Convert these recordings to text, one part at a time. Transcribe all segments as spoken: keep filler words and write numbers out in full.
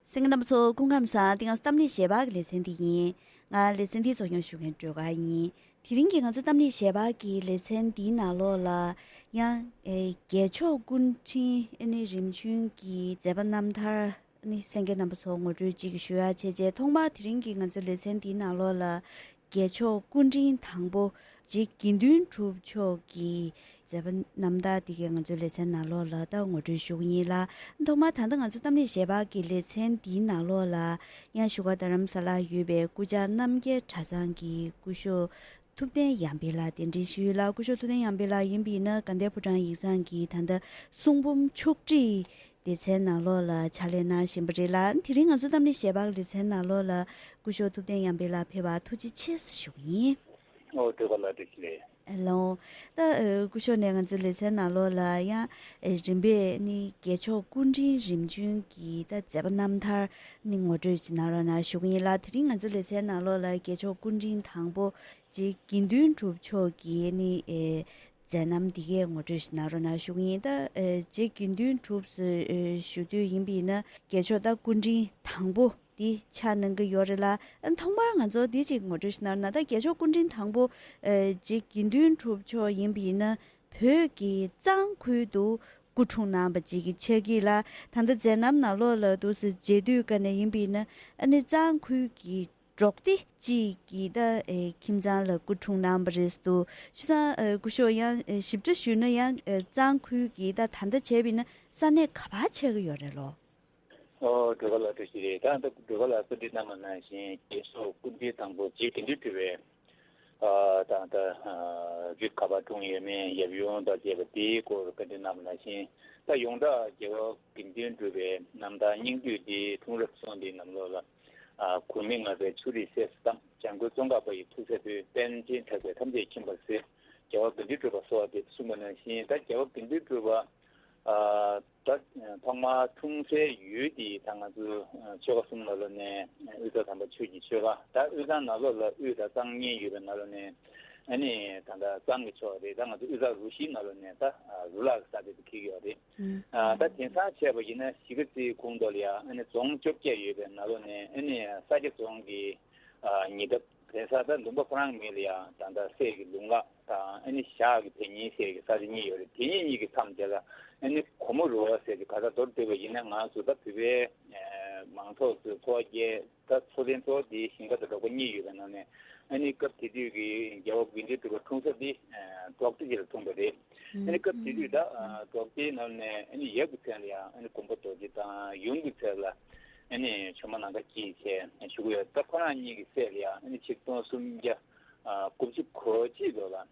གསན་མཁན་རྣམ་པ་ཚོ་སྐུ་ཁམས་བཟང་། འདི་ང་ཚོ་གཏམ་གླེང་ཞལ་པར་གྱི་ལེ་ཚན་འདི་ཡིན། ང་ལེ་ཚན་འདིའི་རྩོམ་སྙིང་ཞུ་མཁན་སྒྲོལ་དཀར་ཡིན། དེ་རིང་གི་ང་ཚོ་གཏམ་གླེང་ཞལ་པར་གྱི་ལེ་ཚན་འདིའི་ནང་ལོགས་ལ་ཡང་ཨེ་རྒྱལ་མཆོག་སྐུ་ཕྲེང་ཨེ་ནི་རིམ་བྱོན་གྱི་མཛད་པ་རྣམ་ཐར་ནི་གསན་མཁན་རྣམ་པ་ཚོ་ངོ་སྤྲོད་ཅིག་ཞུ་ཡ་བྱས་རྗེས། ཐོག་མར་དེ་རིང་གི་ང་ཚོའི་ལེ་ཚན་འདིའི་ནང་ལོགས་ལ་རྒྱལ་མཆོག་སྐུ་ཕྲེང་དང་པོ་རྗེ་དགེ་འདུན་གྲུབ་མཆོག་གི་མཛད་པ་རྣམ་ཐར་དེ་གའི་ང་ཚོའི་ལེ་ཚན་ནང་ལོགས་ལ་ད་ངོ་སྤྲོད་ཞུ་གི་ཡིན་ལ། ཐོག་མར་ད་ལྟ་ང་ཚོ་གཏམ་གླེང་ཞལ་པར་གྱི་ལེ་ཚན་འདིའི་ནང་ལོགས་ལ་ཡང་བཞུགས་སྒར་རྡ་རམ་ས་ལར་ཡོད་པའི་སྐུ་བཅར་རྣམ་རྒྱལ་གྲྭ་ཚང་གི་སྐུ་ཞབས་ཐུབ་བསྟན་ཡར་འཕེལ་ལགས་གདན་འདྲེན་ཞུས་ཡོད་ལ། སྐུ་ཞབས་ཐུབ་བསྟན་ཡར་འཕེལ་ལགས་ཡིན་པ་ཡིན་ན་དགའ་ལྡན་ཕོ་བྲང་ཡིག་ཚང་གི་ད་ལྟ་གསུང་འབུམ་ཕྱོགས་བསྒྲིགས་སྡེ་ཚན་ནང་ལོགས་ལ་ཕྱག་ལས་གནང་བཞིན་པ་རེད་ལ། དེ་རིང་ང་ཚོ་གཏམ་གླེང་ཞལ་པར་གྱི་ལེ་ཚན་ནང་ལོགས་ལ་སྐུ་ཞབས་ཐུབ་བསྟན་ཡར་འཕེལ་ལགས་ཕེབས་པར་ཐུགས་རྗེ་ཆེ་ཞུ་གི་ཡིན། ཨོ་སྒྲོལ་དཀར་ལགས་བཀྲ་ཤིས་བདེ་ལེགས། ལགས། ད་ཨ་སྐུ་ཞབས་ནས་ང་ཚོའི་ལེ་ཚན་ནང་ལོགས་ལ་ཡང་ཨ་རིམ་པས་ནི་རྒྱལ་མཆོག་སྐུ་ཕྲེང་རིམ་བྱོན་གྱི་ད་མཛད་པ་རྣམ་ཐར་ནི་ངོ་སྤྲོད་ཅིག་གནང་རོགས་གནང་ཞུ་གི་ཡིན་ལ། དེ་རིང་ང་ཚོའི་ལེ་ཚན་ནང་ལོགས་ལ་རྒྱལ་མཆོག་སྐུ་ཕྲེང་དང་པོ་རྗེ་དགེ་འདུན་གྲུབ་མཆོག་གི་ནི་ཨེ་མཛད་རྣམ་འདི་གའི་ངོ་སྤྲོད་ཞིག་གནང་རོགས་གནང་ཞུ་གི་ཡིན། ད་ཨེ་རྗེ་དགེ་འདུན་གྲུབ་ཟེར་ཨེ་ཞུ་དུས་ཡིན་པ་ཡིན་ན་རྒྱལ་མཆོག་ད་སྐུ་ཕྲེང་དང་པོ་འདི་ཆགས་གནང་གི་ཡོད་རེད་ལ། ཨ་ཐོག་མར་ང་ཚོ་འདི་གཅིག་ངོ་སྤྲོད་ཞིག་གནང་རོགས་གནང་། ད་རྒྱལ་མཆོག་སྐུ་ཕྲེང་དང་པོ་ཨེ་རྗེ་དགེ་འདུན་གྲུབ་མཆོག་ཡིན་པ་ཡིན་ན་བོད་ཀྱི་གཙང་ཁུལ་དུ་སྐུ་འཁྲུངས་གནང་བ་ཅིག་གི་ཆགས་ཀྱི་ལ། ད་ལྟ་མཛད་རྣམ་ནང་ལོགས་ལ་འདུག་སེ་མཇལ་དུས་ཀ་ནས་ཡིན་པ་ཡིན་ན་ཨ་ནི་གཙང་ཁུལ་གྱི་འབྲོག་སྡེ་གཅིག་གི་ད་ཨེ་ཁྱིམ་ཚང་ལ་སྐུ་འཁྲུངས་གནང་བ་རེད་འདུག་བྱས་ཙང་ཨེ་སྐུ་ཞབས་ཡང་ཨེ་ཞིབ་ཕྲ་ཞུས་ན་ཡང་ཨེ་གཙང་ཁུལ་གྱི་ད་ད་ལྟ་བྱས་པ་ཡིན་ན་ས་གནས་ག་པར་ཆགས་ཀྱི་ཡོད་རེད་ལོ། ཨོ་སྒྲོལ་དཀར་ལགས་བཀྲ་ཤིས་བདེ་ལེགས། ད་ལྟ་སྒྲོལ་དཀར་ལགས་གསལ་འདྲི་གནང་བ་ནང་བཞིན་རྒྱལ་མཆོག་སྐུ་ཕྲེང་དང་པོ་རྗེ་དགེ་འདུན་གྲུབ་པའི་ཨ་ད་ལྟ་ཨ་རྒྱུད་ག་པར་འཁྲུངས་ཡོད་མེད་ཡབ་ཡུམ་དང་བཅས་པ་དེའི་སྐོར་བཀའ་འདྲི་གནང་བ་ནང་བཞིན། ད་ཡོངས་གྲགས་རྒྱལ་བ་དགེ་འདུན་གྲུབ་པའི་རྣམ་ཐར་སྙིང་བསྡུས་འདི་འཁྲུངས་རབས་གསུང་འདི་ནང་ལོགས་ལ། ཨ་གུར་མིག་ལྔ་པའི་ཆུ་རིས་སད་སྟངས། འཇམ་མགོན་ཙོང་ཁ་པ་ཡི་ཐུགས་སྲས་པོས། པཎ་ཆེན་གྲགས་པས་ཐམས་ཅད་མཁྱེན་པར་གསལ། རྒྱལ་བ་དགེ་འདུན་གྲུབ་པ་གསོལ་བ་འདེབས་གསུངས་པ་ནང་བཞིན། ད་རྒྱལ་བ་དགེ་འདུན་གྲུབ་པ་ཨ་ད་ཐོག་མར་འཁྲུངས་སའི་ཡུལ་དེ་ད་ང་ཚོ་ཆོལ་ཁ་གསུམ་ནང་ལོགས་ནས་དབུས་གཙང་དམ་པ་ཆོས་ཀྱི་ཆོལ་ཁ། ད་དབུས་གཙང་ནང་ལོགས་ལ་དབུས་དང་གཙང་གཉིས་ཡོད་པའི་ནང་ལོགས་ནས་ཨ་ནི་ད་ལྟ་གཙང་གི་ཕྱོགས་རེད། ད་ང་ཚོ་དབུས་གཙང་རུ་བཞིའི་ནང་ལོགས་ནས་ད་རུ་ལག་གི་ས་དེ་ཚོ་འཁེལ་གྱི་ཡོད་རེད། ཨ་ད་དེང་སང་བྱས་པ་ཡིན་ན་གཞིས་ཀ་རྩེའི་ཁོངས་གཏོགས་ལ་ཡང་ཨ་ནི་རྫོང་བཅོ་བརྒྱད་ཡོད་པའི་ནང་ལོགས་ནས་ཨ་ནི་ས་སྐྱ་རྫོང་གི་ཨ་ཉེ་འདབས་དེང་སང་ད་ལུང་པ་ཁོ་རང་མིང་ལ་ཡང་ད་ལྟ་སྲས་ཀྱི་ལུང་བ་དང་ཨ་ནི་ཞག་གི་བེ་ཉིན་ཟེར་གྱི་ས་ཆ་གཉིས་ཡོད་རེད། དེ་གཉིས་གཉིས་ཀྱི་མཚམས་དེ་ལ་ཨ་ནི་གོ་མོ་རུ་བ་ཟེར་གྱི་ག་ས་མདོར་བསྡུས་པ་ཡིན་ན་ང་ཚོ་ད་བོད་པའི་ཨ་མང་ཚོགས་ཚོའི་འཚོ་བ་སྐྱེལ། ད་འཚོ་རྟེན་གཙོ་བོ་དེ་ཞིང་ཁ་དང་འབྲོག་པ་གཉིས་ཡོད་པའི་ནང་ནས་ཨ་ནི་སྐབས་དེ་དུས་ཀྱི་རྒྱལ་བ་དགེ་འདུན་གྲུབ་པ་འཁྲུངས་ས་དེ་ཨ་འབྲོག་སྡེ་ཅིག་ལ་ཐོན་པ་རེད། ཨ་ནི་སྐབས་དེ་དུས་ད་ཨ་འབྲོག་སྡེའི་ནང་ནས་ཨ་ནི་ཡབ་ཀྱི་མཚན་ལ་ཡང་ཨ་ནི་དགོན་པ་རྡོ་རྗེ་དང་ཡུམ་གྱི་མཚན་ལ་ཨ་ནི་ཆོས་མ་ནམ་མཁའ་སྐྱིད་ཅེས་ཞུ་གི་ཡོད། ད་ཁོ་རང་གཉིས་ཀྱི་སྲས་ལ་ཡང་ཨ་ནི་ཆིག་སྟོང་སུམ་བརྒྱ་ཨ་དགུ་བཅུ་གོ་གཅིག་ལོ་ལ་ཨ་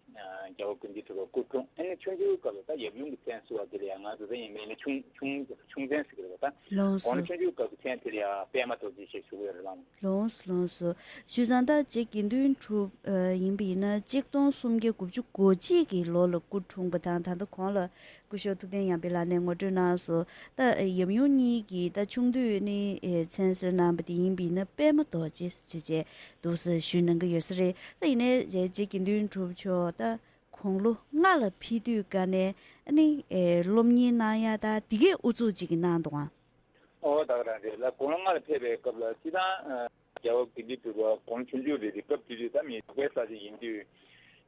རྒྱལ་བ་དགེ་འདུན་གྲུབ་པ་སྐུ་འཁྲུངས། ཨ་ནི་ཆུང་ཆུང་སྐབས་ལ་ད་ཡབ་ཡུམ་གྱི་མཚན་གསོལ་བ་དེ་ལ་ཡང་ང་ཚོ་ད་ཡིན་མིན་ནི་ཆུང་ཆུང་ཆུང་མཚན་ཟེར་གི་རེད་པ། ད་ལགས་སོ། དགུང་ལོ་ཆུང་ཆུང་སྐབས་ཀྱི་མཚན་དེ་ལ་ཡང་པད་མ་རྡོ་རྗེ་ཞེས་ཞུ་གི་ཡོད་རེད་ལགས། ལགས་སོ་ལགས་སོ། བྱས་ཙང་ད་རྗེ་དགེ་འདུན་གྲུབ་ཨ་ཡིན་པ་ཡིན་ན་གཅིག་སྟོང་སུམ་བརྒྱ་དགུ་བཅུ་གོ་གཅིག་གི་ལོ་ལ་སྐུ་འཁྲུངས་པ་དང་། ད་ལྟ་གོང་ལ་སྐུ་ཞབས་ཐུབ་བསྟན་ཡར་འཕེལ་ལགས་ནས་ངོ་སྤྲོད་གནང་སོང་། ད་ཡབ་ཡུམ་གཉིས་ཀྱི་ད་ཆུང་དུས་ནས་ཨེ་མཚན་གསོལ་གནང་བ་དེ་ཡིན་པ་ཡིན་ན་པད་མ་རྡོ་རྗེ་ཞེས་བྱས་འདུག་སེ་ཞུས་གནང་གི་ཡོད་ས་རེད། ད་ཡིན་ནའི་རྗེ་དགེ་འདུན་གྲུབ་མཆོག་ད་དགུང་ལོ་ལྔ་ལ་ཕེབས་དུས་ཀ་ནས་ཨ་ནི་ཨེ་སློབ་གཉེར་གནང་ཡ་ད་དེ་གའི་ཨུ་ཚུགས་ཅིག་གནང་འདུག་ཨང་། ཨོ་ད་ག་རང་རེད་ལ། དགུང་ལོ་ལྔ་ལ་ཕེབས་པའི་སྐབས་ལ་སྤྱིར་བཏང་རྒྱལ་བ་དགེ་འདུན་གྲུབ་པ་དགུང་ཆུང་ཆུང་རེད་དེ། སྐབས་དེ་དུས་ད་མི་འབྲོག་པའི་ས་ཆ་ཡིན་དུས་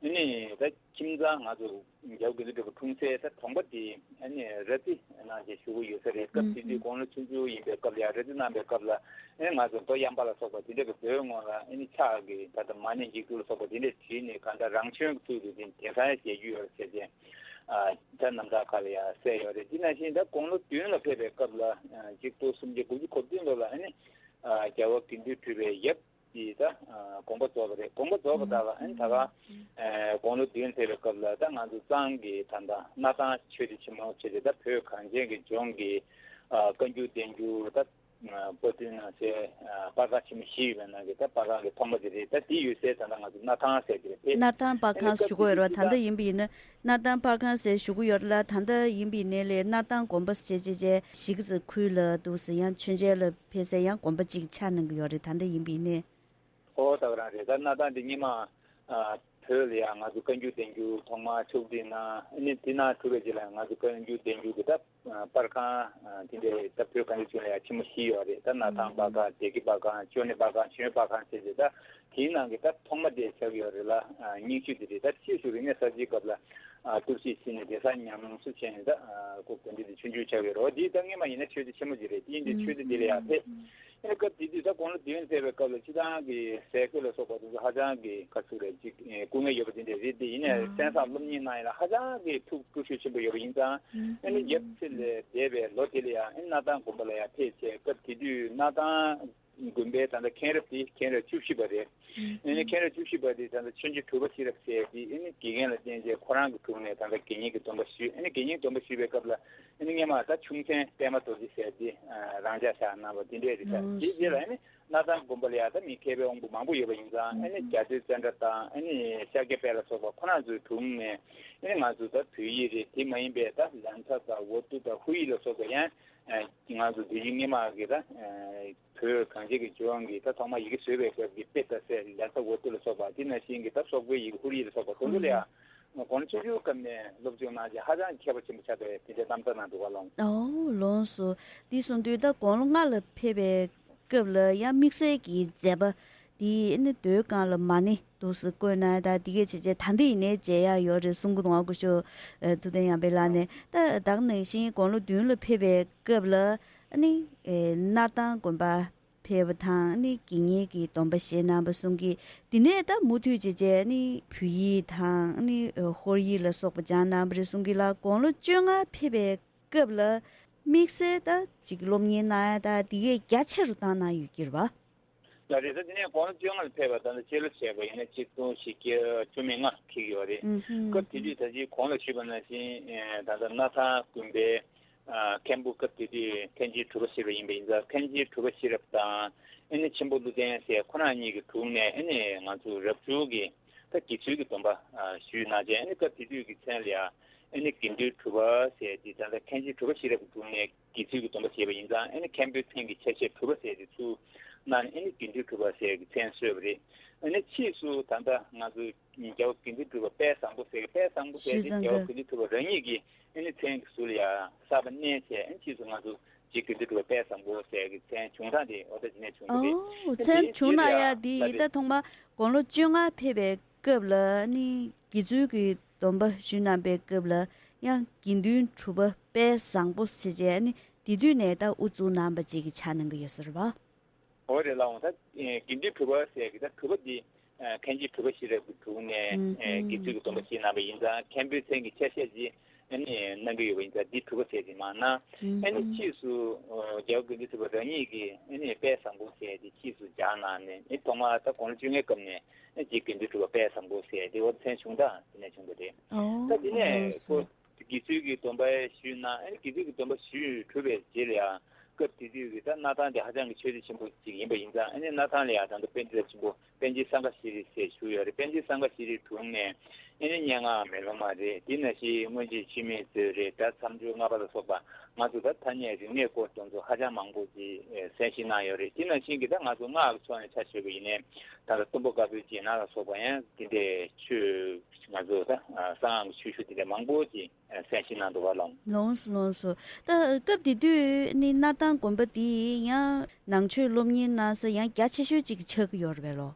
ཨ་ནི་ད་ཁྱིམ་ཚང་ང་ཚོ་རྒྱལ་བ་དགེ་འདུན་གྲུབ་པ་འཁྲུངས་སའི་ད་གྲོང་པ་དེ་ཨ་ནི་ར་རྩི་གནང་བྱས་བཞུགས་ཀྱི་ཡོད་ས་རེད། སྐབས་དེ་དུས་དགུང་ལོ་ཆུང་ཆུང་ཡིན་པའི་སྐབས་ལ་ཡང་ར་རྩི་གནང་བའི་སྐབས་ལ་ཨ་ནི་ང་ཚོ་མདོ་གཡམ་པ་ལ་སོགས་པ་དེ་འདྲ་གི་བོད་ངོས་ལ་ཨ་ནི་ཕྱག་གི་ད་ལྟ་མ་ཎི་འཇིགས་སྒྲོལ་ལ་སོགས་པ་དེ་འདྲ་བྲིས་ནས་གང་ལྟར་རང་བྱོན་གྱི་ཚུལ་དུ་དེ་དེང་སང་ཡང་མཇལ་རྒྱུ་ཡོད་ཟེར་བྱས་ཨ་ད་རྣམ་ཐར་ཁག་ལ་ཡང་གསལ་ཡོད་རེད། དེ་ནང་བཞིན་ད་དགུང་ལོ་བདུན་ལ་ཕེབས་པའི་སྐབས་ལ་ཨ་གཅིག་སྟོང་སུམ་བརྒྱ་དགུ་བཅུ་གོ་བདུན་ལོ་ལ་ཨ་ནི་ཨ་རྒྱལ་བ་དགེ་འདུན་གྲུབ་པའི་ཡབ་ཀྱིས་ད་ཨ་དགོངས་པ་རྫོགས་པ་རེད། དགོངས་པ་རྫོགས་པ་དག་ལ་ཨ་ནི་ད་ག་ཨ་དགུང་ལོ་བདུན་ཕེབས་པའི་སྐབས་ལ་ད་ང་ཚོ་གཙང་གི་ད་ལྟ་སྣར་ཐང་ཆོས་སྡེ་ཆེན་མོ་བྱས་ཏེ་ད་བོད་གངས་ཅན་གྱི་ལྗོངས་ཀྱི་ཨ་བཀའ་འགྱུར་བསྟན་འགྱུར་ད་ཨ་པར་སྐྲུན་གནང་སའི་ཨ་པར་ཁང་ཆེན་མོ་བཞི་ཡོད་པའི་ནང་གི་ད་པར་ཁང་གི་ཐོག་མ་དེ་རེད། ད་དེ་ཡོད་སའི་ད་ལྟ་ང་ཚོ་སྣར་ཐང་ཟེར་གྱི་རེད་དེ། སྣར་ཐང་པར་ཨ་ནི་ཁང་སྐབས་ཞུ་གི་དེ་ཡོད་རེད་པ། དུས་ད་ད་ལྟ་ཡིན་པ་ཡིན་ན། སྣར་ཐང་པར་ཁང་ཟེར་ཞུ་གི་ཡོད་རེད་ལ། ད་ལྟ་ཡིན་པ་ཡིན་ནའི་ལས་སྣར་ཐང་དགོན་པ་ཟེར་བྱས་བྱས་གཞིས་ཀ་རྩེ་ཁུལ་ལ་འདུག་ཟེར་ཡང་མཆོད་མཇལ་ལ་ཕེབས་སའི་ཡང་དགོན་པ་གཅིག་ཆགས་གནང་གི་ཡོད་རེད། ད་ལྟ་ཡིན་པ་ཡིན་ནའི། ཨོ་ད་ག་རང་རེད། ད་སྣར་ཐང་དེ་སྔོན་མ་ཨ་ བོད་ལ་ཡང་ང་ཚོ་བཀའ་འགྱུར་བསྟན་འགྱུར་ཐོག་མར་ཕྱོགས་སྒྲིག་གནང་། ཨ་ནི་དེ་ནང་གྲུབ་པའི་རྗེས་ལ་ང་ཚོ་བཀའ་འགྱུར་བསྟན་འགྱུར་གྱི་ད་པར་ཁང་དེ་འདྲའི་ད་བོད་གངས་ཅན་ལྗོངས་ལ་ཡང་ཆེན་མོ་བཞི་ཡོད་རེད། ད་སྣར་ཐང་པར་ཁང་། བདེ་སྐྱིད་པར་ཁང་། འབྱུང་གནས་པར་ཁང་། འབྱོན་པར་ཁང་བཅས་ཏེ། ད་དེའི་ནང་གི་ད་ཐོག་མ་དེ་ཆགས་ཀྱི་ཡོད་རེད་ལ། རྙིང་ཤོས་དེ་རེད། ད་ཕྱིས་སུ་རིག་གནས་གསར་བརྗེའི་སྐབས་ལ་གཏོར་བཤིག་བྱས་ནས་གདན་ས་ཉམས་གསོ་བྱས་ནས་ད་ཁོ་དགོན་སྡེ་དེ་ཆུང་ཆུང་ཆགས་ཀྱི་ཡོད་རེད། དེ་ད་སྔོན་མ་ཡིན་ན་ཆོས་སྡེ་ཆེན་མོ་ཅིག་རེད། དེ་ཡིན་དུས་ཆོས་སྡེ་དེ་ལ་ཡང་ཕེབས། ཨ་ནི་སྐབས་དེ་དུས་ད་དགུང་ལོ་བདུན་ཕེབས་པའི་སྐབས་ལ་སྤྱིར་བཏང་གི་ཟས་གོས་ལ་སོགས་པ་དེ་ཚོ་ཧ་ཅང་གི་ག་ཚོད་རེད། ཅིག་སྐུ་ངལ་ཡོད་པ་དེ་འདྲ་རེད། དེ་ཡིན་ནའི་གསན་བསམ་སློབ་གཉེར་གནང་ཡ་ལ་ཧ་ཅང་གི་ཐུགས་ཐུགས་ཤུགས་ཆེན་པོ་ཡོད་པ་ཡིན་ཙང་། ཨ་ནི་ཡབ་ཚེ་ལས་འདས་པའི་ལོ་དེ་ལ་ཡང་ཨ་ནི་སྣར་ཐང་དགོན་པ་ལ་ཡང་ཕེབས་བྱས། སྐབས་དེ་དུས་སྣར་ཐང་དགོན་པའི་ད་ལྟ་མཁན་རབས་དེ་མཁན་རབས་བཅུ་བཞི་པ་རེད། ཨ་ནི་མཁན་རབས་བཅུ་བཞི་པ་དེ་ད་ལྟ་ཆོས་རྗེ་གྲུབ་པ་ཤེས་རབ་ཟེར་དེ་ཨ་ནི་དགེ་རྒན་ལ་བསྟེན་བྱས་ཁོ་རང་གི་དྲུང་ནས་ད་ལྟ་དགེ་བསྙེན་གྱི་སྡོམ་པ་ཞུས། ཨ་ནི་དགེ་བསྙེན་སྡོམ་པ་ཞུས་པའི་སྐབས་ལ་ཨ་ནི་སྔོན་མ་ད་ཁྱུང་ཆེན་པད་མ་རྡོ་རྗེ་ཟེར་དེ་རང་འཇགས་བཞག་གནང་བ་དེ་འདྲས་རེད་ཤག་དེའི་རྗེས་ལ་ཨ་ནི་སྣར་ཐང་དགོན་པ་ལ་ཡང་ད་མི་མཁས་པའི་དབང་པོ་མང་པོ་ཡོད་པ་ཡིན་ཙང་། ཨ་ནི་རྒྱ་མཚོའི་ཙནྡྲ་དང་། ཨ་ནི་ཤཱཀྱ་པད་ལ་སོགས་པ་ཁོ་རང་ཚོའི་དྲུང་ནས་ཨ་ནི་ང་ཚོ་ད་བོད་ཡིག་རེད། དེ་མ་ཡིན་པའི་ད་ལན་ཚྭ་དང་ཝ་ཏུ་དང་ཧུ་ཡིག་ལ་སོགས་པ་ཡང་ང་ཚོ་དུས་རྒྱུན་སྔོན་མ་གི་ད་བོད་གངས་ཅན་གྱི་ལྗོངས་ཀྱི་ད་ཐོག་མ་ཡི་གེ་བཟོས་པའི་སྐབས་ཀྱི་དཔེ་ལྟ་སའི་ལན་ཚྭ་ཝ་ཏུ་ལ་སོགས་པ། དེ་ནང་བཞིན་གྱི་ད་སོག་པོའི་ཡི་གེ་ཧུར་ཡིག་ལ་སོགས་པ་དེ་ཚོ་ལ་ཡང་དགུང་ལོ་ཆུང་ཆུང་སྐབས་ནས་སློབ་སྦྱོང་གནང་རྗེས་ཧ་ཅང་མཁས་པ་ཆེན་པོ་ཆགས་པའི་དེ་འདྲའི་རྣམ་ཐར་གནང་འདུག་ག་ལགས། ཨོ་ལགས་སོ། དེ་གསུངས་དུས་ད་དགུང་ལོ་ལྔ་ལ་ཕེབས་པའི་སྐབས་ལ་ཡང་དམིགས་བསལ་གྱི་མཛད་པ་དེ་ཨ་ནི་མདོའི་སྒང་ལ་མ་ཎི་འདུག་སེ་བཀོད་གནང་ཡ་དང་། དེ་གས་བྱས་བྱས་ད་ལྟ་ཡིན་ནའི་མཇལ་ཡ་ཡོད་རེད་གསུང་གི་འདུག་ག་སྐུ་ཞབས་ཐུབ་བསྟན་ཡར་འཕེལ་ལགས་ནས། ད་ད་ག་ནང་བཞིན་དགུང་ལོ་བདུན་ལ་ཕེབས་པའི་སྐབས་ལ་ཨ་ནི་སྣར་ཐང་དགོན་པ་ཕེབས་པ་དང་། ཨ་ནི་དགེ་བསྙེན་གྱི་སྡོམ་པ་བཞེས་གནང་བ་གསུང་གི། དེ་ནས་ད་མུ་མཐུད་བྱས་བྱས་ཨ་ནི་བོད་ཡིག་དང་ཨ་ནི་ཧོར་ཡིག་ལ་སོགས་པ་སྦྱངས་གནང་བ་རེད་གསུང་གི་ལགས། དགུང་ལོ་བཅོ་ལྔ་ཕེབས་པའི་སྐབས་ལ་དམིགས་བསལ་ད་ཅིག་སློབ་གཉེར་གནང་ཡ་ད་དེ་གས་རྒྱ་ཆེ་རུ་བཏང་གནང་ཡོད་ཀྱི་རེད་པ། ལགས་རེད། ད་དེ་ནས་དགུང་ལོ་བཅོ་ལྔ་ལ་ཕེབས་པ་ད་ལྟ་སྤྱི་ལོ་བྱས་པ་ཡིན་ན་གཅིག་སྟོང་བཞི་བརྒྱ་བཅུ་མེད་ལྔ་འཁེལ་གྱི་ཡོད་རེད། སྐབས་དེ་དུས་ད་ཅི་གོང་ལ་ཞུས་པ་ནང་བཞིན་ད་ལྟ་སྣར་ཐང་དགོན་པའི་མཁན་པོ་སྐབས་དེ་དུས་མཁན་ཆེན་གྲུབ་པ་ཤེས་རབ་ཡིན་པ་ཡིན་ཙང་། མཁན་ཆེན་གྲུབ་པ་ཤེས་རབ་དང་ཨ་ནི་ཆེན་པོ་ཀླུ་བསྟན་ཟེར་ཁོ་རང་གཉིས་ཀྱི་དྲུང་ནས་ཨ་ནི་ང་ཚོ་རབ་བྱུང་གི་ད་དགེ་ཚུལ་གྱི་སྡོམ་པ་ཞུས་གནང་བྱས། ཨ་ནི་སྐབས་དེ་དུས་ཀྱི་མཚན་ལ་ཡང་ཨ་ནི་དགེ་འདུན་གྲུབ་པ་ཟེར་དེ་ད་ལྟ་མཁན་ཆེན་གྲུབ་པ་ཤེས་རབ་ཀྱི་དྲུང་ནས་དགེ་ཚུལ་གྱི་སྡོམ་པ་བཞེས་པ་ཡིན་ཙང་། ཨ་ནི་མཁན་པོའི་མཚན་གྱི་ཆ་ཤས་གྲུབ་པ་ཟེར་དེ་ཚུར་གནང་ནས་ཨ་ནི་དགེ་འདུན་གྲུབ་པ་ཟེར་གྱི་མཚན་གསོལ་བ་རེད། ཨ་ནི་ཕྱིས་སུ་ད་ལྟ་ང་ཚོ་རྒྱལ་བ་དགེ་འདུན་གྲུབ་པ་དཔལ་བཟང་པོ་ཟེར་གྱི། དཔལ་བཟང་པོ་ཟེར་དེ་རྒྱལ་བ་དགེ་འདུན་གྲུབ་པ་རང་ཉིད་ཀྱི་ཨ་ནི་མཚན་གྱི་ཟུར་ལ་ཡང་གསར་པ་བསྣན་བྱས། ཨ་ནི་ཕྱིས་སུ་ང་ཚོ་རྗེ་དགེ་འདུན་གྲུབ་པ་དཔལ་བཟང་པོ་ཟེར་གྱི་མཚན་བྱུང་སྟངས་དེ་འོ་ད་དེ་ནས་བྱུང་གི་རེད། ཨོ་ཨ་མཚན་ནི་བྱུང་དེའི་གནང་ཡ་རྗེས་ལ་དེ་ལ་ད་ཐོག་མ་དགུང་ལོ་བཅོ་ལྔ་ཕེབས་པའི་སྐབས་ལ་ཨ་ནི་དགེ་ཚུལ་གྱི་སྡོམ་པ་ཞུས་གནང་པའི་སྐབས་ལ་ཡང་དགེ་འདུན་གྲུབ་པ་དཔལ་བཟང་པོ་ཞེས་བྱས་ཨ་ནི་དེ་དུས་ནས་ད་དབུ་བཙུགས་གནང་བ་ཅིག་གི་ཆགས་གནང་གི་ཡོད་ས་རེད་པ། འོ་རེད་ལགས་འོང་། ད་དགེ་འདུན་གྲུབ་པ་ཟེར་གྱི་ད་གྲུབ་པ་འདི་མཁན་ཆེན་གྲུབ་པ་ཤེས་རབ་ཀྱི་དྲུང་ནས་དགེ་ཚུལ་གྱི་སྡོམ་པ་བཞེས་གནང་བ་ཡིན་ཙང་། མཁན་པོའི་མཚན་གྱི་ཆ་ཤས་ཅིག་ཨ་ནི་གནང་གི་ཡོད་པ་ཡིན་ཙང་འདི་གྲུབ་པ་ཟེར་ཏེ་མ་གནང་། ཨ་ནི་ཕྱིས་སུ་རྒྱལ་བ་དགེ་འདུན་གྲུབ་པ་རང་ཉིད་ཀྱིས་ཨ་ནི་དཔལ་བཟང་པོ་ཟེར་ཏེ་ཕྱིས་སུ་སྦྱར་གནང་ནས། ཨ་ནི་ཐོག་མར་ད་དགུང་ལོ་བཅོ་ལྔའི་སྐབས་ནས་ཨ་ནི་རྗེ་དགེ་འདུན་གྲུབ་པ་དཔལ་བཟང་པོ་ཟེར་ཏེ་འོ་མཚན་བྱུང་སྟངས་དེ་ནས་བྱུང་བ་རེད། ད་དེ་ནས་ཁོ་དགེ་ཚུལ་གྱི་སྡོམ་པ་ཞུས་གནང་། ཨ་ནི་དགེ་ཚུལ་གྱི་སྡོམ་པ་ཞུས་གྲུབ་པའི་རྗེས་ལ་ཡང་སྐབས་དེ་དུས་ཀྱི་ད་སྣར་ཐང་དེ་ཧ་ཅང་གི་ཆོས་སྡེ་ཆེན་པོ་ཅིག་ཡིན་པ་ཡིན་ཙང་། ཨ་ནི་སྣར་ཐང་ལ་ཡང་ད་ལྟ་པཎ་ཆེན་ཆེན་པོ་པཎ་ཆེན་སངྒ་ཤྲཱི་ཟེར་བཞུགས་ཡོད་རེད། པཎ་ཆེན་སངྒ་ཤྲཱིའི་དྲུང་ནས་ཨ་ནི་སྙན་ངག་མེ་ལོང་མ་རེད། དེ་ནང་བཞིན་མངོན་བརྗོད་འཆི་མེད་མཛོད་རེད། ད་མཚམས་སྦྱོར་ལྔ་པ་ལ་སོགས་པ་ང་ཚོ་ད་ཐ་སྙད་རིག་གནས་སྐོར་དེ་ཚོ་ཧ་ཅང་མང་པོ་ཅིག་གསན་ཞིབ་གནང་ཡོད་རེད། དེ་ནང་བཞིན་གྱི་ད་ང་ཚོ་སྔགས་ཀྱི་ཕྱོགས་ནས་ཆ་བཞག་པ་ཡིན་ནའི་ད་ལྟ་སྟོན་པ་དཀར་པོའི་རྗེས་གནང་ལ་སོགས་པ་ཡང་དེ་འདྲའི་ཆོས་ང་ཚོ་ད་གསང་སྔགས་ཀྱི་ཆོས་ཞུ་དེ་འདྲ་མང་པོ་ཅིག་གསན་ཞིབ་གནང་འདུག་ག་ལགས། ལགས་སོ་ལགས་སོ། ད་སྐབས་དེ་དུས་ནི་སྣར་ཐང་དགོན་པ་འདི་ཡང་ནང་ཆོས་སློབ་གཉེར་གནང་ས་ཡང་རྒྱ་ཆེ་ཤོས་ཅིག་ཆགས་ཀྱི་ཡོད་རེད་པས་ལོ།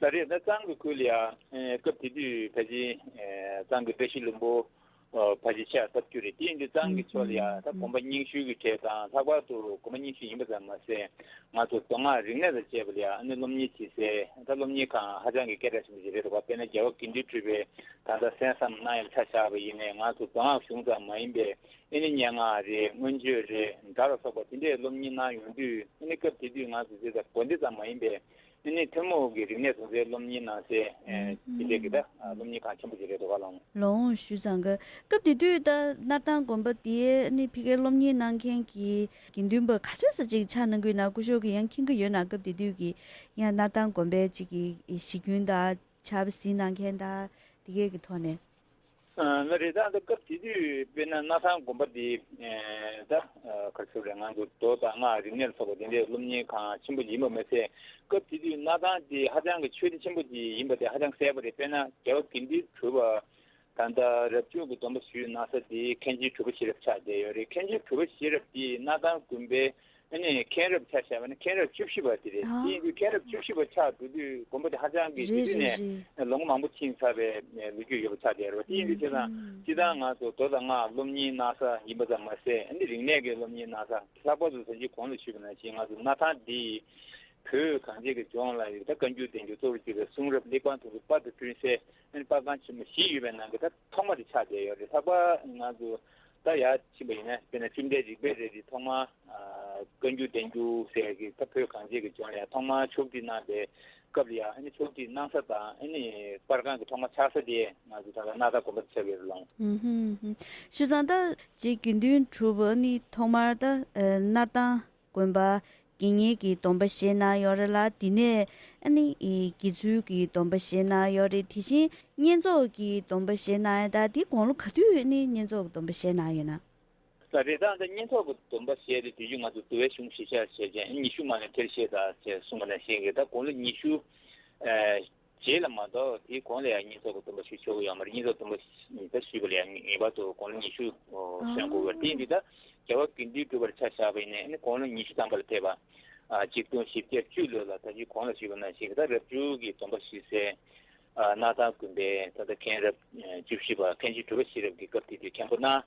ལགས་རེད། ད་གཙང་གི་ཁུལ་ལ་ཡང་སྐབས་དེ་དུས་ཕལ་ཆེར་གཙང་གི་བཀྲ་ཤིས་ལྷུན་པོ་ཕལ་ཆེར་ཆགས་སྟབས་ཀྱུ་རེད། དེ་ཡིན་དུས་གཙང་གི་ཕྱོགས་ལ་ཡང་ད་དགོན་པ་རྙིང་ཤོས་ཀྱི་གྲས་དང་། ལྷག་པར་དུ་དགོན་པ་རྙིང་ཤོས་ཡིན་པ་ཙམ་མ་ཟད་ང་ཚོ་མདོ་སྔགས་རིག་གནས་དང་བཅས་པ་ལ་ཡང་ཨ་ནི་སློབ་གཉེར་བྱེད་སའི་ད་སློབ་གཉེར་ཁང་ཧ་ཅང་གི་སྐད་གྲགས་ཆེན་པོ་ཞིག་རེད་འདུག་ག་དཔེར་ན་རྒྱལ་བ་དགེ་འདུན་གྲུབ་པའི་ད་ལྟ་གསན་བསམ་གནང་ཡ་ལ་ཆ་བཞག་པ་ཡིན་ནའི་ང་ཚོ་མདོ་སྔགས་གཞུང་ཙམ་མ་ཡིན་པའི་ཨ་ནི་སྙན་ངག་རེད། མངོན་བརྗོད་རེད། སྒྲ་ལ་སོགས་པ་དེ་འདྲའི་སློབ་གཉེར་གནང་ཡོང་དུས། ཨ་ནི་སྐབས་དེ་དུས་ང་ཚོ་དེ་ལྟར་དགོན་སྡེ་ཙམ་མ་ཡིན་པའི་ཨ་ནི་ཐུན་མོང་གི་རིག་གནས་སོགས་ཚོའི་སློབ་གཉེར་གནང་སའི་དེ་འདྲའི་གི་ད་སློབ་གཉེར་ཁང་ཆེན་པོ་ཞིག་རེད་འདུག་ག་ལགས། ལགས་འོང་། ཞུས་ཙང་གི་སྐབས་དེ་དུས་ད་སྣར་ཐང་དགོན་པ་དེའི་ཨ་ནི་ཕ་གིའི་སློབ་གཉེར་གནང་མཁན་གྱི་དགེ་འདུན་པ་ག་ཚོད་ཙམ་ཅིག་ཆགས་གནང་གི་ཡོད་ན་སྐུ་ཞབས་ཀྱིས་ཡང་མཁྱེན་གྱི་ཡོད་ན། སྐབས་དེ་དུས་ཀྱི་ཡང་སྣར་ཐང་དགོན་པའི་ཅིག་གི་གཞི་རྒྱུན་དང་ཕྱག་དཔེ་གཟིགས་གནང་མཁན་དང་དེ་གས་ཀྱི་ཐོག་ནས། ལ་རེད། ད་ལྟ་སྐབས་དེ་དུས་དཔེར་ན་སྣར་ཐང་དགོན་པ་འདི་ད་ག་ཚོད་རེད། ང་ཚོ་མདོ་དང་སྔགས་རིག་གནས་ལ་སོགས་པ་དེ་འདྲའི་སློབ་གཉེར་ཚོགས་པ་དེ་འདྲའི་སློབ་གཉེར་ཁང་ཆེན་པོ་ཡིན་པ་མ་ཟད། སྐབས་དེ་དུས་སྣར་ཐང་དེ་ཧ་ཅང་གི་ཆོས་སྡེ་ཆེན་པོ་དེ་ཡིན་པ་དེ་ཧ་ཅང་གསལ་པོ་རེད། དཔེར་ན་རྒྱལ་བ་དགེ་འདུན་གྲུབ་པ་ད་ལྟ་རབ་བྱུང་གི་སྡོམ་པ་ཞུས་གནང་ས་དེ་མཁན་ཆེན་གྲུབ་པ་ཤེས་རབ་ཆགས་བསྡད་ཡོད་རེད། མཁན་ཆེན་གྲུབ་པ་ཤེས་རབ་དེ་སྣར་ཐང་དགོན་པའི་ཨ་ནི་མཁན་རབས་ཆ་བཞག་པ་ན་མཁན་རབས་བཅུ་བཞི་པ་དེ་རེད། ཨ། དེ་ཡིན་དུས་མཁན་རབས་བཅུ་བཞི་པ་ཆགས་འགྲོ་དུས་དགོན་པ་དེ་ཧ་ཅང་གི་རེད་དེ་དུས་རེད་ནས་རེད། ལོ་ངོ་མང་པོ་ཕྱིན་ཚར་བའི་ལོ་རྒྱུས་ཡོད་པ་ཆགས་བསྡད་ཡོད་རེད་པ། དེ་ཡིན་དུས་ཨུམ། བྱས་ཙང་སྤྱིར་བཏང་ང་ཚོ་མདོ་དང་སྔགས་སློབ་གཉེར་གནང་ས་ཡིན་པ་ཙམ་མ་ཟད། ཨ་ནི་རིག་གནས་ཀྱི་སློབ་གཉེར་གནང་ས་ལྷག་པར་དུ་ད་ཅི་གོང་ལ་ཞུས་པ་ནང་བཞིན་ང་ཚོ་སྣར་ཐང་འདི་བོད་གངས་ཅན་གྱི་ལྗོངས་ལ་ཡོད་ད་བཀའ་འགྱུར་བསྟན་འགྱུར་གཙོ་བོར་གྱུར་པའི་གསུང་རབ་གླེགས་བམ་དེ་ཚོ་པར་དུ་བསྐྲུན་སའི་ཨ་ནི་པར་ཁང་ཆེན་མོ་བཞི་ཡོད་པའི་ནང་གི་ད་ཐོག་མ་དེ་ཆགས་བསྡད་ཡོད་རེད། ལྷག་པར་ང་ཚོ་ད་ཡར་ཕྱིན་པ་ཡིན་ན་དཔེར་ན་བཅོམ་ལྡན་རིག་པའི་རལ་གྲི་ཐོག་མ་བཀའ་འགྱུར་བསྟན་འགྱུར་ཟེར་གྱི་ད་བོད་གངས་ཅན་གྱི་ལྗོངས་ལ་ཡང་ཐོག་མར་ཕྱོགས་སྒྲིག་གནང་པའི་སྐབས་ལ་ཡང་ཨ་ནི་ཕྱོགས་སྒྲིག་གནང་ས་དང་ཨ་ནི་པར་ཁང་གི་ཐོག་མ་ཆགས་ས་དེ་ང་ཚོ་ད་ལྟ་སྣར་ཐང་དགོན་པ་དེ་ཆགས་ཀྱི་ཡོད་རེད་ལགས། ཨུ་ཧུམ་ཧུམ། བྱས་ཙང་ད་རྗེ་དགེ་འདུན་གྲུབ་པ་ནི་ཐོག་མར་ད་སྣར་ཐང་དགོན་པ་དགེ་བསྙེན་གྱི་སྡོམ་པ་བཞེས་གནང་ཡོད་རེད་ལ། དེ་ནས་ཨ་ནི་ཨེ་དགེ་ཚུལ་གྱི་སྡོམ་པ་བཞེས་གནང་ཡོད་རེད། དེ་བཞིན་བསྙེན་རྫོགས་ཀྱི་སྡོམ་པ་བཞེས་གནང་ཡ། ད་དེ་དགུང་ལོ་ག་དུས་ནས་བསྙེན་རྫོགས་ཀྱི་སྡོམ་པ་བཞེས་གནང་ཡོད་ན། ད་རེད། ད་ལྟ་བསྙེན་རྫོགས་ཀྱི་སྡོམ་པ་བཞེས་ཏེ་དུས་རྒྱུན་ང་ཚོ་འདུལ་བའི་གཞུང་གཞིར་བཞག་བྱས་ཙང་ཉི་ཤུ་མ་ལན་ཐེར་བཞེས་དང་ཅེས་གསུངས་པ་ནང་བཞིན་གྱི་ད་དགུང་ལོ་ཉི་ཤུ་ཨེ་རྗེས་ལ་མ་གཏོགས་དེའི་གོང་ལ་ཡང་བསྙེན་རྫོགས་ཀྱི་སྡོམ་པ་ཞུ་ཆོག་གི་ཡོད་མ་རེད། བསྙེན་རྫོགས་སྡོམ་པ་ད་ཞུས་པ་ལ་ཡང་ངེས་པར་དུ་དགུང་ལོ་ཉི་ཤུ་སོན་དགོས་པ་རེད། དེ་ཡིན་དུས་ད་རྒྱལ་བ་དགེ་འདུན་གྲུབ་པར་ཆ་བཞག་པ་ཡིན་ནའི་ཨ་ནི་དགུང་ལོ་ཉི་ཤུ་ཐམ་པ་ལ་ཕེབས་པ། ཨ་གཅིག་སྟོང་བཞི་བརྒྱ་བཅུ་ལོ་ལ་ད་ཅི་གོང་ལ་ཞུས་པ་ནང་བཞིན་གྱི་ད་རབ་བྱུང་གི་སྡོམ་པ་ཞུས་སའི་ཨ་སྣར་ཐང་དགོན་པའི་ད་ལྟ་མཁན་རབས་ཨ་བཅུ་བཞི་པ་མཁན་ཆེན་གྲུབ་པ་ཤེས་རབ་ཀྱི་སྐབས་དེ་དུས་མཁན་པོ་གནང་།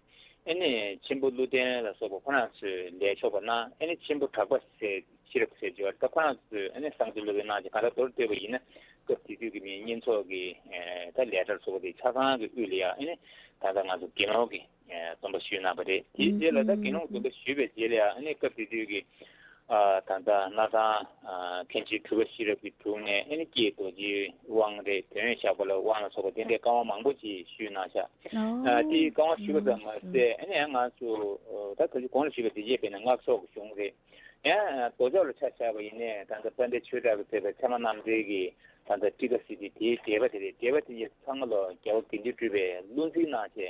ཨ་ནི་ཆེན་པོ་ཀླུ་བསྟན་ལ་སོགས་པ་ཁོ་རང་ཚོས་ལས་ཆོག་པ་གནང་། ཨ་ནི་ཆེན་པོ་གྲགས་པ་ཟེར་ཤེས་རབ་ཟེར་བརྗོད་ད་ཁོ་རང་ཚོས་ཨ་ནི་གསང་སྟེ་སློབ་དཔོན་གནང་རྗེས་གང་ལྟར་མདོར་བསྡུས་པ་ཡིན་ན་སྐབས་དེ་དུས་ཀྱི་མིའི་བསྙེན་རྫོགས་ཀྱི་ཨ་ད་ལས་གྲྭ་སོགས་དེ་ཆ་ཚང་གི་དབུས་ལ་ཡང་ཨ་ནི་ད་ལྟ་ང་ཚོ་དགེ་སློང་གི་སྡོམ་པ་ཞུས་གནང་བ་རེད། དེའི་རྗེས་ལ་ད་དགེ་སློང་སྡོམ་པ་ཞུས་པའི་རྗེས་ལ་ཡང་ཨ་ནི་སྐབས་དེ་དུས་ཀྱི་ཨ་ད་ལྟ་སྣར་ཐང་ཨ་མཁན་ཆེན་གྲུབ་པ་ཤེས་རབ་ཀྱི་དྲུང་ནས་ཨ་ནི་ཀྱེ་རྡོ་རྗེའི་དབང་རེད། དོན་ཞགས་པ་ལ་དབང་ལ་སོགས་པ་དེ་འདྲའི་བཀའ་དབང་མང་པོ་ཅིག་ཞུས་གནང་ཤག་ཨ་དེའི་བཀའ་དབང་ཞུས་པ་ཙམ་མ་ཟད་ཨ་ནི་ཡང་ང་ཚོ་ད་ད་ཅི་གོང་ལ་ཞུས་པ་དེ་རྗེས་དཔེར་ན་སྔགས་སོགས་ཀྱི་གཞུང་རེད། ཡང་མདོ་ཕྱོགས་ལ་ཆ་བཞག་པ་ཡིན་ནའི་ད་ལྟ་དཔལ་ལྡན་ཆོས་གྲགས་ཀྱིས་མཛད་པའི་ཚད་མ་རྣམ་འགྲེལ་གྱི་ད་ལྟ་ཊཱི་ཀ་ཟེར་དུས་དེའི་འགྲེལ་པ་དེ་རེད། འགྲེལ་པ་དེ་ཚང་མ་ལ་རྒྱལ་བ་དགེ་འདུན་གྲུབ་པས་བློ་འཛིན་གནང་བྱས་དེ་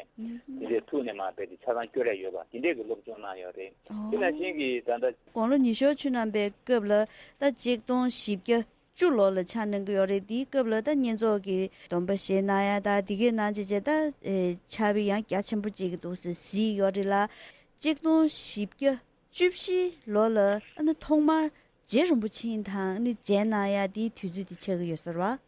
འདྲའི་ཐུགས་ནས་མར་དཔེ་དེ་ཆ་ཚང་སྐྱོར་ཡ་ཡོད་པ་དེ་འདྲས་ཀྱི་སློབ་སྦྱོང་གནང་ཡོད་རེད། དེ་ནང་བཞིན་གྱི་ད་ལྟ་དགུང་ལོ་ཉི་ཤུ་ཆུ་རྣམ་པའི་སྐབས་ལ་ད་གཅིག་སྟོང་བཞི་བརྒྱ་བཅུ་ལོ་ལ་ཆགས་གནང་གི་ཡོད་རེད། དེའི་སྐབས་ལ་ད་བསྙེན་རྫོགས་ཀྱི་སྡོམ་པ་བཞེས་གནང་ཡ་ད་དེ་གའི་ནང་བྱས་བྱས་ད་ཨེ་ཆར་པ་ཡང་རྒྱ་ཆེན་པོ་ཅིག་གི་འདུག་ཟེར་གཟིགས་ཡོད་རེད་ལ། གཅིག་སྟོང་བཞི་བརྒྱ་བཅུ་བཞི་ལོ་ལ་ཨ་ནི་ཐོག་མར་རྗེ་རིན་པོ་ཆེ་དང་ཨ་ནི་མཇལ་གནང་ཡ་དེའི་དུས་ཚོད་དེ་ཆགས་ཀྱི་ཡོད་ས་རེད་བ།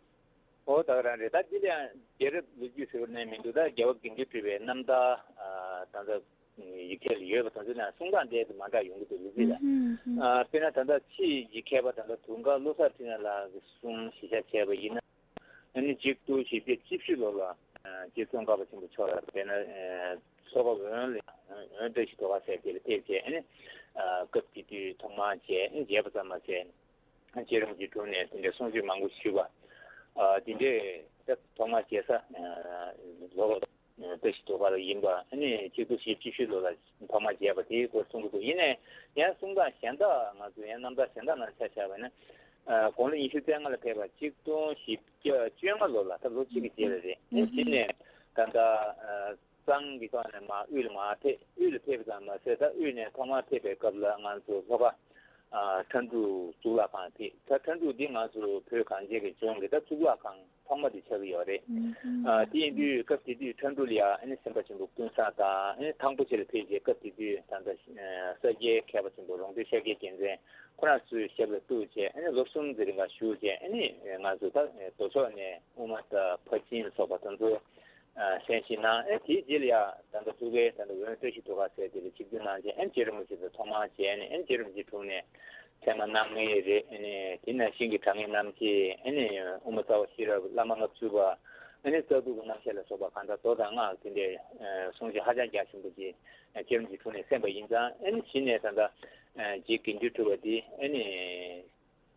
ཨོ་ད་ག་རང་རེད། ད་འདི་ལ་ཡང་རྒྱལ་རབས་ལོ་རྒྱུས་ཟེར་བ་ནས་མི་འདུག་ད་རྒྱལ་བ་དགེ་འདུན་གྲུབ་པའི་རྣམ་ཐར་ཨ་ད་ལྟ་ཡིག་ཐད་ལ་ཡོད་པ་དང་དེ་ན་གསུང་སྟངས་དེ་མ་འདྲ་ཡོང་གི་འདུག་ལུགས་ལ། ཨ་དཔེར་ན་ད་ལྟ་ཕྱིའི་ཡིག་མཁས་པ་ད་ལྟ་དུང་དཀར་བློ་བཟང་འཕྲིན་ལས་ལགས་ཀྱི་གསུང་གཞི་བཞག་བྱས་པ་ཡིན་ན། ཨ་ནི་གཅིག་སྟོང་བཞི་བརྒྱ་བཅུ་བཞི་ལོ་ལ་རྗེ་ཙོང་ཁ་པ་ཆེན་པོ་མཆོག་ལ་དཔེར་ན་མཚོ་ཁ་འོན་ལ་འོན་བཀྲ་ཤིས་རྡོ་ཁ་ཟེར་དེ་ལ་ཕེབས་བྱས། ཨ་ནི་སྐབས་དེ་དུས་ཐོག་མར་མཇལ། མཇལ་བ་ཙམ་མ་ཟད། རྗེ་རིན་པོ་ཆེའི་དྲུང་ནས་དེ་འདྲའི་གསུང་ཆོས་མང་པོ་ཞུས་པ། ཨ་དེ་འདྲའི་ཐོག་མར་མཇལ་ས་ལོ་ལ་བཀྲ་ཤིས་རྡོ་ཁ་ལ་ཡིན་པ། ཨ་ནི་གཅིག་སྟོང་བཞི་བཅུ་བཞི་ལོ་ལ་ཐོག་མར་མཇལ་བ་དེའི་སྐོར་གསུང་གི་འདུག་ཡིན་ནའི་ཡང་གསུང་སྟངས་གཞན་དག་ང་ཚོ་ཡང་རྣམ་ཐར་གཞན་དག་ནང་ཆ་བཞག་པ་ན། ཨ་དགུང་ལོ་ཉི་ཤུ་རྩ་ལྔ་ལ་ཕེབས་པ་གཅིག་སྟོང་བཞི་བརྒྱ་བཅོ་ལྔ་ལོ་ལ་ད་ལོ་གཅིག་གི་རྗེས་ལ་རེད། ཨ་ནི་དེ་ནས་ད་ལྟ་གཙང་གི་ཐོག་ནས་མར་དབུས་ལ་མར་ཕེབས། དབུས་ལ་ཕེབས་པ་ཙམ་མ་ཟད་ད་དབུས་ནས་ཐོག་མར་ཕེབས་པའི་སྐབས་ལ་ང་ཚོ་ལྷོ་ཁ་ཨ་ཁྲ་འབྲུག་གཙུག་ལག་ཁང་ཕེབས། ད་ཁྲ་འབྲུག་འདི་ང་ཚོ་བོད་གངས་ཅན་གྱི་ལྗོངས་ཀྱི་ད་གཙུག་ལག་ཁང་ཐོག་མ་དེ་ཆགས་ཀྱི་ཡོད་རེད། ཨ་དེ་ཡིན་དུས་སྐབས་དེ་དུས་ཁྲ་འབྲུག་ལ་ཡ་ཨ་ནི་སེམས་དཔའ་ཆེན་པོ་ཀུན་བཟང་དང་། ཨ་ནི་ཐང་པོ་ཆེ་ལ་ཕེབས་རྗེས་སྐབས་དེ་དུས་ད་ལྟ་ས་སྐྱའི་མཁས་པ་ཆེན་པོ་རོང་སྟོན་ཤཱཀྱའི་རྒྱལ་མཚན་ཁོ་རང་ཚོའི་ཞབས་ལ་གཏུགས་བྱས། ཨ་ནི་ལོ་གསུམ་ཙམ་རིང་ག་བཞུགས་བྱས། ཨ་ནི་ང་ཚོ་ད་མདོ་ཕྱོགས་ནས་དབུ་མ་དང་ཕར་ཕྱིན་ལ་སོགས་པ་དེ་ཚོ་གསན་བཞེས་གནང་། ཨེ་དེའི་རྗེས་ལ་ཡ་ད་ལྟ་ཐུགས་ཀའི་ད་ལྟ་འོན་བཀྲ་ཤིས་རྡོ་ཁ་ཟེར་དེ་ལ་ཆིབས་བསྒྱུར་གནང་རྗེས། ཨེ་རྗེ་རིན་པོ་ཆེ་དང་ཐོག་མར་མཇལ་ནས། ཨེ་རྗེ་རིན་པོ་ཆེའི་དྲུང་ནས་ཚད་མ་རྣམ་ལྔའི་རེད། ཨེ་ནས་དེ་ནང་བཞིན་གྱི་དྲང་ངེས་རྣམ་འབྱེད། ཨེ་ནས་དབུ་མ་རྩ་བ་ཤེས་རབ། བླ་མ་ལྔ་བཅུ་པ། ཨེ་ནས་རྩ་ལྟུང་གི་རྣམ་བཤད་ལ་སོགས་པ་གང་ལྟར་མདོ་དང་སྔགས་དེ་འདྲའི་གསུང་བཤད་ཧ་ཅང་རྒྱ་ཆེན་པོ་ཅིག་རྗེ་རིན་པོ་ཆེའི་དྲུང་ནས་གསན་པ་ཡིན་ཙང་། ཨེ་ནས་གཞི་ནས་ད་ལྟ་རྗེ་དགེ་འདུན་གྲུབ་པ་འདི་ཨེ་ནས་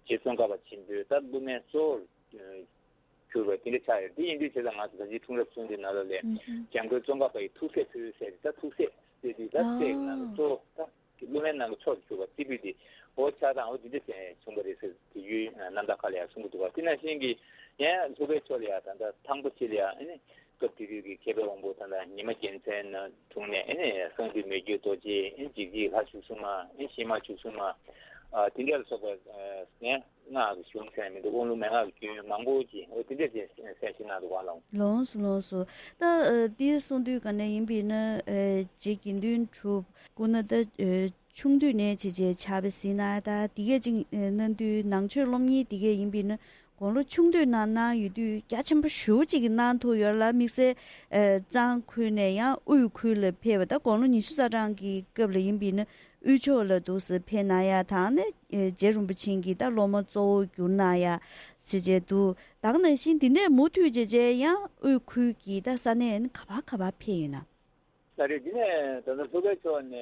རྗེ་ཙོང་ཁ་པ་ཆེན་པོའི་ད་སློབ་མའི་གཙོ་བོར་གྱུར་པ་དེ་འདྲ་ཆགས་ཡོད། དེ་ཡིན་དུས་བྱས་ཙང་ང་ཚོ་ད་ཅི་འཁྲུངས་རབས་གསུང་དེ་ནང་ལོགས་ལས་འཇམ་མགོན་ཙོང་ཁ་པ་ཡི་ཐུགས་སྲས་ཕུལ་ཟེར་ཏེ། ད་ཐུགས་སྲས་ཟེར་དུས་ད་སྲས་ཀྱི་ནང་གི་གཙོ་བོ། ད་སློབ་མའི་ནང་གི་མཆོག་ཏུ་གྱུར་པ་རྩེ་ཕུད་དེ་འོ་ཆགས་སྟངས་འོ་དེ་འདྲ་ཞིག་བྱུང་བ་རེད་ཟེར་དུས་ཡུལ་རྣམ་ཐར་ཁག་ལ་ཡང་གསུང་གི་འདུག་པ། དེ་ནང་བཞིན་གྱི་ཡང་ལྷོ་པའི་ཕྱོགས་ལ་ཡང་ད་ལྟ་ཐང་པོ་ཆེ་ལ་ཡང་ཨ་ནི་ སྐབས་དེ་དུས་ཀྱི་མཁས་པའི་དབང་པོ་དང་ཉི་མ་རྒྱལ་མཚན་དྲུང་ནས་ཨེ་ནས་གསང་འདུས་མི་བསྐྱོད་རྡོ་རྗེ་ཨེ་འཇིགས་བྱེད་ལྷ་བཅུ་གསུམ་མ་ཨེ་ཤེས་མ་བཅུ་གསུམ་མ་དེ་འདྲ་ལ་སོགས་པ་ནས་སྔགས་ཀྱི་གཞུང་ཟེར་མི་འདུག་དབང་ལུང་མན་ངག་གི་རྒྱུན་མང་པོ་ཅིག་འོ་དེ་འདྲ་ཅིག་གསན་ཞིག་གནང་འདུག་ག་ལགས། ལོངས་སུ་ལོངས་སུ། ད་ཨ་འདི་གསུང་དུས་ག་ནས་ཡིན་པས་ན་ཨ་རྗེ་དགེ་འདུན་གྲུབ་སྐུ་ན་ད་ཨ་ཆུང་དུས་ནས་བྱས་བྱས་ཕྱག་དཔེ་གཟིགས་གནང་ད་དེ་གས་ཅིག་ཨ་གནང་དུས་ནང་ཆོས་སློབ་གཉེར་དེ་གས་ཡིན་པས་ན་དགུང་ལོ་ཆུང་དུས་ནང་གནང་ཡོད་དུས་རྒྱ་ཆེན་པོ་ཞེ་པོ་ཅིག་གི་གནང་ཐུབ་ཡོད་ལ་དམིགས་བསལ་ཨ་གཙང་ཁུལ་ནས་ཡང་དབུས་ཁུལ་ལ་ཕེབས་པ་ད་དགུང་ལོ་ཉི་ཤུ་རྩ་གྲངས་ཀྱི་སྐབས་ལ་ཡིན་པས་ན། དབུས་ཕྱོགས་ལ་འདུག་སེ་ཕེབས་གནང་ཡ་དང་ནི་ཨེ་རྗེ་རིན་པོ་ཆེ་གི་ད་སློབ་མ་གཙོ་བོ་གྱུར་གནང་ཡ་ཅེས་བྱས་འདུག་ད་ག་ནང་བཞིན་འདི་ནས་མུ་མཐུད་བྱས་བྱས་ཡང་དབུས་ཁུལ་གྱི་ད་ས་གནས་ནི་ག་པར་ག་པར་ཕེབས་ཡོད་ན། ད་རེས་འདི་ནས་ད་ལྟ་ལྷོ་ཁའི་ཕྱོགས་ནས་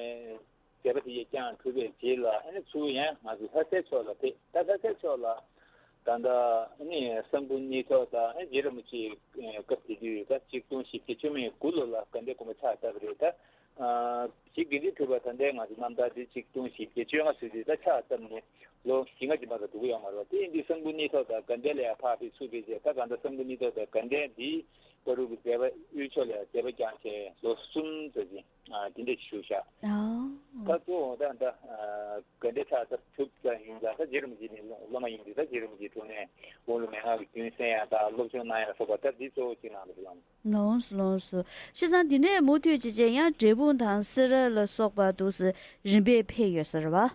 མཛད་པ་དེ་ཡས་བསྐྱངས་གྲུབ་པའི་རྗེས་ལ་ཨ་ནི་ཚུར་ཡང་ང་ཚོ་ལྷ་སའི་ཕྱོགས་ལ་ཕེབས། ད་ལྷ་སའི་ཕྱོགས་ལ་ད་ལྟ་ཨ་ནི་གསང་ཕུ་གནས་མཆོག་དང་ཨ་ནི་རྗེ་རིན་པོ་ཆེ་སྐབས་དེ་དུས་ད་ཆིག་སྟོང་བཞི་བརྒྱ་བཅུ་མེད་དགུ་ལོ་ལ་དགའ་ལྡན་དགོན་པ་ཕྱག་བཏབ་པ་རེད་ད། ཨ་གཞི་དགེ་འདུན་གྲུབ་པ་ད་ལྟའི་ང་ཚོ་རྣམ་ཐར་འདི་ཆིག་སྟོང་བཞི་བརྒྱ་བཅོ་ལྔ་ཟེར་དུས་ད་ཕྱག་བཏབ་ནས་ལོ་བཞི་ལྔ་རྗེས་མ་ལ་འགྲོ་གི་ཡོད་མ་རེད་བ། དེ་ཡིན་དུས་གསང་ཕུ་གནས་མཆོག་དང་དགའ་ལྡན་ལ་ཡང་ཕར་ཕེབས་ཚུར་ཕེབས་བྱས་ད་གང་ལྟར་གསང་ཕུ་གནས་མཆོག་དང་དགའ་ལྡན་འདིའི་བར་དུ་གི་མཛད་པ་དབུས་ཕྱོགས་ལ་ཡང་མཛད་པ་བསྐྱངས་བྱས་ལོ་གསུམ་ཙམ་ཅིག་ཨ་དེ་འདྲ་ཞིག་བཞུགས་ཤག་ད་གཙོ་བོ་ད་ད་ཨ་དགའ་ལྡན་ཕྱག་བཏབ་གྲུབ་ཙམ་ཡིན་ཙང་ད་རྗེ་རིན་པོ་ཆེ་ནས་སློབ་མ་ཡིན་དུས་ད་རྗེ་རིན་པོ་ཆེའི་དྲུང་ནས་དབང་ལུང་མན་ངག་གི་རྒྱུན་གསན་ཡ་དང་སློབ་སྦྱོང་གནང་ཡ་ལ་སོགས་པ་ད་འདི་གཙོ་བོ་གཅིག་གནང་འདུག་ལགས། ལོངས་སུ་ལོངས་སུ། བྱས་ཙང་འདི་ནས་མུ་མཐུད་བྱས་བྱས་ཡང་འབྲས་སྤུངས་དང་སེ་ར་ལ་སོགས་པ་འདུག་སེ་རིམ་པས་ཕེབས་ཡོད་ས་རེད་བ།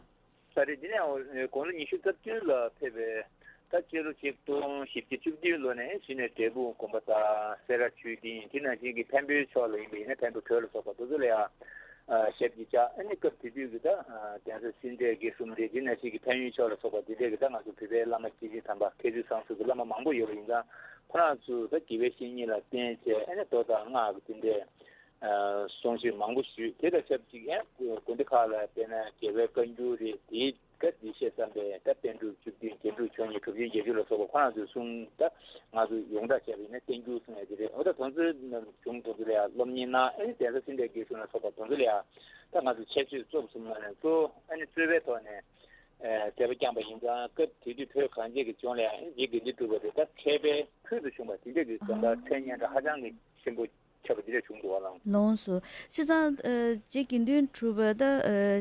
ད་རེས་འདི་ནས་དགུང་ལོ་ཉི་ཤུ་རྩ་བདུན་ལ་ཕེབས་པའི་ད་སྤྱི་ལོ་ཆིག་སྟོང་བཞི་བརྒྱ་བཅུ་བདུན་ལོ་ནས་གཞི་ནས་འབྲས་སྤུངས་དགོན་པ་དང་སེ་ར་ཆོས་སྡིངས་དེ་ནང་བཞིན་གྱི་འཕན་པོའི་ཕྱོགས་ལ་ཡིན་པ་ཡིན་ན་འཕན་པོ་བོད་ལ་སོགས་པ་དེ་ཚོ་ལ་ཡང་ཞབས་ཀྱིས་བཅགས། ཨ་ནི་སྐབས་དེ་དུས་ཀྱི་ད་གདན་ས་སེ་འབྲས་དགེ་གསུམ་རེད། དེ་ནང་བཞིན་གྱི་འཕན་ཡུལ་ཕྱོགས་ལ་སོགས་པ་དེ་འདྲས་ཀྱི་ད་ང་ཚོ་བོད་པའི་བླ་མ་སྐྱེས་ཆེན་དམ་པ་མཁས་བཙུན་བཟང་ཟུར་གྱི་བླ་མ་མང་པོ་ཡོད་པ་ཡིན་ཙང་ཁོ་རང་ཚོས་ད་དགེ་བའི་བཤེས་གཉེན་ལ་བསྟེན་བྱས་ཨ་ནི་མདོ་དང་སྔགས་ཀྱི་དེ་འདྲས་གསུང་ཆོས་མང་པོ་ཞུས། དེ་དང་ཆབས་ཅིག་ཡང་དགོན་སྡེ་ཁག་ལ་དཔེར་ན་རྒྱལ་བའི་བཀའ་འགྱུར་རེད། དེའི་སྐབས་འདི་བཤད་བསམ་པའི་ད་པཎ་གྲུབ་བཅུ་བདུན་རྒྱན་དྲུག་མཆོག་གཉིས་གྲུབ་ཆེན་བརྒྱད་ཅུ་ལ་སོགས་པ་ཁོ་རང་ཚོའི་གསུང་ད་ང་ཚོ་ཡོངས་གྲགས་བྱས་པ་ཡིན་ན་བསྟན་འགྱུར་གསུང་ཡ་དེ་རེད། འོ་ད་དེ་ཚོའི་གཞུང་དེ་ཚོ་ལ་ཡང་སློབ་གཉེར་གནང་ཨ་ནི་གདན་ས་སེ་འབྲས་དགེ་གསུམ་ལ་སོགས་པ་དེ་ཚོ་ལ་ཡང་ད་ང་ཚོ་ཁྱད་ཆོས་གཙོ་བོ་གསུམ་ནང་ནས་གཙོ་བོ་ཨ་ནི་རྩོད་པའི་ཐོག་ནས་མཛད་པ་བསྐྱངས་པ་ཡིན་ཙང་སྐབས་དེ་དུས་བོད་གངས་ཅན་གྱི་ལྗོངས་ལ་ཡང་ཨ་ནི་རྗེ་དགེ་འདུན་གྲུབ་པ་དེ་ད་མཁས་པའི་ཕུལ་དུ་བྱུང་བ་དེ་འདྲ་གི་དོན་དག་མཚན་སྙན་གྲགས་ཧ་ཅང་གི་ཆེན་པོ། ཁྱབ་པ་འདི་འདྲ་བྱུང་འདུག་བ་ལགས། ལོངས་སུ། བྱས་ཙང་ཨ་རྗེ་དགེ་འདུན་གྲུབ་པ་ད་ཨ་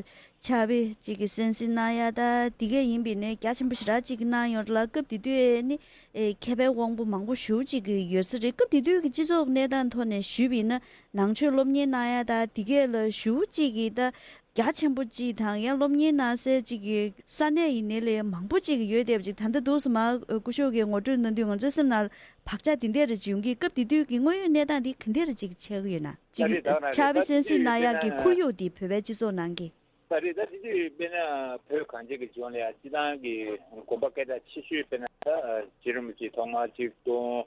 ཕྱག་དཔེ་གཅིག་གི་གསན་གཟིགས་གནང་ཡ་ད་འདི་གས་ཡིན་པས་ནས་རྒྱ་ཆེན་པོ་ཞེ་དྲག་གཅིག་གི་གནང་ཡོད་ལ་སྐབས་དེ་དུས་ནི་ཨེ་མཁས་པའི་དབང་པོ་མང་པོ་ཞེ་པོ་གཅིག་གི་ཡོད་ས་རེད། སྐབས་དེ་དུས་ཀྱི་སྤྱི་ཚོགས་གནས་སྟངས་ཐོག་ནས་ཞུས་པ་ཡིན་ན་ནང་ཆོས་སློབ་གཉེར་གནང་ཡ་ད་འདི་གས་ལ་ཞེ་པོ་གཅིག་གི་ད་རྒྱ་ཆེན་པོ་གཅིག་དང་ཡང་སློབ་གཉེར་གནང་སའི་གཅིག་གི་ས་གནས་ཡིན་ནའི་ལས་མང་པོ་གཅིག་ཡོད་བསྡད་པ་གཅིག་ད་ལྟ་འདུག་སེ་མ་སྐུ་ཞབས་ཀྱིས་ངོ་སྤྲོད་གནང་དུས་ང་ཚོའི་སེམས་ནང་བག་ཆགས་འདི་འདྲ་རེ་བྱུང་གི་སྐབས་དེ་དུས་ཀྱི་དངོས་ཡོད་གནས་སྟངས་འདི་ག་འདྲ་རེ་གཅིག་ཆགས་ཀྱི་ཡོད་ན་གཅིག་ད་རེས་ད་ཕྱག་དཔེ་གསན་གཟིགས་གནང་ཡག་གི་ཁོར་ཡུག་འདི་བོད་པའི་སྤྱི་ཚོགས་ནང་གི་ད་རེས་ད་དེ་དུས་དཔེར་ན་བོད་གངས་ཅན་གྱི་ལྗོངས་ལ་ཡང་སྤྱི་བཏང་གི་དགོན་པ་སྐད་གྲགས་ཆེ་ཤོས་དཔེར་ན་ད་རྗེ་རིན་པོ་ཆེ་ཐོག་མར་ཆིག་སྟོང་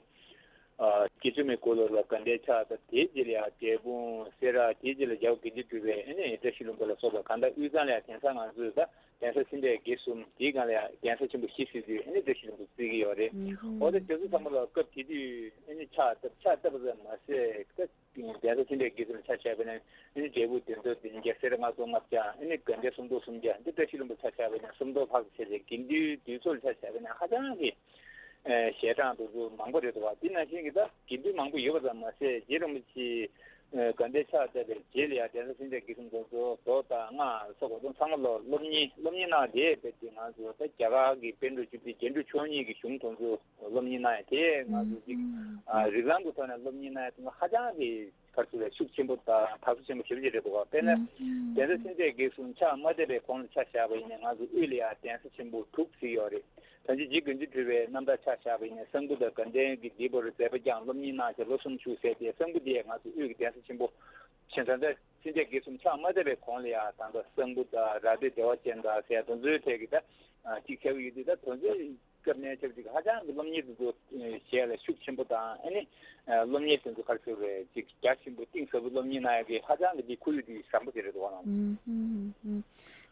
ཨ་བརྒྱད་ཅུ་མེད་དགུ་ལོ་ལ་དགའ་ལྡན་ཕྱག་བཏབ། དེའི་རྗེས་ལ་ཡང་འབྲས་སྤུངས་སེ་ར། དེའི་རྗེས་ལ་རྒྱལ་བ་དགེ་འདུན་གྲུབ་པས་ཨ་ནི་བཀྲ་ཤིས་ལྷུན་པོ་ལ་སོགས་པ་གང་ལྟར་དབུས་གཙང་ལ་ཡང་དེང་སང་ང་ཚོས་ད་གདན་ས་སེ་འབྲས་དགེ་གསུམ་དེའི་སྒང་ལ་ཡང་གདན་ས་ཆེན་པོ་བཞི་ཟེར་དུས་ཨ་ནི་བཀྲ་ཤིས་ལྷུན་པོ་བརྩི་གི་ཡོད་རེད། འོ་ད་དེ་ཚོ་ཚང་མ་ལ་སྐབས་དེ་དུས་ཨ་ནི་ཕྱག་བཏབ་ཕྱག་བཏབ་པ་ཙམ་མ་ཟད་ད་གདན་ས་སེ་འབྲས་དགེ་གསུམ་ལ་ཆ་བཞག་པ་ཡིན་ན་ཨ་ནི་འབྲས་སྤུངས་བདུན་སྟོང་བདུན་བརྒྱ། སེ་ར་ལྔ་སྟོང་ལྔ་བརྒྱ། ཨ་ནི་དགའ་ལྡན་སུམ་སྟོང་སུམ་བརྒྱ། འདི་བཀྲ་ཤིས་ལྷུན་པོ་ཆ་བཞག་པ་ཡིན་ན་སུམ་སྟོང་ལྷག་ཙམ་བྱས་ཏེ་དགེ་འདུན་འདུས་ཚོགས་ལ་ཆ་བཞག་པ་ཡིན་ན་ཧ་ཅང་གི་ཨེ་ཞལ་གྲངས་དེ་ཚོ་མང་པོ་རེད་འདུག་བ། དེ་ནང་བཞིན་གྱི་ད་དགེ་འདུན་མང་པོ་ཡོད་པ་ཙམ་མ་ཟད་རྗེ་རིན་པོ་ཆེ་ཨེ་དགའ་ལྡན་ཕྱག་བཏབ་པའི་རྗེས་ལ་ཡང་གདན་ས་སེ་འབྲས་དགེ་གསུམ་དེ་ཚོ་མདོ་དང་སྔགས་སོགས་པ་དེ་ཚང་མ་ལ་སློབ་གཉེར་སློབ་གཉེར་གནང་དེ་དཔེ་དེ་ང་ཚོ་ད་རྒྱ་གར་གྱི་པཎ་གྲུབ་བཅུ་བདུན་རྒྱན་དྲུག་མཆོག་གཉིས་ཀྱི་གཞུང་དེ་ཚོ་སློབ་གཉེར་གནང་ཡ་དེ་ང་ཚོ་ཅིག་ཨ་རིགས་ལམ་གྱི་ཐོག་ནས་སློབ་གཉེར་གནང་ཡ་དེ་ཚོ་ཧ་ཅང་གི་ག་རེ་ཟེར་ཤུགས་ཆེན་པོ་དང་དར་སོ་ཆེན་པོ་ཞེ་པོ་ཅིག་རེད་འདུག་ག་དཔེར་ན། གདན་ས་སེ་འབྲས་དགེ་གསུམ་ཕྱག་མ་བཏབ་པའི་གོང་ལ་ཆ་བཞག་པ་ཡིན་ན་ང་ཚོ་དབུས་ལ་ཡང་གདན་ས་ཆེན་པོ་དྲུག་ཟེར་ཡོད་རེད། ད་ཅི་རྗེ་དགེ་འདུན་གྲུབ་པའི་རྣམ་ཐར་ཆ་བཞག་པ་ཡིན་ན་གསང་ཕུ་དང་དགའ་ལྡན་གྱི་འདི་བར་མཛད་པ་བསྐྱངས་སློབ་གཉེར་གནང་བྱས་ལོ་གསུམ་བཞུགས་ཟེར་ཏེ་གསང་ཕུ་འདི་ཡང་ང་ཚོ་དབུས་ཀྱི་གདན་ས་ཆེན་པོ་ཆེ། ད་ལྟ་སེ་འབྲས་དགེ་གསུམ་ཕྱག་མ་བཏབ་པའི་གོང་ལ་ཡང་ད་ལྟ་གསང་ཕུ་དང་ར་སྟོད་བདེ་བ་ཅན་དང་ཟེར་དེ་ཚོའི་ཐད་ཀྱི་ད་ཅིག་བྱ་བ་ཡོད་དུས་ད་དེ་ཚོའི་སྐབས་ནས་ཆབས་ཅིག་ཧ་ཅང་གི་སློབ་གཉེར་དེ་ཚོ་བྱས་ལ་ཤུགས་ཆེན་པོ་དང་ཨ་ནི་སློབ་གཉེར་དེ་ཚོ་ག་རེ་ཟེར་བའི་ཅིག་རྒྱ་ཆེན་པོ་གཏིང་ཟབ་པོ་སློབ་གཉེར་གནང་ཡ་གི་ཧ་ཅང་གི་འདི་ཁོར་ཡུག་དེ་བཟང་པོ་དེ་རེད་འདུག་ག་ལགས། ཨུམ་ཧུམ་ཧུམ།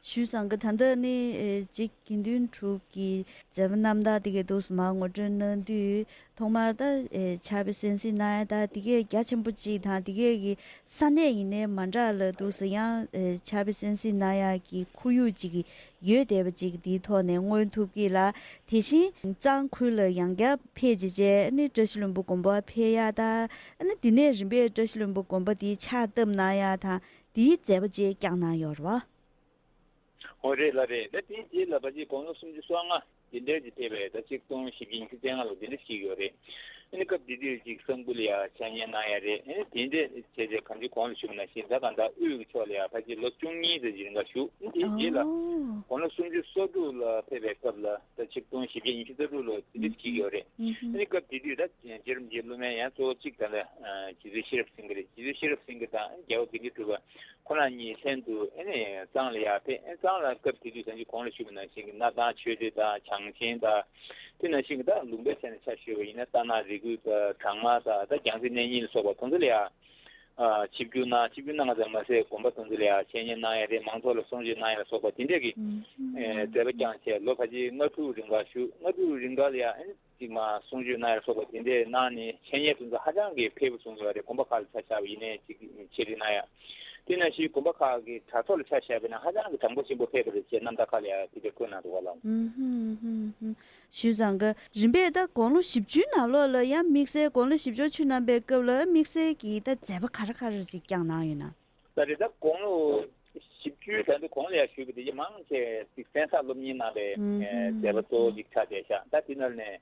ཞུས་ཙང་གི་ད་ལྟ་ནི་ཨེ་གཅིག་དགེ་འདུན་གྲུབ་ཀྱི་མཛད་པ་རྣམ་དག་དེ་གའི་འདུག་སེ་མར་ངོ་སྤྲོད་གནང་དུས། ཐོག་མར་ད་ཨེ་ཕྱག་དཔེ་གསན་གཟིགས་གནང་ཡ་ད་དེ་གའི་རྒྱ་ཆེན་པོ་གཅིག་དང་དེ་གའི་གི་ས་གནས་ཡིན་ནའི་མ་འདྲ་ལ་འདུག་སེ་ཡང་ཨེ་ཕྱག་དཔེ་གསན་གཟིགས་གནང་ཡ་གི་ཁོར་ཡུག་ཅིག་ཡོད་བསྡད་པ་ཅིག་འདིའི་ཐོག་ནས་མངོན་ཐུབ་ཀྱི་ལ། དེ་བཞིན་གཙང་ཁུལ་ལ་ཡང་བསྐྱར་ཕེབས་བྱས་བྱས་ནི་བཀྲ་ཤིས་ལྷུན་པོ་དགོན་པ་ཕེབས་ཡ་ད་ནི་དེ་ནས་རིམ་པས་བཀྲ་ཤིས་ལྷུན་པོ་དགོན་པ་དེ་ཕྱག་བཏབ་གནང་ཡ་དང་དེའི་མཛད་པ་ཅིག་བསྐྱངས་གནང་ཡོད་རེད་བ། འོ་རེད་ལ་རེད། ད་དེའི་རྗེས་ལ་ཕལ་ཆེར་དགུང་ལོ་སུམ་ཅུ་སོ་ལྔ་དེ་འདྲའི་ཅིག་ཕེབས་པས་ད་ཆིག་སྟོང་བཞི་བརྒྱ་ཉི་ཤུ་རྩ་ལྔ་ལོ་དེ་འདྲ་ཞིག་ཡོད་རེད། ཨ་ནི་སྐབས་དེ་དུས་ཅིག་གསང་ཕུ་ལ་ཡ་འཆད་ཉན་གནང་ཡ་རེད། ཨ་ནི་དེ་འདྲ་བྱས་བྱས་གང་ཅི་གོང་ལ་ཞུས་པ་ནང་བཞིན་ད་གང་ལྟར་དབུས་ཀྱི་ཕྱོགས་ལ་ཡ་ཕལ་ཆེར་ལོ་བཅུ་གཉིས་ཙམ་ཅིག་རིང་ག་བཞུགས། ཨ་ནི་དེའི་རྗེས་ལ་ཨོ། དགུང་ལོ་སུམ་ཅུ་སོ་དྲུག་ལ་ཕེབས་པའི་སྐབས་ལ་ད་ཆིག་སྟོང་བཞི་བརྒྱ་ཉི་ཤུ་རྩ་དྲུག་ལོ་དེ་འདྲ་ཞིག་ཡོད་རེད། ཨ་ནི་སྐབས་དེ་དུས་ད་རྗེ་རིན་པོ་ཆེ་སློབ་མའི་ཡང་གཙོ་བོ་གཅིག་ད་ལྟ་རྗེ་བཙུན་ཤེས་རབ་སེང་གེ་རེད། རྗེ་བཙུན་ཤེས་རབ་སེང་གེ་དང་རྒྱལ་བ་དགེ་འདུན་གྲུབ་པ་ཁོ་རང་གཉིས་ལྷན་དུ་ཨ་ནི་གཙང་ལ་ཡར་ཕེབས། ཨ་ནི་གཙང་ལ་སྐབས་དེ་དུས་ད་ཅི་གོང་ལ་ཞུས་པ་ནང་བཞིན་གྱི་སྣར་ཐང་ཆོས་སྡེ་དང་བྱང་ཆེན་དང་དེ་ནང་བཞིན་གྱི་ད་ལུང་པའི་ཆ་ནས་ཆ་བཞག་པ་ཡིན་ན་རྟ་ནག་རི་ཁུལ་དང་བྲག་དམར་དང་ད་རྒྱལ་རྩེ་གནས་རྙིང་ལ་སོགས་པ་དེ་ཚོ་ལ་ཡ་ཆིབས་བསྒྱུར་གནང་། ཆིབས་བསྒྱུར་གནང་བ་ཙམ་མ་ཟད་དགོན་པ་དེ་ཚོ་ལ་ཡ་འཆད་ཉན་གནང་ཡ་རེད། མང་ཚོགས་ལ་གསུང་ཆོས་གནང་ཡ་ལ་སོགས་པ་དེ་འདྲས་ཀྱི་མཛད་པ་བསྐྱངས་བྱས་ལོ་ཕལ་ཆེར་ལྔ་དྲུག་རིང་ག་བཞུགས། ལྔ་དྲུག་རིང་ག་ལ་ཡ་ཨ་ནི་གཅིག་མ་གསུང་ཆོས་གནང་ཡ་སོགས་པ་དེ་འདྲས་གནང་ནས་འཆད་ཉན་དེ་ཚོ་ཧ་ཅང་གི་ཕེབས་པོ་བྱུང་ཡོད་རེད། དགོན་པ་ཁག་ལ་ཆ་བཞག་པ་ཡིན་ནའི་གཅིག་འཆད་ཁྲིད་གནང་ཡ། དེ་ནང་བཞིན་དགོན་པ་ཁག་གི་དྲ་ཐོག་ལ་ཆ་བཞག་པ་ཡིན་ན་ཧ་ཅང་གི་གྲངས་འབོར་ཆེན་པོ་ཕེབས་པ་རེད་ཅེས་རྣམ་ཐར་ཁག་ལ་ཡང་དེ་འདྲ་བཀོད་གནང་འདུག་བ་ལགས། ཨུམ་ཧུམ་ཧུམ་ཧུམ། ཞུས་ཙང་གི་རིམ་པས་ད་དགུང་ལོ་བཞི་བཅུའི་ནང་ལོགས་ལ་ཡང་དམིགས་བསལ་དགུང་ལོ་བཞི་བཅུ་ཆུ་ནང་པའི་སྐབས་ལ་དམིགས་བསལ་གྱི་ད་མཛད་པ་ག་རེ་ག་རེ་ཞིག་བསྐྱངས་གནང་ཡོད་ན། ད་རེས་ད་དགུང་ལོ་བཞི་བཅུའི་ད་དུང་གོང་ལ་ཡང་ཞུས་པ་དེ་ཡིན་མང་ཆེ་ཅིག་གསན་བསམ་སློབ་གཉེར་གནང་བའི་ཨུམ་ཧུམ་མཛད་པ་གཙོ་བོ་ཅིག་ཆགས་བསྡད་ཤག་ད་དེ་ནང་ནས་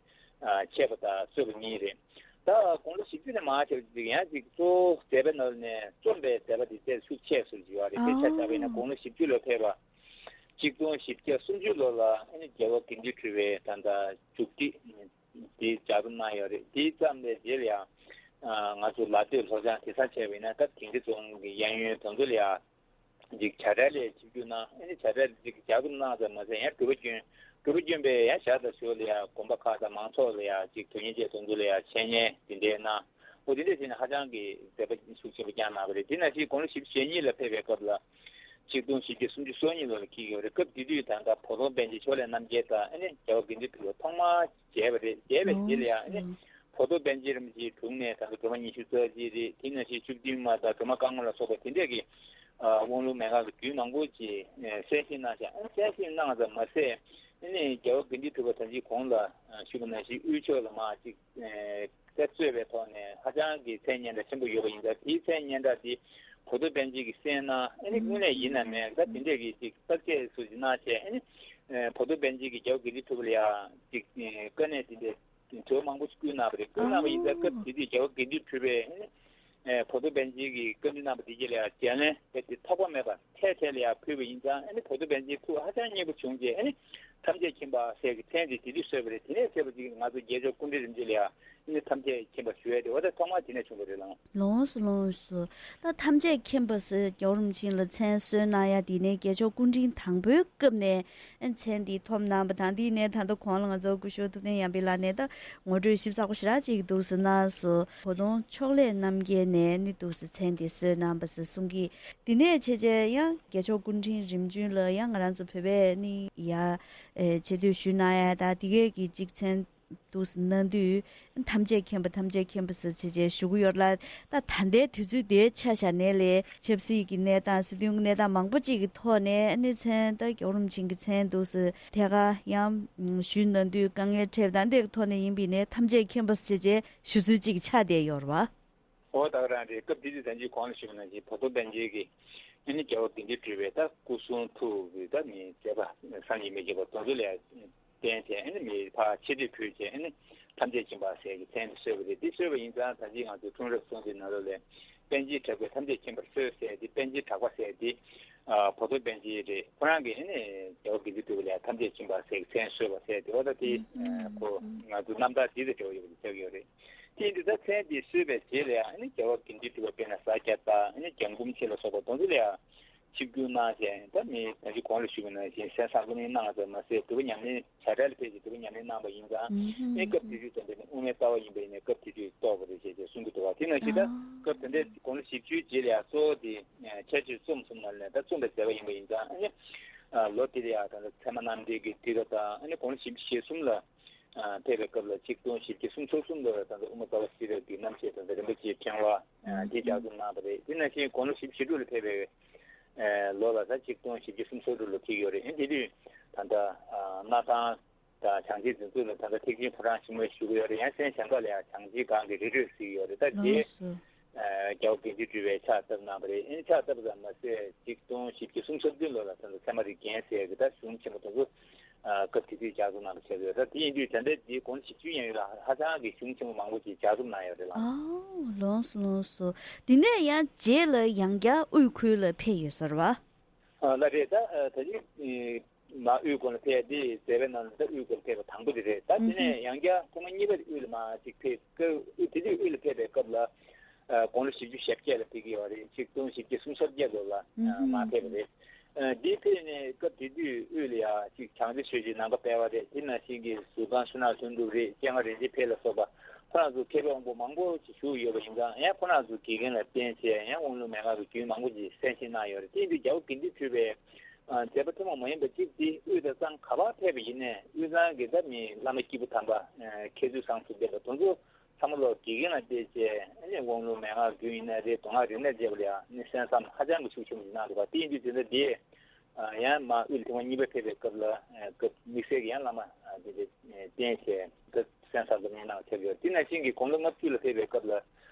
ཆད་པ་དང་གསོལ་བ་གཉིས་རེད། ད་དགུང་ལོ་བཞི་བཅུ་ནས་མར་ཆད་པ་ཅིག་ཡང་ཅིག་གཙོ་བོ་མཛད་པའི་ནང་ནས་རྩོམ་པའི་མཛད་པ་དེ་ཚད་ཤུགས་ཆེ་ཤོས་ཅིག་ཡོད་རེད། དེ་ཆ་བཞག་པ་ཡིན་ན་དགུང་ལོ་བཞི་བཅུ་ལ་ཕེབས་པ། ཆིག་སྟོང་བཞི་བརྒྱ་སུམ་ཅུ་ལོ་ལ་ཨ་ནི་རྒྱལ་བ་དགེ་འདུན་གྲུབ་པའི་ད་ལྟ་མཇུག་སྒྲིལ་དེ་ལྗགས་རྩོམ་གནང་ཡོད་རེད། དེའི་མཚམས་ནས་རྗེས་ལ་ཡང་ང་ཚོ་ལ་སྟོད་ལྷོ་བྱང་དེང་སང་བྱས་པ་ཡིན་ན་སྐབས་དེང་གི་རྫོང་གི་གཡས་གཡོན་དེ་ཚོ་ལ་ཡང་ཅིག་བྱ་བྲལ་ལ་ཆིབས་བསྒྱུར་གནང་། ཨ་ནི་བྱ་བྲལ་ཅིག་ལྗགས་རྩོམ་གནང་ཙམ་མ་ཟད་ཡང་སྒྲུབ་པ་བསྐྱོན། སྒྲུབ་པ་བསྐྱོན་པའི་ཡང་ཞར་དང་ཞོར་ལ་ཡང་དགོན་པ་ཁག་དང་མང་ཚོགས་ལ་ཡང་ཅིག་དོན་གཉེར་བཅས་དེ་ཚོ་ལ་ཡང་འཆད་ཉན་དེ་འདྲའི་གནང་། འོ་དེ་འདྲ་བྱས་ནས་ཧ་ཅང་གི་མཛད་པ་ཤུགས་ཆེན་པོ་བསྐྱངས་གནང་བ་རེད། དེ་ནང་བཞིན་དགུང་ལོ་བཞི་བཅུ་ཞེ་གཉིས་ལ་ཕེབས་པའི་སྐབས་ལ་ཆིག་སྟོང་བཞི་བརྒྱ་སུམ་ཅུ་སོ་གཉིས་ལོ་ལ་འཁེལ་ཡོད་རེད། སྐབས་དེ་དུས་ད་ལྟ་བོ་དོང་པཎ་ཆེན་ཕྱོགས་ལས་རྣམ་རྒྱལ་དང་ཨ་ནི་རྒྱལ་བ་དགེ་འདུན་གྲུབ་པ་ཐོག་མར་མཇལ་བ་རེད། མཇལ་བའི་རྗེས་ལ་ཡང་ཨ་ནི་བོ་དོང་པཎ་ཆེན་རིན་པོ་ཆེའི་དྲུང་ནས་ད་ལྟ་སྒྲོལ་མ་ཉི་ཤུ་རྩ་གཅིག་རེད། དེ་ནང་བཞིན་བཅུ་བདུན་མ་དང་སྒྲོལ་མ་དཀར་མོ་ལ་སོགས་པ་དེ་འདྲས་ཀྱི་དབང་ལུང་མན་ངག་གི་རྒྱུན་མང་པོ་ཅིག་གསན་བཞེས་གནང་ཤག་ཨ་ནི་གསན་བཞེས་གནང་ཙམ་མ་ཟད་ཨ་ནི་རྒྱལ་བ་དགེ་འདུན་གྲུབ་པ་ད་ཅི་གོང་ལ་ཞུས་པ་ནང་བཞིན་དབུས་ཕྱོགས་ལ་མར་ཅིག་གསར་གཙོས་པའི་ཐོག་ནས་ཧ་ཅང་གི་མཚན་སྙན་གྲགས་ཆེན་པོ་ཡོད་པ་ཡིན་ཙང་དེའི་མཚན་སྙན་གྲགས་དེ་བོ་དོང་པཎ་ཆེན་གྱིས་གསན་གནང་། ཨ་ནི་དངོས་གནས་ཡིན་ནམ་མིན་ད་དེ་འདྲས་ཀྱི་ཅིག་བརྟག་དཔྱད་སུ་ཅིག་གནང་བྱས་ཨ་ནི་བོ་དོང་པཎ་ཆེན་གྱིས་རྒྱལ་བ་དགེ་འདུན་གྲུབ་པ་ལ་ཡང་ཅིག་དཀའ་གནད་དེ་འདྲས་དྲི་བ་མང་པོ་ཞིག་བསྐུལ་གནང་བ་རེད། བསྐུལ་གནང་བ་ཡིན་ཙང་སྐབས་དེ་དུས་རྒྱལ་བ་དགེ་འདུན་གྲུབ་པས་ཨ་ནི་བོ་དོང་པཎ་ཆེན་གྱིས་བཀའ་འདྲི་གནང་བ་དེ་རྗེས་ལ་ཡང་བརྗེ་ལེན་དེ་ཐོགས་པ་མེད་པར་འཕྲལ་འཕྲལ་ལ་ཡང་ཕུལ་བ་ཡིན་ཙང་ཨ་ནི་བོ་དོང་པཎ་ཆེན་ཐུགས་ཧ་ཅང་མཉེས་པོ་བྱུང་རྗེས་ཨ་ནི་ཐམས་ཅད་མཁྱེན་པ་ཟེར་གྱི་མཚན་དེ་དེ་དུས་གསོལ་བ་རེད། དེ་ནས་བྱས་པ་ཅིག་ང་ཚོ་རྒྱལ་མཆོག་སྐུ་ཕྲེང་རིམ་བྱོན་ལ་ཡང་ཨ་ནི་ཐམས་ཅད་མཁྱེན་པ་ཞུ་ཡ་དེ་འོ་ད་ཐོག་མར་དེ་ནས་བྱུང་བ་རེད་ལགས། ལགས་སོ་ལགས་སོ། ད་ཐམས་ཅད་མཁྱེན་པ་ཟེར་རྒྱལ་བ་རིན་པོ་ཆེ་ལ་མཚན་གསོལ་གནང་ཡ་དེ་ནས་རྒྱལ་མཆོག་སྐུ་ཕྲེང་དང་པོའི་སྐབས་ནས་མཚན་དེ་ཐོབ་གནང་བ་དང་དེ་ནས་ད་ལྟ་གོང་ལ་ང་ཚོ་སྐུ་ཞབས་ཐུབ་བསྟན་ཡར་འཕེལ་ལགས་ནས་ད་ངོ་སྤྲོད་ཞིབ་ཚགས་པོ་ཞེ་དྲག་ཅིག་འདུག་ཟེར་གནང་སོང་། བོ་དོང་ཕྱོགས་ལས་རྣམ་རྒྱལ་ནས་ནི་འདུག་ཟེར་མཚན་དེ་གསོལ་གནང་བ་ཟེར་གསུང་གི། དེ་ནས་བྱས་བྱས་ཡང་རྒྱལ་མཆོག་སྐུ་ཕྲེང་རིམ་བྱོན་ལ་ཡང་ང་རང་ཚོ་བོད་པས་ནི་ཡ་ཆེ་བསྟོད་ཞུས་གནང་ཡ་ད་དེ་གས་ཀྱི་ཅིག་མཚན་འདུག་གནང་དུས་ཐམས་ཅད་མཁྱེན་པ་ཐམས་ཅད་མཁྱེན་པ་ཟེར་བྱས་བྱས་ཞུ་གི་ཡོད་ལ། ད་ད་ལྟའི་དུས་ཚོད་དེའི་ཆ་བཞག་ནས་ལས་ཆབ་སྲིད་ཀྱི་གནས་སྟངས་སྲིད་དོན་གྱི་གནས་སྟངས་མང་པོ་ཅིག་གི་ཐོག་ནས་ནི་མཚན་ད་རྒྱལ་བ་རིན་པོ་ཆེ་གི་མཚན་འདུག་ཟེར་ཐད་ཀར་ཡང་ཞུས་གནང་དུས་དཀའ་ངལ་འཕྲད་ད་འདི་གི་ཐོག་ནས་ཡིན་པའི་ནས་ཐམས་ཅད་མཁྱེན་པ་ཟེར་བྱས་བྱས་ཞུ་ཚུལ་ཅིག་ཆགས་བསྡད་ཡོད་རེད་བ། འོ་ད་ག་རང་རེད། སྐབས་དེ་དུས་ད་ཅི་གོང་ལ་ཞུས་པ་ནང་བཞིན་བོ་དོང་པཎ་ཆེན་གྱིས་ཨ་ནི་རྒྱལ་བ་དགེ་འདུན་གྲུབ་པའི་ད་སྐུ་གསུང་ཐུགས་ཀྱི་ད་མི་མཛད་པ་བསམ་གྱིས་མི་ཁྱབ་པ་དེ་ཚོ་ལ་བརྟེན་བྱས་ཨ་ནི་མི་ཕར་ཆེ་བསྟོད་ཕུལ་བྱས་ཨ་ནི་ཐམས་ཅད་མཁྱེན་པ་ཟེར་གྱི་མཚན་དེ་གསོལ་བ་རེད། དེ་གསོལ་བ་ཡིན་ཙང་ད་ཅི་ང་ཚོ་འཁྲུངས་རབས་གསུང་དེ་ནང་ལོགས་ལས་པཎ་ཆེན་གྲགས་པས་ཐམས་ཅད་མཁྱེན་པར་གསོལ་ཟེར་དེ་པཎ་ཆེན་གྲགས་པ་ཟེར་དེ་བོ་དོང་པཎ་ཆེན་རེད། ཁོ་རང་གིས་ཨ་ནི་རྒྱལ་བ་དགེ་འདུན་གྲུབ་པ་ལ་ཐམས་ཅད་མཁྱེན་པ་ཟེར་གྱི་མཚན་གསོལ་བ་ཟེར་དེ་འོ་ད་དེ་ཁོ་ང་ཚོ་རྣམ་ཐར་འདི་དང་འབྲེལ་བ་ཡོད་པ་དེ་ཆགས་ཀྱི་ཡོད་རེད། དེ་ཡིན་དུས་ད་མཚན་དེ་གསོལ་བའི་རྗེས་ལ་ཡང་ཨ་ནི་རྒྱལ་བ་དགེ་འདུན་གྲུབ་པ་དཔེར་ན་ས་སྐྱ་བདག་ཨ་ནི་འཇང་དགུན་ཆོས་ལ་སོགས་པ་དེ་ཚོ་ལ་ཡང་ཆིབས་བསྒྱུར་གནང་བྱས་ད་མི་ད་ཅི་གོང་ལ་ཞུས་པ་ནང་བཞིན་གསན་བསམ་སློབ་གཉེར་གནང་བ་ཙམ་མ་ཟད་སྒྲུབ་པ་ཉམས་ལེན་བྱ་བྲལ་ལ་ཕེབས་ཀྱི་སྒྲུབ་པ་ཉམས་ལེན་གནང་བ་ཡིན་ཙང་ཨ་ནི་སྐབས་དེ་དུས་ཙམ་པ་ནི་དབུ་མའི་ལྟ་བ་ཡིན་པ་ཡིན་ནའི་སྐབས་དེ་དུས་རྟོགས་པ་རེད་ཅེས་ཅེས་གསུང་གི་འདུག་བ། དེ་ནང་བཞིན་ད་སྐབས་དེ་འདྲའི་གོང་ལ་ཞིབ་བརྗོད་བྱེད་ལ་ཡང་གཙོ་བོ་དེ་ཁྱད་ཆོས་རྩོམ་གསུམ་ནང་ལས་ད་རྩོམ་པའི་མཛད་པ་ཡིན་པ་ཡིན་ཙང་ཨ་ནི་ ལོ་དེ་ལ་ཡང་ད་ལྟ་ཚད་མ་རྣམ་འགྲེལ་གྱི་ཁྲིད་ཀ་དང་ཨ་ནི་དགུང་ལོ་བཞི་བཅུ་ཞེ་གསུམ་ལ་ཕེབས་པའི་སྐབས་ལ་ཆིག་སྟོང་བཞི་བརྒྱ་སུམ་ཅུ་སོ་གསུམ་ལོ་ལ་ད་ལྟ་དབུ་མ་ཟླ་བ་ཤེས་རབ་ཀྱི་རྣམ་བཤད་ད་ལྟ་རིན་པོ་ཆེའི་ཕྲེང་བ་དེ་ལྗགས་རྩོམ་གནང་བ་རེད། དེ་ནང་བཞིན་དགུང་ལོ་བཞི་བཅུ་ཞེ་དྲུག་ལ་ཕེབས་པའི་ལོ་ལ་ད་ཆིག་སྟོང་བཞི་བརྒྱ་སུམ་ཅུ་སོ་དྲུག་ལོ་ཁེལ་ཡོད་རེད། ཨ་ནི་དེ་དུས་ད་ལྟ་སྣར་ཐང་དང་བྱང་ཆེན་འཛིན་ཚུལ་ལ་ད་ལྟ་ཐེག་ཆེན་ཕོ་བྲང་ཆེན་མོའི་བཞུགས་ཡོད་རེད། ཡང་སེམས་ཞང་ཁ་ལ་ཡང་བྱང་ཆེན་སྒང་གི་རི་ཁྲོད་ཟེར་ཡོད་རེད། ད་དེ་ལགས་སོ། རྒྱལ་བ་དགེ་འདུན་གྲུབ་པས་ཕྱག་བཏབ་གནང་བ་རེད། ཨ་ནི་ཕྱག་བཏབ་ཙམ་མ་ཟད་ཆིག་སྟོང་བཞི་བརྒྱ་སུམ་ཅུ་སོ་བདུན་ལོ་ལ་ད་ལྟ་ཚད་མ་རིགས་རྒྱན་ཟེར་གི་ད་གཞུང་ཆེན་པོ་དེ་ཚོ་སྐབས་དེ་དུས་ལྗགས་རྩོམ་གནང་བ་ཆགས་ཡོད་རེད། ད་དེ་ཡིན་དུས་ད་ལྟའི་འདིའི་དགུང་ལོ་བཞི་བཅུ་ཡན་ཡོད་ལ་ཧ་ཅང་གི་གཞུང་ཆེན་པོ་མང་པོ་ཞིག་ལྗགས་རྩོམ་གནང་ཡོད་རེད་ལགས། ཨའོ་ལགས་སོ་ལགས་སོ། དེ་ནས་ཡང་རྗེས་ལ་ཡང་བསྐྱར་དབུས་ཁུལ་ལ་ཕེབས་ཡོད་ས་རེད་བ། ལགས་རེད། ད་ད་ཅི་མ་དབུས་ཁུལ་ལ་ཕེབས་དེ་མཛད་པའི་ནང་ལ་ད་དབུས་ཁུལ་ལ་ཕེབས་པ་དང་པོ་དེ་རེད། ད་དེ་ནས་ཡང་བསྐྱར་ཐེངས་མ་གཉིས་པ་དེ་དབུས་ལ་མར་ཅིག་ཕེབས་སྐབས་དེ་དུས་དབུས་ལ་ཕེབས་པའི་སྐབས་ལ་དགུང་ལོ་བཞི་བཅུ་ཞེ་བརྒྱད་ལ་ཕེབས་ཀྱི་ཡོད་རེད། ཆིག་སྟོང་བཞི་བརྒྱ་སུམ་ཅུ་སོ་བརྒྱད་ལོ་ལ་མར་ཕེབས་པ་རེད། འདིའི་ཕེབས་ནས་སྐབས་དེ་དུས་དབུས་ལ་ཡང་ཅིག་བྱང་རྩེ་ཆོས་ཀྱི་ནང་པ་དཔལ་བ་རེད། དེ་ནང་བཞིན་གྱི་ཟུར་ཁང་ཤུ་ནག་ལྷུན་གྲུབ་རེད། སྤྱན་སྔ་རིན་ཆེན་འཕེལ་ལ་སོགས་པ་ཁོ་རང་ཚོ་མཁས་པའི་དབང་པོ་མང་པོ་ཞིག་བཞུགས་ཡོད་པ་ཡིན་ཙང་ཡང་ཁོ་རང་ཚོ་དགེ་རྒན་ལ་བརྟེན་བྱས་ཡང་དབང་ལུང་མན་ངག་གི་རྒྱུན་མང་པོ་ཞིག་གསན་བཞེས་གནང་ཡོད་རེད། དེ་ཡིན་དུས་རྒྱལ་བ་དགེ་འདུན་གྲུབ་པའི་མཛད་པ་ཐུན་མོང་མ་ཡིན་པ་གཅིག་དེ་དབུས་དང་གཙང་ག་པར་ཕེབས་པ་ཡིན་ནའི་དབུས་གཙང་གི་ད་མི་བླ་མ་སྐྱེས་བུ་དམ་པ་མཁས་བཙུན་བཟང་པོ་ལྡན་པ་དེ་ཚོ་ཚང་མ་ལོ་དགེ་རྒན་ལ་བལྟས་བྱས་ཨ་ནི་དབང་ལུང་མན་ངག་རྒྱུན་ཡིན་ན་རེད། མདོ་སྔགས་རིག་གནས་བཅས་པ་ལ་ཡང་ནི་གསན་བསམ་ཧ་ཅང་གི་ཤུགས་ཆེན་པོ་ཞིག་གནང་འདུག་པ། དེ་ཡིན་དུས་དེ་འདྲ་དེ་ཡང་མ་དབུས་ལ་ཐེངས་མ་གཉིས་པ་ཕེབས་པའི་སྐབས་ལ་སྐབས་དམིགས་བསལ་གྱི་ཡང་བླ་མ་དེ་འདྲ་བསྟེན་བྱས་སྐབས་གསན་བསམ་གྱི་གནང་ཆགས་ཡོད། དེ་ནང་བཞིན་གྱི་དགུང་ལོ་ལྔ་བཅུ་ལ་ཕེབས་པའི་སྐབས་ལ་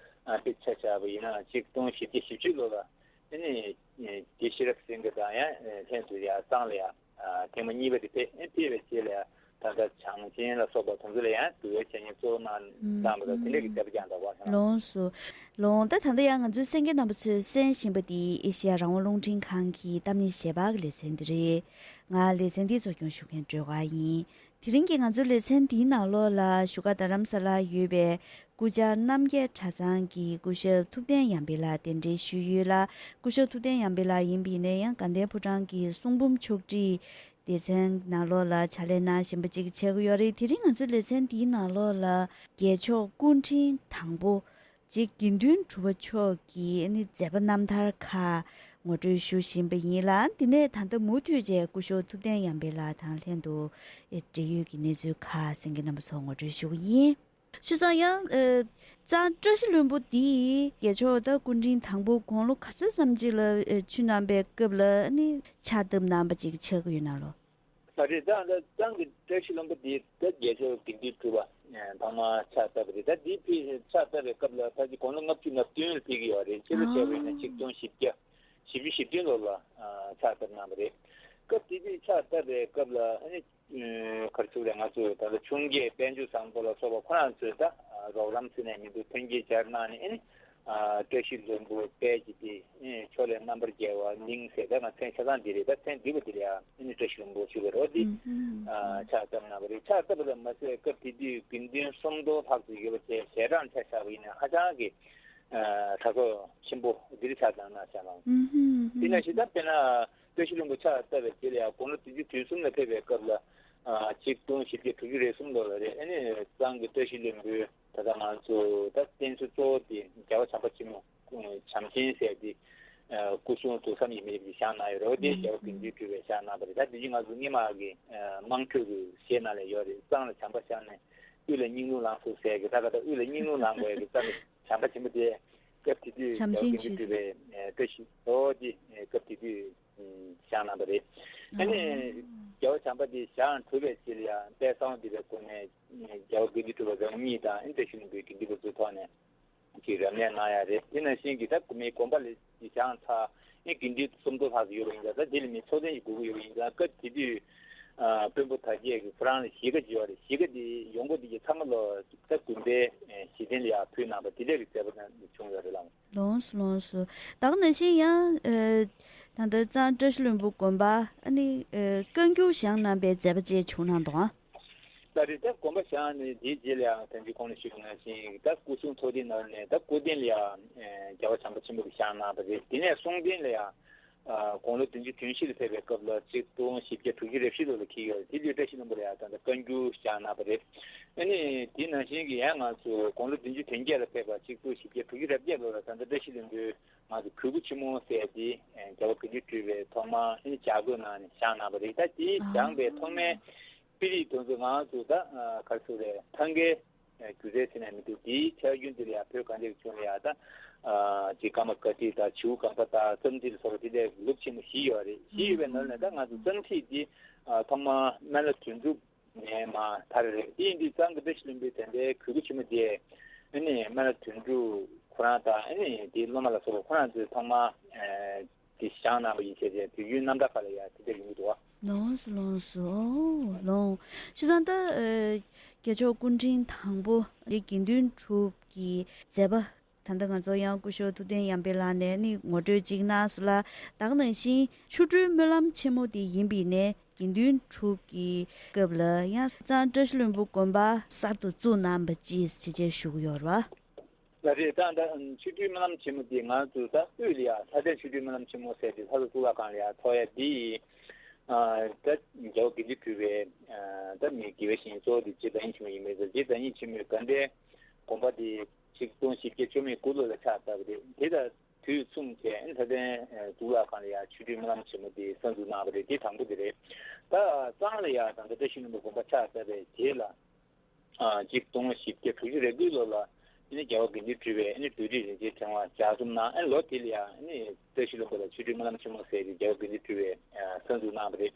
དཔེ་ཆ་བཞག་པ་ཡིན་ན་ཆིག་སྟོང་བཞི་བརྒྱ་བཞི་བཅུ་ལོ་ལ་ཨ་ནི་རྗེ་ཤེས་རབ་སེང་གེ་དང་ཡང་ལྷན་དུ་ཡང་གཙང་ལ་ཡང་ཐེངས་མ་གཉིས་པ་དེ་ཕེབས། ཨེ་ཕེབས་པའི་རྗེས་ལ་ཡང་ད་ལྟ་བྱང་ཆེན་ལ་སོགས་པ་དེ་ཚོ་ལ་ཡང་འདུལ་བའི་འཆད་ཉན་གཙོ་བོ་གནང་གནང་བ་དང་དེ་འདྲ་གི་མཛད་པ་ཀྱང་འདུག་པ། ལགས་སོ། ལགས། ད་ད་ལྟ་ཡང་ང་ཚོའི་གསན་མཁན་རྣམ་པ་ཚོས་གསན་བཞིན་པ་འདི་ཨེ་ཤེ་ཡ་རང་དབང་རླུང་འཕྲིན་ཁང་གི་གཏམ་གླེང་ཞལ་པར་གྱི་ལེ་ཚན་འདི་རེད། ང་ལེ་ཚན་འདི་གཙོ་སྐྱོང་ཞུ་མཁན་སྒྲོལ་དཀར་ཡིན། དེ་རིང་གི་ང་ཚོའི་ལེ་ཚན་འདིའི་ནང་ལོགས་ལ་བཞུགས་སྒར་རྡ་རམ་ས་ལར་ཡོད་པའི་སྐུ་བཅར་རྣམ་རྒྱལ་གྲྭ་ཚང་གི་སྐུ་ཞབས་ཐུབ་བསྟན་ཡར་འཕེལ་ལགས་གདན་འདྲེན་ཞུས་ཡོད་ལ། སྐུ་ཞབས་ཐུབ་བསྟན་ཡར་འཕེལ་ལགས་ཡིན་པ་ཡིན་ན་ཡང་དགའ་ལྡན་ཕོ་བྲང་གི་གསུང་འབུམ་ཕྱོགས་སྒྲིག་སྡེ་ཚན་ནང་ལོགས་ལ་ཕྱག་ལས་གནང་བཞིན་པ་ཅིག་ཆགས་ཀྱི་ཡོད་རེད། དེ་རིང་ང་ཚོའི་ལེ་ཚན་འདིའི་ནང་ལོགས་ལ་རྒྱལ་མཆོག་སྐུ་ཕྲེང་དང་པོ་རྗེ་དགེ་འདུན་གྲུབ་པ་མཆོག་གི་ཨ་ནི་མཛད་པ་རྣམ་ཐར་ཁག་ངོ་སྤྲོད་ཞུ་བཞིན་པ་ཡིན་ལ། འདི་ནས་ད་ལྟ་མུ་མཐུད་བྱས་སྐུ་ཞབས་ཐུབ་བསྟན་ཡར་འཕེལ་ལགས་དང་ལྷན་དུ་ཨེ་འབྲེལ་ཡོད་ཀྱི་གནས་ཚུལ་ཁག་གསན་མཁན་རྣམ་པ་ཚོར་ངོ་སྤྲོད་ཞུ་གི་ཡིན། བྱས་ཙང་ཡང་ཨེ་གཙང་བཀྲ་ཤིས་ལྷུན་པོ་འདི་རྒྱལ་མཆོག་ད་སྐུ་ཕྲེང་དང་པོ་དགུང་ལོ་ག་ཚོད་ཙམ་ཅིག་ལ་ཨེ་བཅུ་གནང་པའི་སྐབས་ལ་ཨ་ནི་ཕྱག་བཏབ་གནང་པ་ཅིག་ཆགས་ཀྱི་ཡོད་ན་ལོ། ད་རེས་ད་ད་གཙང་གི་བཀྲ་ཤིས་ལྷུན་པོ་འདི་ད་རྒྱལ་མཆོག་དགེ་འདུན་གྲུབ་པ་ཐོག་མར་ཕྱག་བཏབ་པ་རེད། ད་འདི་ཕྱག་བཏབ་པའི་སྐབས་ལ་ད་ཅི་དགུང་ལོ་ལྔ་བཅུ་ང་བདུན་ལ་ཕེབས་ཀྱི་ཡོད་རེད། སྤྱི་ལོ་བྱས་པ་ཡིན་ན་ཆིག་སྟོང་བཞི་བརྒྱ་བཞི་བཅུ་ཞེ་བདུན་ལོ་ལ་ཕྱག་བཏབ་གནང་བ་རེད། སྐབས་དེ་དུས་ཕྱག་བཏབ་པའི་སྐབས་ལ་ཨ་ནི་ག་རེ་ཟེར་དགོས་རེད། ང་ཚོ་ད་ལྟ་ཆུང་རྒྱལ་དཔལ་འབྱོར་བཟང་པོ་ལ་སོགས་པ་ཁོ་རང་ཚོས་ད་རོགས་རམ་ཟེར་ནས་མི་འདུག་མཐུན་རྐྱེན་སྦྱར་གནང་ནས་ཨ་ནི་བཀྲ་ཤིས་ལྷུན་པོ་དཔལ་གྱི་སྡེ་ཕྱོགས་ལས་རྣམ་པར་རྒྱལ་བ་གླིང་ཟེར་ད་ང་མཚན་ཆ་ཚང་འདི་རེད། ད་མཚན་བསྡུས་པ་འདི་ལ་ཡང་ཨ་ནི་བཀྲ་ཤིས་ལྷུན་པོ་ཞུ་དགོས་རེད། འོ་འདི་ཕྱག་བཏབ་གནང་བ་རེད། ཕྱག་བཏབ་པ་ལ་མ་ཟད་སྐབས་དེ་དུས་དགེ་འདུན་སུམ་སྟོང་ལྷག་ཙམ་ཡོད་པ་བཅས་ཞལ་གྲངས་ཆ་བཞག་པ་ཡིན་ན་ཧ་ཅང་གི་གྲགས་ཚོགས་ཆེན་པོ་འདིར་ཆགས་བཏང་གནང་བཞག་གནང་། དེ་ནང་བཞིན་ད་དཔེར་ན་བཀྲ་ཤིས་ལྷུན་པོ་ཕྱག་བཏབ་པའི་རྗེས་ལ་ཡང་དགུང་ལོ་བདུན་ཅུ་དོན་གསུམ་ལ་ཕེབས་པའི་སྐབས་ལ་ཆིག་སྟོང་བཞི་བརྒྱ་དྲུག་ཅུ་རེ་གསུམ་ལོ་ལ་རེད། ཨ་ནི་གཙང་གི་བཀྲ་ཤིས་ལྷུན་པོའི་ད་ལྟ་ང་ཚོ་ད་རྟེན་གཙོ་གཙོ་བོ་དེ་རྒྱལ་བ་བྱམས་པ་ཆེན་པོ་བྱམས་ཆེན་ཟེར་དེ་སྐུ་གསུང་ཐུགས་བསམ་ཡིད་མི་བསྐྱོད་ཀྱི་བཞེངས་གནང་ཡོད་རེད། དེ་རྒྱལ་བ་དགེ་འདུན་གྲུབ་པས་བཞེངས་གནང་བ་རེད། ད་དེ་བཞིན་ང་ཚོ་སྔོན་མ་གི་དམངས་ཁྲོད་ཀྱི་གཞས་ནང་ལ་ཡོད་རེད། གཙང་ལ་བྱམས་པ་བཞེངས་ནས་དབུས་ལ་སྙིང་རླུང་ལངས་སོང་ཟེར་གི། ད་ག་ད་དབུས་ལ་སྙིང་རླུང་ལངས་དགོས་ཡ་གི་རྩ་ནས་བྱམས་པ་ཆེན་པོ་དེ་སྐབས་དེ་དུས་བྱམས་ཆེན་རྒྱལ་བ་དགེ་འདུན་གྲུབ་པའི་བཀྲ་ཤིས་ལྷུན་པོ་དེ་སྐབས་དེ་དུས་བཞེངས་གནང་བ་རེད། ཨ་ནི་རྒྱལ་བ་བྱམས་པ་དེ་བཞེངས་གྲུབ་པའི་རྗེས་ལ་ཡང་དཔལ་གསང་བ་འདུས་པའི་སྐུ་ནས་རྒྱལ་བ་དགེ་འདུན་གྲུབ་པ་རང་ཉིད་དང་ཨ་ནི་བཀྲ་ཤིས་ལྷུན་པོའི་དགེ་འདུན་པ་ཚོའི་ཐོག་ནས་ཀྱི་རབ་གནས་གནང་ཡ་རེད། དེ་ནང་བཞིན་གྱི་ད་མི་དགོན་པ་ལ་བཞེངས་ཚར་ཨེ་དགེ་འདུན་སུམ་མདོ་ལྷག་ཙམ་ཡོད་པ་ཡིན་ཙང་ད་དེ་ལ་མི་ཚོགས་ཆེན་ཞིག་དགོས་ཀྱི་ཡོད་པ་ཡིན་ཙང་སྐབས་དེ་དུས་དཔོན་པོ་དར་རྒྱས་ཀྱིས་ཁོ་རང་ལ་གཞིས་ཀ་ཅིག་ཡོད་རེད། གཞིས་ཀ་དེ་ཡོང་སྒོ་དེ་གྱི་ཚང་མ་ལོ་ད་དགོན་པའི་གཞི་རྟེན་ལ་ཡང་ཕུལ་གནང་བ་དེ་འདྲ་གི་མཛད་པ་བྱུང་ཡོད་རེད་ལགས། ལགས་སོ་ལགས་སོ། ད་ག་ནང་བཞིན་ཡང་ད་ལྟ་གཙང་བཀྲ་ཤིས་ལྷུན་པོ་དགོན་པ་ཨ་ནི་བཀའ་འགྱུར་བཞེངས་གནང་པའི་མཛད་པ་ཅིག་བྱུང་གནང་འདུག་ཨ། ད་རེས་ད་དགོན་པ་བཞེངས་ནས་དེའི་རྗེས་ལ་ཡང་ད་ཅི་གོང་ལ་ཞུས་པ་ནང་བཞིན་ད་སྐུ་གསུང་ཐུགས་རྟེན་ནང་ནས་ད་སྐུ་རྟེན་ལ་ཡང་རྒྱལ་བ་བྱམས་པ་ཆེན་པོ་གིས་བཞེངས་གནང་བ་རེད། དེ་ནས་གསུང་རྟེན་ལ་ཡང་དགུང་ལོ་བདུན་ཅུ་དོན་བཞི་ལ་ཕེབས་པའི་སྐབས་ལ་ཆིག་སྟོང་བཞི་བརྒྱ་དྲུག་ཅུ་རེ་བཞི་ལོ་ལ་འཁེལ་ཡོད་རེད། དེ་དུས་བཀྲ་ཤིས་ལྷུན་པོ་ལ་ཡང་ད་ལྟ་བཀའ་འགྱུར་བཞེངས་གནང་བ་རེད། ཨ་ནི་དེ་ནང་བཞིན་གྱི་ཡང་ང་ཚོ་དགུང་ལོ་བདུན་ཅུ་དོན་བརྒྱད་ལ་ཕེབས་པ་ཆིག་སྟོང་བཞི་བརྒྱ་དྲུག་ཅུ་རེ་བརྒྱད་ལོ་ལ་ད་ལྟ་བཀྲ་ཤིས་ལྷུན་པོའི་ང་ཚོ་གོས་སྐུ་ཆེན་མོ་ཟེར་དེ་རྒྱལ་བ་དགེ་འདུན་གྲུབ་པས་ཐོག་མར་ཨ་ནི་ལྗགས་བཀོད་གནང་ནས་བཞེངས་གནང་བ་རེད། ད་དེ་བཞེངས་པའི་ཐོག་མའི་དཔེ་རིས་དེ་ཚོ་ང་ཚོ་ད་ག་རེ་ཟེར་རེད། ཐང་གའི་སྒྱུ་རྩལ་ཟེར་ནས་མི་འདུག་དེའི་ཆ་རྒྱུན་དེ་ལ་ཡང་བོད་གངས་ཅན་གྱི་ལྗོངས་ལ་ཡང་ད་ཅིག་ཀརྨ་སྒར་བྲིས་དང་བྱིའུ་སྒང་པ་དང་རྩོམ་བྲིས་ལ་སོགས་པ་དེ་འདྲའི་ལུགས་ཆེན་མོ་བཞི་ཡོད་རེད། བཞི་ཡོད་པའི་ནང་ནས་ད་ང་ཚོ་རྩོམ་བྲིས་འདི་ཐོག་མར་སྨན་བླ་དོན་གྲུབ་ནས་མར་དར་རེད། དེ་ཡིན་དུས་གཙང་གི་བཀྲ་ཤིས་ལྷུན་པོའི་དེ་འདྲའི་གོས་སྐུ་ཆེན་མོ་དེ་ཨ་ནི་སྨན་བླ་དོན་གྲུབ་ཁོ་རང་དང་ཨ་ནི་དེའི་སློབ་མ་ལ་སོགས་པ་ཁོ་རང་ཚོས་ཐོག་མར་དེ་བཞེངས་གནང་བ་ཡིན་ཟེར་བྱས་དུས་ཡུན་རྣམ་ཐར་ཁག་ལ་ཡང་དེ་འདྲ་ཡོང་གི་འདུག་བ། ལོངས་སུ་ལོངས་སུ་ཨོ་ལོངས། བྱས་ཙང་ད་ཨ་རྒྱལ་མཆོག་སྐུ་ཕྲེང་དང་པོ་རྗེ་དགེ་འདུན་གྲུབ་ཀྱི་མཛད་པ་ད་ལྟ་ང་ཚོ་ཡང་སྐུ་ཞབས་ཐུབ་བསྟན་ཡར་འཕེལ་ལགས་ནས་ནི་ངོ་སྤྲོད་ཅིག་གནང་སོང་ལ། ད་ག་ནང་བཞིན་ཆོ་འཕྲུལ་སྨོན་ལམ་ཆེན་མོ་དེ་ཡིན་པའི་ནས་དགེ་འདུན་གྲུབ་ཀྱི་སྐབས་ལ་ཡང་གཙང་བཀྲ་ཤིས་ལྷུན་པོ་དགོན་པ་གསར་དུ་བཙུགས་གནང་བ་ཅིག་ཅེས་བཅས་ཞུ་གི་ཡོད་རེད་བ། ལགས་རེད། ད་ད་ཆོ་འཕྲུལ་སྨོན་ལམ་ཆེན་མོ་འདི་ང་ཚོ་ད་དབུས་ལ་ཡ་ལྷ་ལྡན་ཆོ་འཕྲུལ་སྨོན་ལམ་ཆེན་མོ་ཟེར་ཏེ་ལྷ་ས་གཙུག་ལག་ཁང་ལ་ཡ་ཚོགས་ཡ་འདི་ཡི་ད་རྒྱལ་བ་དགེ་འདུན་གྲུབ་པའི་ད་མི་དགེ་བའི་བཤེས་གཉེན་གཙོ་བོ་འདི་རྗེ་བདག་ཉིད་ཆེན་མོ་ཡིན་པས། རྗེ་བདག་ཉིད་ཆེན་མོས་དགའ་ལྡན་དགོན་པ་འདི་ཆིག་སྟོང་བཞི་བརྒྱ་བཅུ་མེད་དགུ་ལོ་ལ་ཕྱག་བཏབ་པ་རེད། དེ་དང་དུས་མཚུངས་བྱས་ལྷ་ལྡན་གཙུག་ལག་ཁང་ལ་ཡ་ཆོ་འཕྲུལ་སྨོན་ལམ་ཆེན་མོ་འདི་གསར་འཛུགས་གནང་བ་རེད། དེ་དང་པོ་དེ་རེད། ད་གཙང་ལ་ཡ་ད་ལྟ་བཀྲ་ཤིས་ལྷུན་པོ་དགོན་པ་ཕྱག་བཏབ་པའི་རྗེས་ལ། ཆིག་སྟོང་བཞི་བརྒྱ་དྲུག་ཅུ་རེ་དགུའི་ལོ་ལ་ཨ་ནི་རྒྱལ་བ་དགེ་འདུན་གྲུབ་པས་ཨ་ནི་རྡོ་རྗེ་རིན་ཆེན་ཕྲེང་བ་ལྗགས་རྩོམ་གནང་། ཨ་ནི་ལོ་དེ་ལ་ཡང་ཨ་ནི་བཀྲ་ཤིས་ལྷུན་པོ་ལ་ཆོ་འཕྲུལ་སྨོན་ལམ་ཆེན་མོ་ཟེར་ཏེ་རྒྱལ་བ་དགེ་འདུན་གྲུབ་པས་གསར་འཛུགས་གནང་བ་རེད།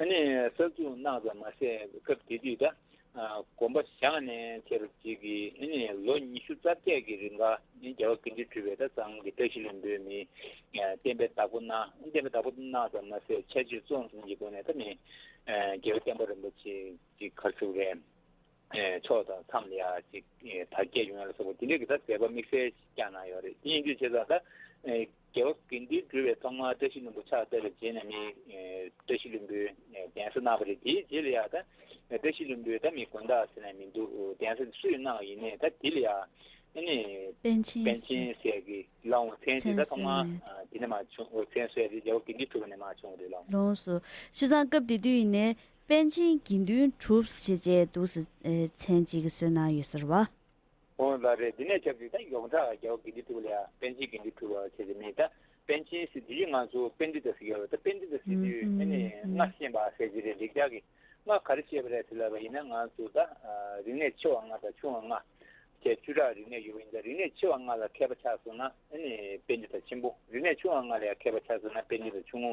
ཨ་ནི་གསར་འཛུགས་གནང་ཙམ་མ་ཟད་སྐབས་དེ་དུས་ད་དགོན་པ་བཞེངས་ནས་ཁྱེད་རང་ཅིག་གིས་ཨ་ནི་ལོ་ཉི་ཤུ་རྩ་བརྒྱད་ཀྱི་རིང་ག་ཨ་ནི་རྒྱལ་བ་དགེ་འདུན་གྲུབ་པས་ད་གཙང་གི་བཀྲ་ཤིས་ལྷུན་པོའི་མི་བསྟན་པའི་བདག་པོ་གནང་། བསྟན་པའི་བདག་པོ་གནང་ཙམ་མ་ཟད་ཆ་བྱད་གཙོ་འཛིན་གྱི་སྒོ་ནས་ད་ནི་རྒྱལ་བ་བསྟན་པ་རིན་པོ་ཆེ་གི་གར་བཞུགས་རེད། ཕྱོགས་དང་མཚམས་ལ་ཡ་ཅིག་དར་རྒྱས་ཡོང་ཡ་ལ་སོགས་པ་དེ་འདྲའི་གི་ད་མཛད་པ་དམིགས་བསལ་བསྐྱངས་གནང་ཡོད་རེད། དེ་ཡིན་དུས་བྱས་ཙང་ད་རྒྱལ་བ་དགེ་འདུན་གྲུབ་པས་ཐོག་མར་བཀྲ་ཤིས་ལྷུན་པོ་ཕྱག་བཏབ་པའི་རྗེས་ནས་ནི་བཀྲ་ཤིས་ལྷུན་པོའི་གདན་ས་གནང་བ་རེད། དེའི་རྗེས་ལ་ཡ་ད་བཀྲ་ཤིས་ལྷུན་པོའི་ད་མི་དགོན་བདག་ཟེར་ནས་མི་འདུག་གདན་ས་དེ་སུས་གནང་བ་ཡིན་ནའི་ད་དེ་ལ་ཡ་ཨ་ནི་པཎ་ཆེན་པཎ་ཆེན་ཟེར་གི་ལའང་མཚན་དེ་ད་ཐོག་མར་དེ་ནས་མར་བྱུང་། མཚན་གསོལ་དེ་རྒྱལ་བ་དགེ་འདུན་གྲུབ་པ་ནས་མར་བྱུང་བ་རེད་ལགས། ལོངས་སུ། བྱས་ཙང་སྐབས་དེ་དུས་ཡིན་ནའི་པཎ་ཆེན་དགེ་འདུན་གྲུབ་ཞེས་བྱས་འདུག་ཟེར་མཚན་གཅིག་གི་གསོལ་གནང་ཡོད་ཟེར་བ། འོ་ལགས་རེད། འདི་ནས་ཆབས་ཅིག་ད་ཡོངས་གྲགས་རྒྱལ་བ་དགེ་འདུན་གྲུབ་པ་ལ་ཡ་པཎ་ཆེན་དགེ་འདུན་གྲུབ་པ་བྱས་ཏེ་མིན། ད་པཎ་ཆེན་ཟེར་དུས་ང་ཚོ་པཎྜི་ཏ་ཟེར་གྱི་ཡོད་རེད། ད་པཎྜི་ཏ་ཟེར་དུས་ཨ་ནི་སྔགས་ཤེས་པ་ཟེར་གྱི་རེད། ལེགས་སྦྱར་གྱི་སྔགས་ག་རེ་ཤེས་པ་རེད་ཟེར་ལབ་པ་ཡིན་ན་ང་ཚོ་ད་རིག་གནས་ཆེ་བ་ལྔ་དང་ཆུང་བ་ལྔ་བཅས་བཅུ་ཕྲག་རིག་གནས་ཡོད་པ་ཡིན་ཙང་རིག་གནས་ཆེ་བ་ལྔ་ལ་མཁས་པ་ཆགས་སོང་ན་ཨ་ནི་པཎྜི་ཏ་ཆེན་པོ། རིག་གནས་ཆུང་བ་ལྔ་ལ་ཡང་མཁས་པ་ཆགས་སོང་ན་པཎྜི་ཏ་ཆུང་ངུ།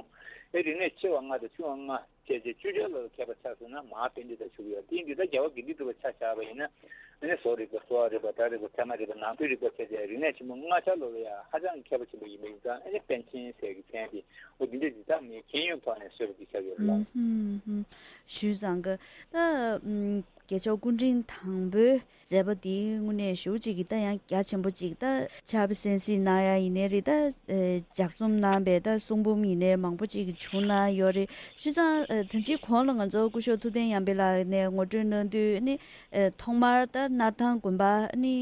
ཨེ་རིག་གནས་ཆེ་བ་ལྔ་དང་ཆུང་བ་ལྔ་བཅས་བཅས་བཅུ་ཕྲག་ལ་མཁས་པ་ཆགས་སོང་ན་མ་ཧཱ་པཎྜི་ཏ་ཞུ་གི་ཡོད། དེ་ཡིན་དུས་ད་རྒྱལ་བ་དགེ་འདུན་གྲུབ་པ་ཆ་བཞག་པ་ཡིན་ན་ཨ་ནི་བཟོ་རིག་པ། གསོ་བ་རིག་པ། སྒྲ་རིག་པ། ཚད་མ་རིག་པ། ནང་དོན་རིག་པ་བཅས་བཅས་རིག་གནས་ཆེན་པོ་ལྔ་ཆ་ལོ་ལ་ཡང་ཧ་ཅང་མཁས་པ་ཆེན་པོ་ཡིན་པ་ཡིན་ཙང་ཨ་ནི་པཎ་ཆེན་ཟེར་གི་མཚན་དེ་འོ་འདི་འདྲ་ཅིག་ད་མི་མཁྱེན་ཡོན་ཐོག་ནས་གསོལ་བ་འདེབས་ཀྱི་ཆགས་ཡོད་རེད་ལགས། ཞུས་ཙང་གི་ད་རྒྱལ་མཆོག་སྐུ་ཕྲེང་དང་པོའི་མཛད་པ་འདི་དངོས་གནས་ཞེ་པོ་ཅིག་གི་ད་ཡང་རྒྱ་ཆེན་པོ་ཅིག་ད་ཕྱག་དཔེ་གསན་གཟིགས་གནང་ཡ་ཡིན་ནའི་རེད། ད་ལྗགས་རྩོམ་གནང་བའི་ད་གསུང་འབུམ་ཡིན་ནའི་མང་པོ་ཅིག་བྱུང་གནང་ཡོད་རེད། བྱས་ཙང་ད་ཅི་གོང་ལ་ང་ཚོ་སྐུ་ཞབས་ཐུབ་བསྟན་ཡར་འཕེལ་ལགས་ནས་ངོ་སྤྲོད་གནང་དུས་ནི་ཐོག་མར་ད་སྣར་ཐང་དགོན་པ་ནི་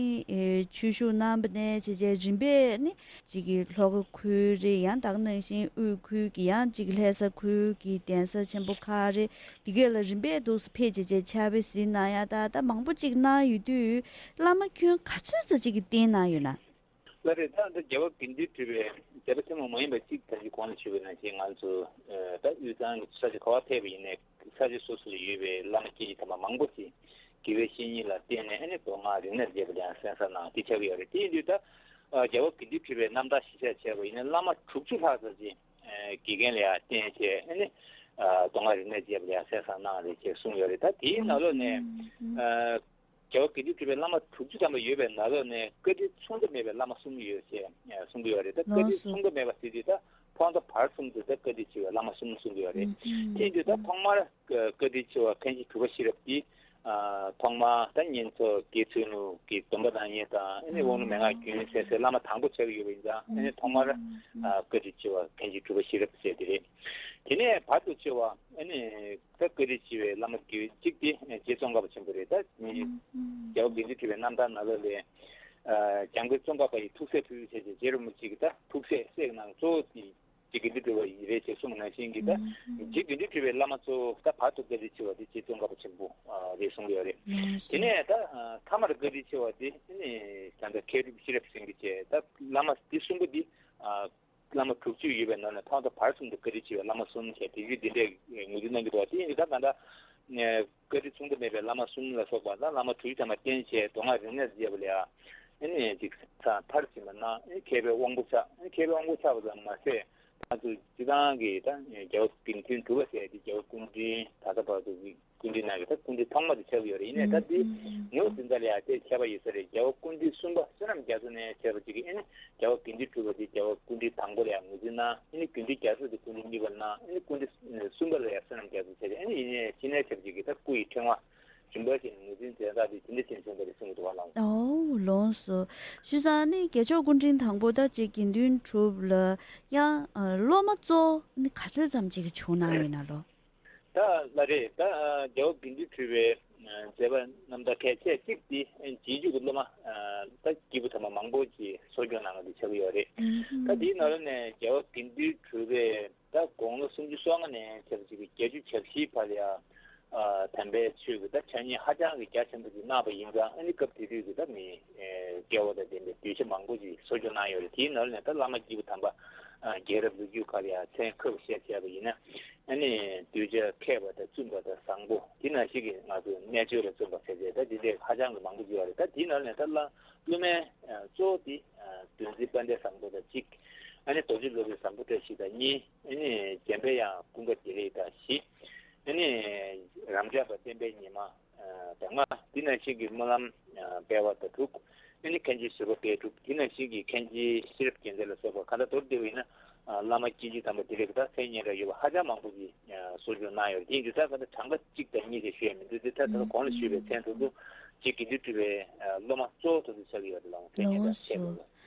ཆོས་ཞུགས་གནང་བ་ནས་བྱས་བྱས་རིམ་པས་ནི། གཅིག་གི་ལྷོ་ཁ་ཁུལ་རེད། ཡང་དེ་ག་ནང་བཞིན་དབུས་ཁུལ་གྱི་ཡང་གཅིག་ལྷ་ས་ཁུལ་གྱི་གདན་ས་ཆེན་པོ་ཁག་རེད། འདི་གས་ལ་རིམ་པས་འདུག་སེ་ཕེབས་བྱས་བྱས་ཕྱག་དཔེ་གཟིགས་གནང་ཡ་ད་ད་མང་པོ་ཅིག་གནང་ཡོད་དུས་བླ་མ་ཁྱོན་ག་ཚོད་ཙམ་ཅིག་གིས་བསྟེན་གནང་ཡོད་ན། ལགས་རེད། ད་ལྟ་རྒྱལ་བ་དགེ་འདུན་གྲུབ་པའི་མཛད་པ་ཆེན་མོ་མ་ཡིན་པ་གཅིག་ད་ཅི་གོང་ལ་ཞུས་པ་ནང་བཞིན་ང་ཚོ་ད་དབུས་གཙང་གི་ས་ཆ་ག་པར་ཕེབས་པ་ཡིན་ནའི་ས་ཆ་སོ་སོ་ལ་ཡོད་པའི་བླ་མ་སྐྱེས་ཆེན་དམ་པ་མང་པོ་ཞིག་དགེ་བའི་བཤེས་གཉེན་ལ་བརྟེན་ནས་ཨ་ནི་མདོ་སྔགས་རིག་གནས་ཀྱི་ལ་ཡང་གསན་བསམ་གནང་དེ་ཆགས་ཀྱི་ཡོད་རེད། དེ་ཡིན་དུས་ད་རྒྱལ་བ་དགེ་འདུན་གྲུབ་པའི་རྣམ་ཐར་གཞི་བཞག་བྱས་པ་ཡིན་ན་བླ་མ་དྲུག་ཅུ་ལྷག་ཙམ་ཅིག་དགེ་རྒན་ལ་ཡང་བསྟེན་བྱས་ཨ་ནི་མདོ་སྔགས་རིག་གནས་ཀྱི་ལ་ཡང་གསན་བསམ་གནང་རེད་ཅེས་གསུངས་ཡོད་རེད། ད་དེའི་ནང་ལོགས་ནས་རྒྱལ་བ་དགེ་འདུན་གྲུབ་པའི་བླ་མ་དྲུག་ཅུ་ཐམ་པ་ཡོད་པའི་ནང་ལོགས་ནས་བཀའ་དྲིན་མཚུངས་ཟླ་མེད་པའི་བླ་མ་གསུམ་ཡོད་ཅེས་གསུང་གི་ཡོད་རེད། ད་བཀའ་དྲིན་མཚུངས་ཟླ་མེད་པ་ཟེར་དུས་ད་ཕོ་མཐའ་བར་གསུམ་དུ་ད་བཀའ་དྲིན་ཆེ་བའི་བླ་མ་གསུམ་གསུང་གི་ཡོད་རེད། དེ་ཡིན་དུས་ད་ཐོག་མར་བཀའ་དྲིན་ཆེ་བ་མཁན་ཆེན་གྲུབ་པ་ཤེས་རབ་ཀྱིས་ཐོག་མར་ད་ཉན་ཐོས་དགེ་ཚུལ་ལུགས་ཀྱི་སྡོམ་པ་གནང་མཁན་དང་ཨ་ནི་དབང་ལུང་མན་ངག་རྒྱུན་གསལ་སའི་བླ་མ་དང་པོ་ཆགས་ཀྱི་ཡོད་པ་ཡིན་ཙང་ཨ་ནི་ཐོག་མར་བཀའ་དྲིན་ཆེ་བ་མཁན་ཆེན་གྲུབ་པ་ཤེས་རབ་ཟེར་དེ་རེད། དེ་ནས་བར་དུ་ཆེ་བ་ཨ་ནི་ད་བཀའ་དྲིན་ཆེ་བའི་བླ་མ་གཅིག་དེ་རྗེ་ཙོང་ཁ་པ་ཆེན་པོ་རེད། ད་རྒྱལ་བ་དགེ་འདུན་གྲུབ་པའི་རྣམ་ཐར་ནང་ལོགས་ལས་འཇམ་མགོན་ཙོང་ཁ་པ་ཡི་ཐུགས་སྲས་ཕུལ་བྱས་ཏེ་རྗེ་རིན་པོ་ཆེ་གི་ད་ཐུགས་སྲས་སྲས་ཀྱི་ནང་གཙོ་བོ་དེ། རྗེ་དགེ་འདུན་གྲུབ་པ་ཡིན་རེད་ཅེས་གསུངས་པ་ནང་བཞིན་གྱི་ད་ཨུམ། རྗེ་དགེ་འདུན་གྲུབ་པའི་བླ་མ་གཙོ་བོ་ད་བར་དུ་བཀའ་དྲིན་ཆེ་བ་དེ་རྗེ་ཙོང་ཁ་པ་ཆེན་པོ་རེད་གསུང་གི་ཡོད་རེད། ལགས་སོ། དེ་ནས་ད་མཐའ་མར་བཀའ་དྲིན་ཆེ་བ་དེ་ནི་ད་ལྟ་མཁས་གྲུབ་ཤེས་རབ་སེང་གེ་བཅས་ད་བླ་མ་འདི་གསུམ་པོ་འདི་བླ་མ་དྲུག་ཅུ་ཡོད་པའི་ནང་ནས་ཐོག་མཐའ་བར་གསུམ་དུ་བཀའ་དྲིན་ཆེ་བའི་བླ་མ་གསུམ་ཞེས་དེ་བཞིན་དེ་འདྲའི་ངོས་འཛིན་གནང་གི་འདུག་དེ་ཡིན་དུས་ད་ད་ལྟ་བཀའ་དྲིན་མཚུངས་ཟླ་མེད་པའི་བླ་མ་གསུམ་ལ་སོགས་པ་དང་བླ་མ་དྲུག་ཅུ་ཐམ་པ་བསྟེན་བྱས་མདོ་སྔགས་རིག་གནས་མཛད་པ་ལ་ཨ་ནི་ཅིག་མཐར་ཕྱིན་པ་ན་མཁས་པའི་དབང་པོ་ཆགས། མཁས་པའི་དབང་པོ་ཆགས་པ་ཙམ་མ་ཟད། ང་ཚོ་སྤྱི་བཏང་གི་ད་རྒྱལ་བ་དགེ་འདུན་གྲུབ་པ་ཟེར་ཏེ་རྒྱལ་བ་སྐུ་ཕྲེང་ད་ལྟ་བར་དུ་གི་སྐུ་ཕྲེང་ནང་གི་ད་སྐུ་ཕྲེང་ཐོག་མ་དེ་ཆགས་ཀྱི་ཡོད་རེད། ཡིན་ནའི་ད་འདི་ངོས་འཛིན་ས་ལ་ཡང་དེ་ཁྱད་པར་ཡོད་ས་རེད། རྒྱལ་བ་སྐུ་ཕྲེང་གསུམ་པ་བསོད་ནམས་རྒྱ་མཚོ་ནས་བྱས་པ་ཅིག་གིས་ཨ་ནི་རྒྱལ་བ་དགེ་འདུན་གྲུབ་པ་དེ་རྒྱལ་བ་སྐུ་ཕྲེང་དང་པོ་ལ་ཡང་ངོས་འཛིན་གནང་། ཨ་ནི་དགེ་འདུན་རྒྱ་མཚོ་དེ་སྐུ་ཕྲེང་གཉིས་པ་གནང་། ཨ་ནི་སྐུ་ཕྲེང་གསུམ་པ་ལ་ཡང་བསོད་ནམས་རྒྱ་མཚོ་བྱས་ཏེ་ཨ་ནི་ཡིན་ནའི་ཕྱི་ནས་བྱས་པ་ཅིག་གིས་ད་སྐུ་ཡི་ཕྲེང་བ་རིམ་པ་བཞིན་ངོས་འཛིན་མཛད་སྟངས་དེ་དེ་འདྲ་ཅན་བྱུང་བ་རེད་གསུང་གི་འདུག་བ་ལགས། ཨོ་ལགས་སོ། བྱས་ཙང་ནི་རྒྱལ་མཆོག་སྐུ་ཕྲེང་དང་པོ་ད་རྗེ་དགེ་འདུན་གྲུབ་ལ་ཡང་སློབ་མ་གཙོ་བོ་ནི་ག་ཚོད་ཙམ་ཅིག་བྱུང་གནང་ཡོད་ན་ལོ། ད་ལ་རེད། ད་རྒྱལ་བ་དགེ་འདུན་གྲུབ་པའི་མཛད་པ་རྣམ་ཐར་གལ་ཆེ་གཅིག་དེ་རྗེས་འཇུག་གི་སློབ་མ་ད་སྐྱེས་བུ་དམ་པ་མང་པོ་ཅིག་གསོ་སྐྱོང་གནང་བ་དེ་ཆགས་ཀྱི་ཡོད་རེད། ད་དེའི་ནང་ལོགས་ནས་རྒྱལ་བ་དགེ་འདུན་གྲུབ་པའི་ད་དགུང་ལོ་སུམ་ཅུ་སོ་ལྔ་ནས་བྱས་པ་ཅིག་གི་བརྒྱད་ཅུ་གྱ་བཞིའི་བར་ལ་ཡང་དམ་པའི་ཆོས་ཀྱི་ད་ཕྱག་བརྙན་ཧ་ཅང་གི་རྒྱ་ཆེན་པོ་ཅིག་གནང་བ་ཡིན་ཙང་ཨ་ནི་སྐབས་དེ་དུས་ཀྱི་ད་མི་སྐལ་བ་དང་ལྡན་པའི་གདུལ་བྱ་མང་པོ་ཅིག་གསོ་སྐྱོང་གནང་ཡོད་རེད། དེའི་ནང་ལོགས་ནས་ད་བླ་མ་སྐྱེས་བུ་དམ་པ་རྒྱལ་རབས་ལོ་རྒྱུས་ཁག་ལ་ཡང་མཚན་ཁ་བཤད་བྱས་པ་ཡིན་ན། ཨ་ནི་གདུལ་བྱ་མཁས་པ་དང་བཙུན་པ་དང་བཟང་པོ་དེ་ནང་བཞིན་གྱི་ང་ཚོ་རྣལ་འབྱོར་ལ་བརྩོན་པ་ཟེར་བྱས་ད་དེ་འདྲའི་ཧ་ཅང་གི་མང་པོ་ཅིག་ཡོད་རེད། ད་དེའི་ནང་ནས་ད་བླ་སློབ་མའི་གཙོ་བོ་དེ་གདུང་འཛིན་དཔལ་ལྡན་བཟང་པོ་དང་གཅིག་ཨ་ནི་རྡོ་རྗེ་སློབ་དཔོན་བཟང་པོ་བཀྲ་ཤིས་དང་གཉིས། ཨ་ནི་འཇམ་དཔལ་དབྱངས་ཀུན་དགའ་བདེ་ལེགས་དང་བཞི། ཨ་ནི་རབ་འབྱམས་པ་བསྟན་པའི་ཉི་མ་དང་ལྔ། འདི་ནང་བཞིན་གྱི་སྨོན་ལམ་དཔལ་བ་དང་དྲུག་ཨ་ནི་མཁན་ཆེན་ཟུར་པ་དཔལ་གྲུབ། འདི་ནང་བཞིན་གྱི་མཁན་ཆེན་ཤེས་རབ་རྒྱལ་མཚན་ལ་སོགས་པ་གང་ལྟར་མདོར་བསྡུས་པ་ཡིན་ན་བླ་མ་སྐྱེས་ཆེན་དམ་པ་བདེ་ལེགས་དང་མཚན་སྙན་གྲགས་ཡོད་པ་ཧ་ཅང་མང་པོ་ཞིག་གསོ་སྐྱོང་གནང་ཡོད་རེད། དེ་ཡིན་དུས་ད་གང་ལྟར་གྲངས་ཀ་གཅིག་དང་གཉིས་ཀྱི་ཞུ་ཡ་མི་འདུག་དེ་ད་ལྟ་གོང་ལ་ཞུས་པའི་མཚན་དེ་ཚོ་རྗེ་དགེ་འདུན་གྲུབ་པའི་སློབ་མ་གཙོ་བོ་དེ་ཚོ་ཆགས་ཀྱི་ཡོད་རེད་ལགས། མཚན་སྙན་གྲགས་ཆེ་བ་ལ།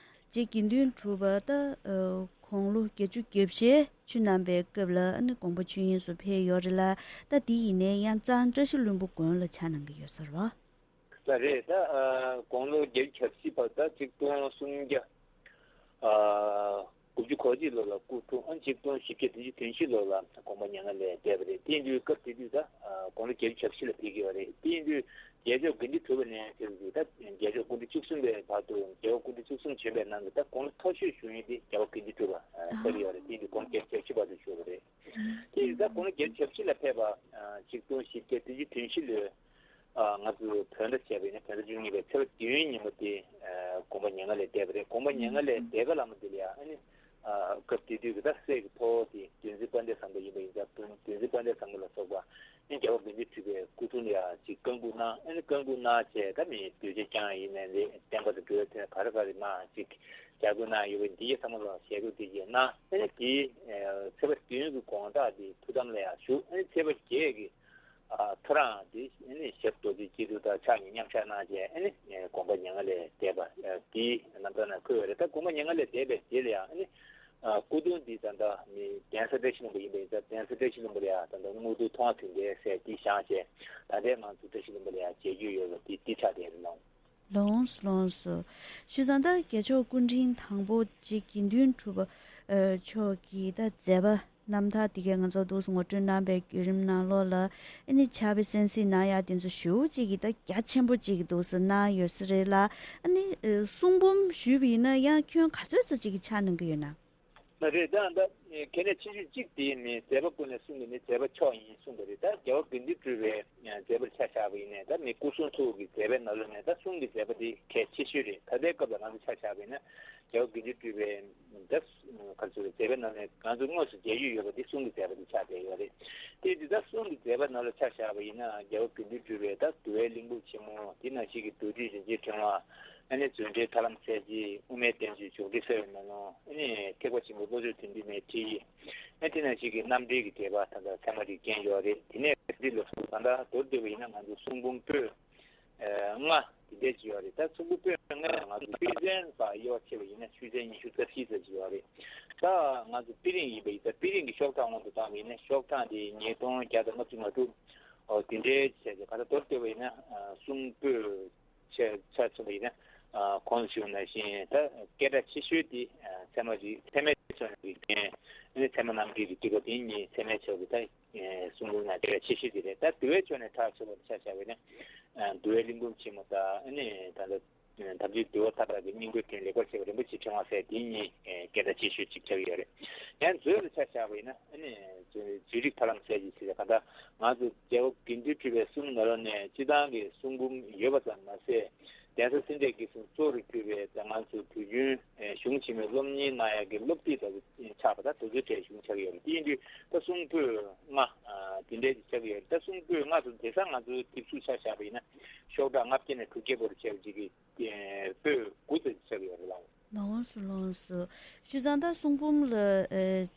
རྗེ་དགེ་འདུན་གྲུབ་པ་ད་དགུང་ལོ་བརྒྱད་ཅུ་གྱ་བཞི་ཆུ་ནང་པའི་སྐབས་ལ་ཨ་ནི་དགོངས་པ་ཆོས་དབྱིངས་སུ་ཕེབས་ཡོད་རེད་ལ། ད་དེ་ཡིན་ནའི་ཡང་གཙང་བཀྲ་ཤིས་ལྷུན་པོ་དགོན་ལ་ཕྱག་གནང་གི་ཡོད་ས་རེད་བ། ད་རེད། ད་དགུང་ལོ་བརྒྱད་ཅུ་གྱ་བཞི་བར་ད་ཆིག་སྟོང་སུམ་བརྒྱ་དགུ་བཅུ་གོ་གཅིག་ལོ་ལ་སྐུ་འཁྲུངས། ཨ་ཆིག་སྟོང་བཞི་བརྒྱ་བདུན་ཅུ་དོན་བཞི་ལོ་ལ་དགོངས་པ་མྱ་ངན་ལས་འདས་པ་རེད། དེ་ཡིན་དུས་སྐབས་དེ་དུས་ད་དགུང་ལོ་བརྒྱད་ཅུ་གྱ་བཞི་ལ་ཕེབས་ཀྱི་ཡོད་རེད། དེ་ཡིན་དུས་རྒྱལ་མཆོག་དགེ་འདུན་གྲུབ་པ་ནས་དེ་རུ་ད་རྒྱལ་མཆོག་སྐུ་ཕྲེང་བཅུ་གསུམ་པའི་བར་དུ་རྒྱལ་བ་སྐུ་ཕྲེང་བཅུ་གསུམ་བྱོན་པའི་ནང་གི་ད་དགུང་ལོ་མཐོ་ཤོས་བཞུགས་མཁན་དེ་རྒྱལ་བ་དགེ་འདུན་གྲུབ་པ་ཆགས་ཀྱི་ཡོད་རེད། དེ་ཡིན་དུས་དགུང་ལོ་བརྒྱད་ཅུ་གྱ་བཞི་བར་དུ་བཞུགས་པ་རེད། དེ་ཡིན་ད་དགུང་ལོ་བརྒྱད་ཅུ་གྱ་བཞི་ལ་ཕེབས་པ། ཆིག་སྟོང་བཞི་བརྒྱ་བདུན་ཅུ་དོན་བཞི་ལོའི་ང་ཚོ་བོད་ཟླ་བྱས་པ་ཡིན་ན་བོད་ཟླ་བཅུ་གཉིས་པའི་ཚེས་པ་བདུན་ཉིན་མོ་དེ་དགོངས་པ་མྱ་ངན་ལས་འདས་པ་རེད། དགོངས་པ་མྱ་ངན་ལས་འདས་པ་ལ་མ་དེ་ལ་ཡང་ཨ་ནི་སྐབས་དེ་དུས་ཀྱི་ད་སྲས་ཀྱི་ཐོ་བ་དེ་གདུང་འཛིན་དཔལ་ལྡན་བཟང་པོ་ཡིན་པ་ཡིན་ཙང་གདུང་འཛིན་དཔལ་ལྡན་བཟང་པོ་ལ་སོགས་པ་ཨ་ནི་རྒྱལ་བ་དགེ་འདུན་གྲུབ་པའི་སྐུ་དྲུང་ལ་ཡང་ཅིག་བཀའ་འགུག་གནང་། ཨ་ནི་བཀའ་འགུག་གནང་བྱས་ད་མི་གདུལ་བྱ་རྐྱང་ཡིན་ནའི་རེད། བསྟན་པ་དང་འབྲེལ་བའི་ཐད་ག་རེ་ག་རེ་གནང་ཅིག་བྱ་དགོས་གནང་ཡོད་པ་འདི་གའི་ཚང་མ་ལ་ཞལ་བཀོད་དེ་གའི་གནང་། ཨ་ནི་དེའི་ཚེས་པ་བདུན་གྱི་དགོང་དག་དེ་ཐུགས་དམ་ལ་ཡང་བཞུགས། ཨ་ནི་ཚེས་པ་བརྒྱད་ཀྱི་ཨ་ཐོ་རངས་དེ་ཨ་ནི་ཞབས་རྡོ་རྗེ་སྐྱིལ་ཀྲུང་དང་ཕྱག་གཉིས་མཉམ་བཞག་གནང་བྱས་ཨ་ནི་དགོངས་པ་མྱ་ངན་ལས་འདས་པ་དེའི་རྣམ་ཐར་ནང་འཁོད་ཡོད་རེད། ད་དགོངས་པ་མྱ་ངན་ལས་འདས་པའི་རྗེས་ལ་ཡང་ཨ་ནི་སྐུ་གདུང་འདི་ད་ལྟ་ནི་གདན་ས་བཀྲ་ཤིས་ལྷུན་པོ་ཡིན་པ་ཡིན་ཙང་གདན་ས་བཀྲ་ཤིས་ལྷུན་པོ་ལ་ཡང་ད་ལྟ་དངོས་གྲུབ་མཐོང་བ་དོན་ལྡན་ཟེར་འདི་བཞེངས་བྱས་ད་ལྟའི་ང་ཚོ་བཀྲ་ཤིས་ལྷུན་པོ་ལ་ཡང་མཇལ་རྒྱུ་ཡོད་པ་འདི་འདི་ཆགས་བསྡད་རེད་ལགས། ལགས་སོ་ལགས་སོ། བྱས་ཙང་ད་རྒྱལ་མཆོག་སྐུ་ཕྲེང་དང་པོ་རྗེ་དགེ་འདུན་གྲུབ་པ་མཆོག་གི་ད་མཛད་པ་རྣམ་ཐར་འདི་གའི་ང་ཚོ་འདུག་སེ་ངོ་སྤྲོད་གནང་པའི་བརྒྱུད་རིམ་ནང་ལོགས་ལ་ཨ་ནི་ཕྱག་དཔེ་གསན་གཟིགས་གནང་ཡག་དེ་ཚོ་ཞེ་པོ་ཅིག་གི་ད་རྒྱ་ཆེན་པོ་ཅིག་གི་འདུག་སེ་གནང་ཡོད་ས་རེད་ལ། ཨ་ནི་གསུང་འབུམ་ཞུས་པ་ཡིན་ན་ཡང་ཁྱོན་ག་ཚོད་ཙམ་ཅིག་གི་ཕྱག་གནང་གི་ཡོད་ན། ལགས་རེད། ད་ད་གལ་གནད་ཆེ་ཤོས་གཅིག་དེ་ནི་མཛད་པ་ཀུན་ལས་གསུང་གི་ནི་མཛད་པ་མཆོག་ཡིན་གསུངས་པ་རེད། ད་རྒྱལ་བ་དགེ་འདུན་གྲུབ་པའི་མཛད་པར་ཆ་བཞག་པ་ཡིན་ནའི་ད་མི་སྐུ་གསུང་ཐུགས་ཀྱི་མཛད་པའི་ནང་ལོགས་ནས་ད་གསུང་གི་མཛད་པ་དེ་གལ་ཆེ་ཤོས་རེད། ད་ལྟའི་སྐབས་ལ་ང་ཚོ་ཆ་བཞག་པ་ཡིན་ན་རྒྱལ་བ་དགེ་འདུན་གྲུབ་པའི་ད་ག་ཚོད་རེད་མཛད་པའི་ནང་ནས་ང་ཚོ་དངོས་སུ་མཇལ་རྒྱུ་ཡོད་པ་དེ་གསུང་གི་མཛད་པ་དེ་ཆགས་བསྡད་ཡོད་རེད། དེ་དུས་ད་གསུང་གི་མཛད་པ་ནང་ལ་ཆ་བཞག་པ་ཡིན་ན་རྒྱལ་བ་དགེ་འདུན་གྲུབ་པའི་ད་འདུལ་བའི་གླིང་བུ་ཆེན་མོ་དེ་ནང་བཞིན་གྱི་རྡོ་རྗེ་རིན་ཆེན་ཕྲེང་བ། ཨ་ནི་རྫུ་འཕྲུལ་ཐར་ལམ་གསལ་བྱེད། དབུ་མའི་བསྟན་བཅོས་འཇུག་འགྲེལ་གསལ་བའི་མེ་ལོང་། ཨ་ནི་ཐེག་པ་ཆེན་པོའི་བློ་གྲོས་དོན་བདུན་མའི་ཁྲིད་ཡིག་ཨ་དེ་ནང་བཞིན་གྱི་རྣམ་འགྲེལ་གྱི་འགྲེལ་པ་ད་ལྟ་ཚད་མ་རིགས་རྒྱན་ཡོད་རེད། དེ་ནས་འདི་ལ་སོགས་ད་ལྟ་མདོར་བསྡུས་པ་ཡིན་ན་ང་ཚོ་གསུང་འབུམ་པོད་ལྔ་དེ་འདྲ་ཅིག་ཡོད་རེད། ད་གསུང་འབུམ་པོད་ལྔ་ལ་ང་ཚོ་ཆོས་ཚན་པ་དབྱེ་བ་ཕྱེ་བ་ཡིན་ན་ཆོས་ཚན་ཉི་ཤུ་རྩ་བཞི་ཙམ་ཅིག་ཡོད་རེད། ད་ང་ཚོ་དཔེ་རིང་ཡིན་པ་ཡིན་ད་དཔེ་རིང་གི་ཤོག་གྲངས་དབང་དུ་བཏང་བ་ཡིན་ན་ཤོག་གྲངས་དེ་ཉིས་སྟོང་བརྒྱ་དང་ལྔ་བཅུ་ང་དྲུག་ཨོ་དེ་འདྲའི་བྱས་ཏེ་ག་ད་མདོར་བསྡུས་པ་ཡིན་ན་གསུང་པོད་ཆ་ཆ་མཚོན་པ་ཡིན་ན། ཨ་གོང་དུ་ཞུས་པ་ནང་བཞིན་ད་སྐད་གྲགས་ཆེ་ཤོས་དེ་ཨ་ཚད་མ་རིགས་ཚད་མའི་ ཕྱོགས་ནས་རིག་གནས་ཨ་ནི་ཚད་མ་རྣམ་འགྲེལ་གྱི་སྤྲུལ་སྐུ་དེ་གཉིས་ཚད་མའི་ཕྱོགས་ཀྱི་ད་གསུང་འབུམ་ནང་དེ་བས་ཆེ་ཤོས་དེ་རེད། ད་འདུལ་བའི་ཕྱོགས་ནས་གྲགས་ཆེ་བ་ཆ་བཞག་པ་ཡིན་ན་འདུལ་བའི་གླིང་འབུམ་ཆེན་མོ་དང་ཨ་ནི་ད་ལྟ། དམ་ཆོས་འདུལ་བ་མཐའ་དག་གི་སྙིང་པོའི་དོན་ལེགས་པར་བཤད་པ་རིན་པོ་ཆེའི་ཕྲེང་བ་ཟེར་དེ་གཉིས་སྐད་གྲགས་ཆེ་ཤོས་གཅིག་ཆགས་ཀྱི་ཡོད་རེད། ཡང་མཛོད་ལ་ཆ་བཞག་པ་ཡིན་ན་ཨ་ནི་མཛོད་རིག་ཐར་ལམ་ཟེར་གྱི་ཞིག་རེད། གང་ལྟར་ང་ཚོ་རྒྱལ་བ་དགེ་འདུན་གྲུབ་པའི་གསུང་ནང་ལོགས་ནས་སྤྱི་བཏང་གི་གསུང་འབུམ་ཡོད་པ་ཙམ་མ་ཟད། གདན་ས་སེ་འབྲས་དགེ་གསུམ་གཙོ་རུ་གྱུར་པའི་ད་ང་ཚོ་བོད་བརྒྱུད་གཞུང་ཆེན་མོའི་སློབ་གཉེར་གནང་ཡག་གི་སློབ་དེབ་ལྟ་བུ་ཆགས་པ་དང་དེ་ཚོའི་གྲས་ཤིག་ཆགས་ཀྱི་ཡོད་རེད། དེ་ཡིན་དུས་ད་གསུང་པོད་ལྔ་དེ་འདྲའི་ཞིག་ཆགས་ཀྱི་ཡོད་རེད། ད་གསུང་པོད་ལྔ་དེ་དེང་སང་ང་ཚོའི་དེབ་གཟུགས་ཆ་བཞག་པ་ཡིན་ན་ཤོག་གྲངས་ལྔ་བརྒྱ་ནས་དྲུག་བརྒྱ་བར་ཆགས་པ་ཅིག་གི་པོད་དགུ་ཙམ་ཆགས་ཡོད་རེད་ལགས། ལགས་སོ་ལགས་སོ། བྱས་ཙང་ད་གསུང་འབུམ་ལ་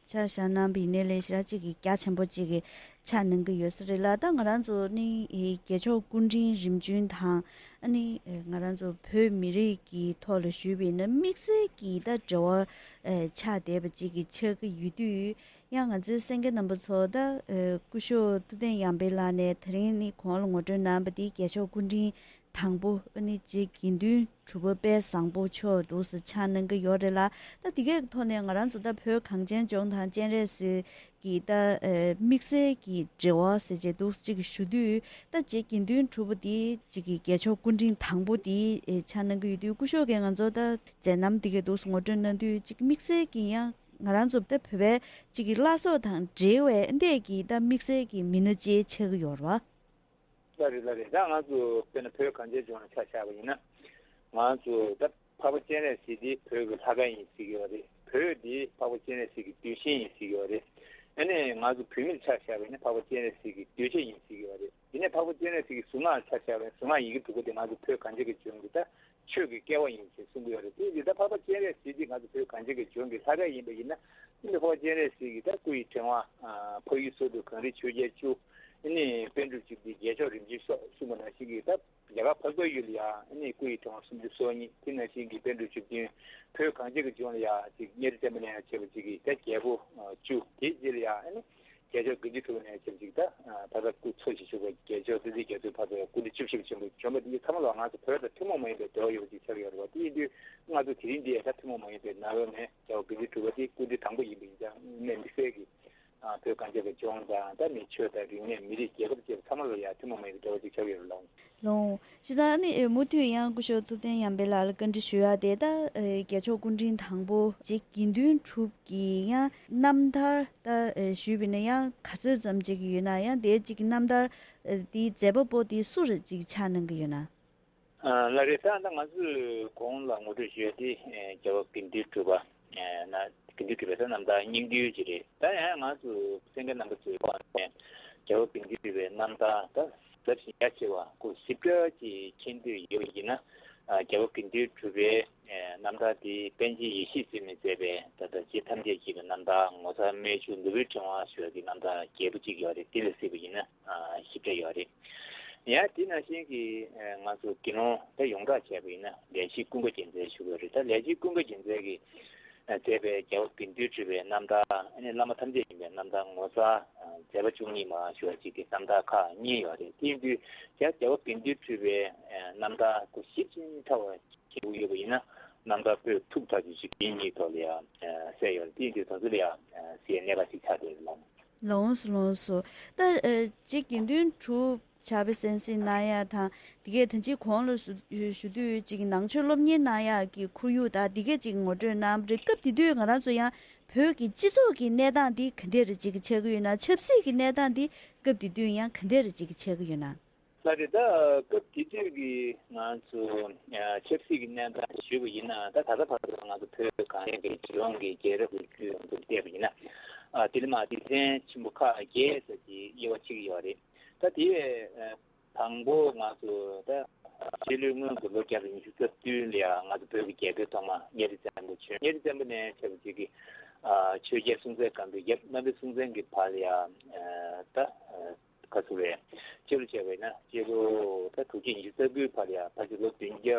ཆ་བཞག་གནང་བ་ཡིན་ན་ལས་ཞེ་དྲག་ཅིག་གི་རྒྱ་ཆེན་པོ་ཅིག་གི་ཆགས་གནང་གི་ཡོད་ས་རེད་ལ། ད་ང་རང་ཚོ་ནི་རྒྱལ་མཆོག་སྐུ་ཕྲེང་རིམ་བྱོན་དང་ཨ་ནི་ང་རང་ཚོ་བོད་མི་རིགས་ཀྱི་ཐོག་ལ་ཞུས་པ་ཡིན་ན་དམིགས་བསལ་གྱི་ད་འབྲེལ་བ་ཆགས་བསྡད་པ་ཅིག་གི་ཆགས་ཀྱི་ཡོད་དུས། ཡང་ང་ཚོའི་གསན་མཁན་རྣམ་པ་ཚོ་ད་སྐུ་ཞབས་ཐུབ་བསྟན་ཡར་འཕེལ་ལགས་ནས་དེ་རིང་ནི་གོང་ལ་ངོ་སྤྲོད་གནང་བ་འདི་རྒྱལ་མཆོག་སྐུ་ཕྲེང་དང་པོ་ཨ་ནི་རྗེ་དགེ་འདུན་གྲུབ་པ་དཔལ་བཟང་པོ་མཆོག་འདུག་སེ་ཆགས་གནང་གི་ཡོད་རེད་ལ། ད་འདི་གའི་ཐོག་ནས་ང་རང་ཚོ་ད་བོད་གངས་ཅན་ལྗོངས་དང་སྤྱན་རས་གཟིགས་ཀྱི་ད་དམིགས་བསལ་གྱི་འབྲེལ་བ་ཟེར་བྱས་འདུག་ཅིག་ཞུ་དུས། ད་རྗེ་དགེ་འདུན་གྲུབ་པ་འདི་ཅིག་གི་རྒྱལ་མཆོག་སྐུ་ཕྲེང་དང་པོ་འདི་ཆགས་གནང་གི་ཡོད་དུས། སྐུ་ཞབས་ཀྱིས་ང་ཚོ་ད་མཛད་རྣམ་འདི་གའི་འདུག་སེ་ངོ་སྤྲོད་གནང་དུས་ཅིག་དམིགས་བསལ་གྱི་ཡང་ང་རང་ཚོ་ད་བོད་པའི་ཅིག་གི་བླ་སྲོག་དང་འབྲེལ་བའི་འདས་ཀྱི་ད་དམིགས་བསལ་གྱི་མི་སྣ་ཅིག་ཆགས་ཀྱི་ཡོད་རེད་བ། ལགས་རེད་ལགས་རེད། ད་ང་ཚོ་དཔེར་ན་བོད་གངས་ཅན་ལྗོངས་ལ་ཆ་བཞག་པ་ཡིན་ན། ང་ཚོ་ད་འཕགས་པ་སྤྱན་རས་གཟིགས་འདི་བོད་ཀྱི་ལྷ་ཁང་ཡིན་ཟེར་གྱི་ཡོད་རེད། བོད་འདི་འཕགས་པ་སྤྱན་རས་གཟིགས་ཀྱི་གདུལ་ཞིང་ཡིན་ཟེར་གྱི་ཡོད་རེད། ཨ་ནི་ང་ཚོ་བོད་མི་ལ་ཆ་བཞག་པ་ཡིན་ན་འཕགས་པ་སྤྱན་རས་གཟིགས་ཀྱི་གདུལ་བྱ་ཡིན་ཟེར་གྱི་ཡོད་རེད། དེ་ནས་འཕགས་པ་སྤྱན་རས་གཟིགས་ཀྱི་གཟུངས་སྔགས་ལ་ཆ་བཞག་པ་ཡིན་ན་གཟུངས་སྔགས་ཡི་གེ་དྲུག་པོ་དེ་ང་ཚོ་བོད་གངས་ཅན་གྱི་ལྗོངས་ཀྱི་ད་ཆོས་ཀྱི་སྐལ་བ་ཡིན་ཞེས་གསུང་གི་ཡོད་རེད། དེ་ཡིན་དུས་ད་འཕགས་པ་སྤྱན་རས་གཟིགས་འདི་ང་ཚོ་བོད་གངས་ཅན་གྱི་ལྗོངས་ཀྱི་ལྷ་ཁང་ཡིན་པ་ཡིན་ན། དེ་ནི་འཕགས་པ་སྤྱན་རས་གཟིགས་ཀྱི་ད་སྐུ་ཡི་ཕྲེང་བ་འཕགས་ཡུལ་སོགས་སུ་གངས་རིའི་ཆོས་རྒྱལ་བཅུ། ཨ་ནི་པཎ་གྲུབ་བཅུ་བདུན་རྒྱལ་མཆོག་རིམ་བྱོན་སོགས་གསུངས་པ་ནང་བཞིན་གྱི་ད་རྒྱ་གར་འཕགས་པའི་ཡུལ་ལ་ཡང་ཨ་ནི་སྐུ་ཡི་ཕྲེང་བ་སུམ་ཅུ་སོ་གཉིས། དེ་ནང་བཞིན་གྱི་པཎ་གྲུབ་བཅུ་བདུན། བོད་གངས་ཅན་གྱི་ལྗོངས་ལ་ཡང་ཅིག་གཉའ་ཁྲི་བཙན་པོ་ནས་ཡང་བྱས་པ་ཅིག་གི་ད་རྒྱལ་པོ་བཅུ། དེའི་རྗེས་ལ་ཡང་ཨ་ནི་རྒྱལ་མཆོག་དགེ་འདུན་གྲུབ་པ་ནས་བྱས་པ་ཅིག་ད་ད་ལྟ་སྐུ་འཚོ་ཞིང་བཞུགས་པའི་རྒྱལ་མཆོག་བསྟན་འཛིན་རྒྱ་མཚོའི་བར་དུ་ཡང་སྐུ་ཕྲེང་བཅུ་བཞི་པ་ཆེན་པོ་བྱོན་པ་འདི་ཚང་མ་ལ་ང་ཚོ་བོད་དང་ཐུན་མོང་མ་ཡིན་པའི་འབྲེལ་བ་ཡོད་པ་ཅིག་ཆགས་ཡོད་རེད་བ། དེ་ཡིན་དུས་ང་ཚོ་དེ་རིང་འདི་ཡང་ད་ཐུན་མོང་མ་ཡིན་པའི་ནང་ལོགས་ནས་རྒྱལ་བ་དགེ་འདུན་གྲུབ་པ་དེ་སྐུ་ཕྲེང་དང་པོ་ཡིན་པ་ཡིན་ཙང་གནས་དམིགས་བསལ་གྱི་ཨ་བོད་གངས་ཅན་པའི་ལྗོངས་དང་ད་ནི་ཆོས་དང་རིག་གནས་མི་རིགས་རྒྱལ་ཁབ་བཅས་པ་ཚང་མ་ལ་ཡང་ཐུན་མོང་མ་ཡིན་པའི་འབྲེལ་བ་ཅིག་ཆགས་ཡོད་རེད་ལགས། ལགས། བྱས་ཙང་ཨ་ནི་མུ་མཐུད་ཡང་སྐུ་ཞབས་ཐུབ་བསྟན་ཡར་འཕེལ་ལགས་ལ་བཀའ་འདྲི་ཞུ་ཡག་དེ་ད་རྒྱལ་མཆོག་སྐུ་ཕྲེང་དང་པོ་རྗེ་དགེ་འདུན་གྲུབ་ཀྱི་ཡང་རྣམ་ཐར་ད་ཞུས་པ་ཡིན་ན་ཡང་ག་ཚོད་ཙམ་ཅིག་ཡོད་ན། ཡང་དེ་ཅིག་རྣམ་ཐར་དེའི་མཛད་པ་པོ་དེ་སུ་རེད་ཅིག་ཆགས་གནང་གི་ཡོད་ན། ལགས་རེད། ད་ད་ང་ཚོས་གོང་ལ་ངོ་སྤྲོད་ཞུས་ཏེ་རྒྱལ་བ་དགེ་འདུན་གྲུབ་པ་ན་དགེ་འདུན་གྲུབ་པའི་ད་རྣམ་ཐར་སྙིང་བསྡུས་ཅིག་རེད། ད་ཡང་ང་ཚོ་གསན་མཁན་རྣམ་པ་ཚོའི་ཐོག་ནས་རྒྱལ་བ་དགེ་འདུན་གྲུབ་པའི་རྣམ་ཐར་ད་ཟབ་ཞིང་ཡ་ཆེ་བ་ཁོ་ཞིབ་ཕྲ་ཅིག་མཁྱེན་འདོད་ཡོད་པ་ཡིན་ན། རྒྱལ་བ་དགེ་འདུན་གྲུབ་པའི་རྣམ་ཐར་དེ་པཎ་ཆེན་ཡེ་ཤེས་འཛིན་མས་མཛད་པའི་ད་ལྟ་རྗེ་ཐམས་ཅད་མཁྱེན་པའི་རྣམ་ཐར། ངོ་མཚར་རྨད་བྱུང་ནོར་བུའི་ཕྲེང་བ་ཞུ་བ་གི་རྣམ་ཐར་རྒྱས་པོ་ཅིག་ཡོད་རེད། དེ་ལ་གཟིགས་པ་ཡིན་ན་ཞིབ་ཕྲ་ཡོད་རེད། ཡང་དེ་ནང་བཞིན་གྱི་ང་ཚོ་དགེ་སློང་ད་ཡོངས་གྲགས་བྱས་པ་ཡིན་ན་ལས་བྱེད་ཀུན་དགའ་རྒྱལ་མཚན་ཞུ་དགོས་རེད། ད་ལས་བྱེད་ཀུན་དགའ་རྒྱལ་མཚན་གྱིས་མཛད་པའི་རྒྱལ་བ་དགེ་འདུན་གྲུབ་པའི་རྣམ་ཐར། ཨ་ནི་བླ་མ་ཐམས་ཅད་མཁྱེན་པའི་རྣམ་ཐར། ངོ་མཚར་མཛད་པ་བཅུ་གཉིས་མ་ཞུ་བ་ཅིག་གི་རྣམ་ཐར་ཁག་གཉིས་ཡོད་རེད། དེ་ཡིན་དུས་རྒྱལ་བ་དགེ་འདུན་གྲུབ་པའི་རྣམ་ཐར་ཁོ་ཞིབ་ཅིང་ཕྲ་བ་མཁྱེན་དགོས་ཡོད་པ་ཡིན་ན་རྣམ་ཐར་པོད་ཐུབ་ཐག་ཆོད་ཅིག་དེ་གཉིས་ཐོག་ལ་ཡང་གསལ་ཡོད་རེད། དེ་ཡིན་དུས་ད་ཚོད་ལ་ཡང་གསལ་གནད་འགག་ཅིག་ཆགས་བསྡད་ཡོད་ལགས། ལགས་སོ་ལགས་སོ། ད་རྗེ་དགེ་འདུན་གྲུབ་ཕྱག་དཔེ་གསན་གཟིགས་གནང་ཡག་དང་དེ་གས་ད་ཅི་གོང་ལ་ཞུ་ཞུ་དུས་ཅིག་ནང་ཆོས་སློབ་གཉེར་གནང་ཡག་གི་ཁོར་ཡུག་དང་དེ་གས་ཅིག་ངོ་སྤྲོད་གནང་བ་རེད། སྐབས་དེ་དུས་ང་རང་ཚོ་ཡང་བོད་ཀྱི་སྤྱི་ཚོགས་ཀྱི་གནས་སྟངས་འདི་ག་འདྲས་རེ་ཅིག་ཆགས་ཀྱི་ཡོད་ན། ཆབ་སྲིད་ཀྱི་གནས་སྟངས་འདི་སྐབས་དེ་དུས་ཡང་ག་འདྲས་རེ་ཅིག་ཆགས་ཀྱི་ཡོད་ན། ལགས་རེད། ད་སྐབས་དེ་དུས་ཀྱི་ང་ཚོ་ཆབ་སྲིད་ཀྱི་གནས་སྟངས་ཞུས་པ་ཡིན་ན། ད་ད་ལྟ་བར་དུ་ང་ཚོ་བོད་གངས་ཅན་གྱི་ལྗོངས་ཀྱི་རྒྱལ་རབས་ཀྱི་བརྒྱུད་ལམ་དུ་བལྟས་པ་ཡིན་ན། ཨ་དེ་ལ་མ་སྡེ་ཚན་ཆེན་པོ་ཁག་བརྒྱད་ཙམ་གྱི་དབྱེ་བ་ཕྱེ་གི་ཡོད་རེད། ད་དེ་དང་པོ་ང་ཚོ་ད་སྤྱི་ལོའི་སྔོན་གྱི་ལོ་བརྒྱ་དང་ཉི་ཤུ་རྩ་བདུན་ལ་ཡང་ང་ཚོ་བོད་ཀྱི་རྒྱལ་པོའི་ཐོག་མ་གཉའ་ཁྲི་བཙན་པོ་བྱོན། གཉའ་ཁྲི་བཙན་པོ་ནས་བྱས་པ་ཅིག་གི་ཆོས་རྒྱལ་སྲོང་བཙན་སྒམ་པོའི་ཡབ་རྣམ་པའི་སྲོང་བཙན་གྱི་བར་ལ་ཡང་ད། ག་ཚོད་རེད། སྤྱི་ལོ་བྱས་པས་ན་སྤྱི་ལོ་ད་དྲུག་བརྒྱ་ཉི་ཤུ་རྩ་དགུའི་བར་ཡ་ཕལ་ཆེར་ལོ་བདུན་བརྒྱ་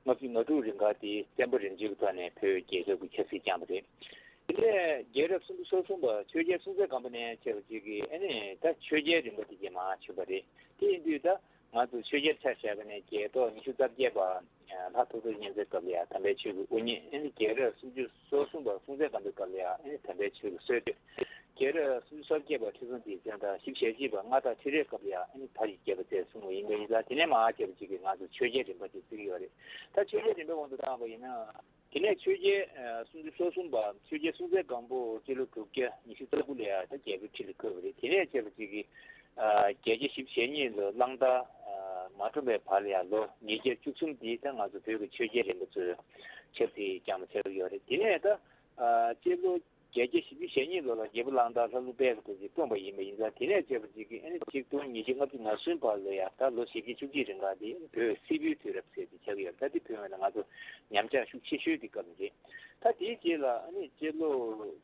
ལྔ་བཅུ་ང་དྲུག་རིང་ག་དེ་བཙན་པོ་རིམ་བྱོན་གྱི་ཐོག་ནས་བོད་རྒྱལ་ཁབ་ཀྱི་ཆབ་སྲིད་བསྐྱངས་པ་རེད། དེ་ནས་རྒྱལ་རབས་སུམ་ཅུ་སོ་གསུམ་པ་ཆོས་རྒྱལ་སྲོང་བཙན་སྒམ་པོ་ནས་བྱས་པ་ཅིག་གིས་ཨ་ནི་ད་ཆོས་རྒྱལ་རིམ་པ་དེ་རྗེས་མ་བྱོན་པ་རེད། དེ་ཡིན་དུས་ད་ ང་ཚོ་ཆོས་རྒྱལ་ཆ་བཞག་པ་ནས་རྒྱལ་ཐོག་ཉི་ཤུ་རྩ་བརྒྱད་པ་ལྷ་ཐོ་ཐོ་བསྙེན་ཚེ་སྐབས་ལ་ཡང་དམ་པའི་ཆོས་ཀྱི་དབུ་བརྙེས། ཨ་ནི་རྒྱལ་རབས་སུམ་ཅུ་སོ་གསུམ་པ་སྲོང་བཙན་སྒམ་པོའི་སྐབས་ལ་ཡང་ཨ་ནི་དམ་པའི་ཆོས་ཀྱི་སྲོལ་གཏོད། རྒྱལ་རབས་སུམ་ཅུ་སོ་བརྒྱད་པ་ཁྲི་སྲོང་ལྡེ་བཙན་དང་བཞི་བཅུ་ཞེ་གཅིག་པ་མངའ་བདག་ཁྲི་རལ་སྐབས་ལ་ཡང་ཨ་ནི་དར་ཞིང་རྒྱས་པ་མཛད་གསུངས་པ་ཡིན་པ་ཡིན་ཙང་། དེ་ནས་མར་བྱས་པ་ཅིག་གིས་ང་ཚོ་ཆོས་རྒྱལ་རིམ་པ་དེ་བརྩི་གི་ཡོད་རེད། ད་ཆོས་རྒྱལ་རིམ་པའི་དབང་དུ་བཏང་བ་ཡིན་ན། དེ་ནས་ཆོས་རྒྱལ་ཨ་སུམ་ཅུ་སོ་གསུམ་པ་ཆོས་རྒྱལ་སྲོང་བཙན་སྒམ་པོ་སྤྱི་ལོ་དྲུག་བརྒྱ་ཉི་ཤུ་རྩ་དགུ་ལ་ཡང་ད་རྒྱལ་པོའི་ཁྲི་ལ་འཁོད་པ་རེད། དེ་ནས་བྱས་པ་ཅིག་གིས་ཨ་བརྒྱད་བརྒྱ་བཞི་བཅུ་ཞེ་གཉིས་ལོ་གླང་དར་ཨ་མ་འཁྲུངས་པའི་བར་ལ་ཡང་ལོ་ཉིས་བརྒྱ་བཅུ་གསུམ་འདི་ད་ང་ཚོ་བོད་ཀྱི་ཆོས་རྒྱལ་རིམ་པ་ཚོས་ཆབ་སྲིད་བསྐྱངས་པ་ཆགས་ཀྱི་ཡོད་རེད། དེ་ནས་ད་ཨ་སྤྱི་ལོ་བརྒྱད་བརྒྱ་བཞི་བཅུ་ཞེ་གཉིས་ལོ་ལ་རྒྱལ་པོ་གླང་དར་ལྷ་ཀླུ་དཔལ་གྱིས་བཀྲོངས་པ་ཡིན་པ་ཡིན་ཙང་། དེ་ནས་བྱས་པ་ཅིག་གིས་ཨ་ནི་ཆིག་སྟོང་ཉིས་བརྒྱ་ལྔ་བཅུ་ང་གསུམ་བར་ལ་ཡང་ད་ལོ་བཞི་བརྒྱ་བཅུ་གཅིག་རིང་ག་དེ་བོད་སིལ་བུའི་དུས་རབས་ཟེར་དེ་ཆགས་ཀྱི་ཡོད། ད་དེ་བོད་ནང་ལ་ང་ཚོ་ཉམས་ཆག་ཤུགས་ཆེ་ཤོས་དེ་སྐབས་རེད། ད་དེའི་རྗེས་ལ་ཨ་ནི་སྤྱི་ལོ་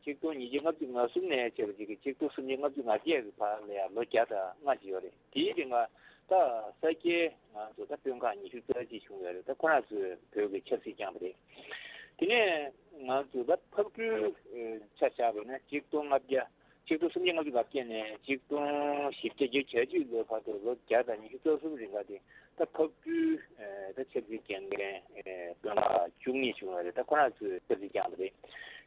ཆིག་སྟོང་ཉིས་བརྒྱ་ལྔ་བཅུ་ང་གསུམ་ནས་བྱས་པ་ཅིག་གིས་ཆིག་སྟོང་སུམ་བརྒྱ་ལྔ་བཅུ་ང་བརྒྱད་ཀྱི་བར་ལ་ཡང་ལོ་བརྒྱ་དང་ལྔ་ཅིག་ཡོད་རེད། དེའི་རིང་ལ་ད་ས་སྐྱའི་ང་ཚོ་ད་དཔོན་ཁག་ཉི་ཤུ་རྩ་གཅིག་བྱུང་ཡོད་རེད། ད་ཁོ་རང་ཚོས་བོད་ཀྱི་ཆབ་སྲིད་བསྐྱངས་པ་རེད། དེ་ནས་ང་ཚོ་ད་ཕག་གྲུའི་ཆ་བཞག་པ་ཡིན་ན་ཆིག་སྟོང་ལྔ་བརྒྱ་ཆིག་སྟོང་སུམ་བརྒྱ་ལྔ་བཅུ་ང་བརྒྱད་ནས་ཆིག་སྟོང་བཞི་བརྒྱ་བརྒྱད་ཅུ་གྱ་གཅིག་ལོའི་བར་དུ་ལོ་བརྒྱ་དང་ཉི་ཤུ་རྩ་གསུམ་རིང་ག་དེ་ད་ཕག་གྲུའི་ད་ཆབ་སྲིད་བསྐྱངས་མཁན་དཔོན་ཁག་བཅུ་གཉིས་བྱུང་བ་རེད། ད་ཁོ་རང་ཚོས་ཆབ་སྲིད་བསྐྱངས་པ་རེད།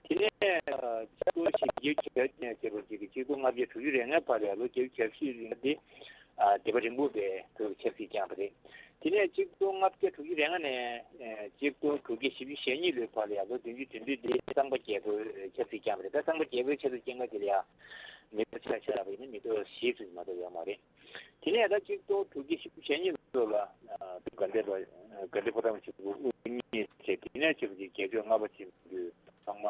དེ་ནས་ཆིག་སྟོང་བཞི་བརྒྱ་གྱ་གཅིག་ནས་བྱས་པ་ཅིག་གིས་ཆིག་སྟོང་ལྔ་བརྒྱ་དྲུག་ཅུ་རེ་ལྔའི་བར་ལ་ལོ་བརྒྱད་ཅུ་གྱ་བཞི་རིང་ག་དེ་ཨ་སྡེ་པ་རིན་སྤུངས་པས་བོད་ཀྱི་ཆབ་སྲིད་བསྐྱངས་པ་རེད། དེ་ནས་ཆིག་སྟོང་ལྔ་བརྒྱ་དྲུག་ཅུ་རེ་ལྔ་ནས་ཨ་ཆིག་སྟོང་དྲུག་བརྒྱ་བཞི་བཅུ་ཞེ་གཉིས་ལོའི་བར་ལ་ཡང་ལོ་བདུན་ཅུ་དོན་བདུན་དེ་གཙང་པ་རྒྱལ་པོའི་ཆབ་སྲིད་བསྐྱངས་པ་རེད། ད་གཙང་པ་རྒྱལ་པོའི་ཆབ་སྲིད་བསྐྱངས་སྐབས་དེ་ལ་ཡང་མི་ཐོག་ཆ་བཞག་པ་ཡིན་ན་མི་ཐོག་བཞི་ཙམ་མ་གཏོགས་ཡོད་མ་རེད། དེ་ནས་ད་ཆིག་སྟོང་དྲུག་བརྒྱ་བཞི་བཅུ་ཞེ་གཉིས་ལོ་ལ་ཨ་དགའ་ལྡན་པ་ཨ་དགའ་ལྡན་ཕོ་བྲང་ཆེན་པོ་དབུ་བརྙེས་བྱས། དེ་ནས་བྱས་པ་ཅིག་གིས་རྒྱལ་མཆོག་ལྔ་པ་ཆེན་པོ་ཚང་མ་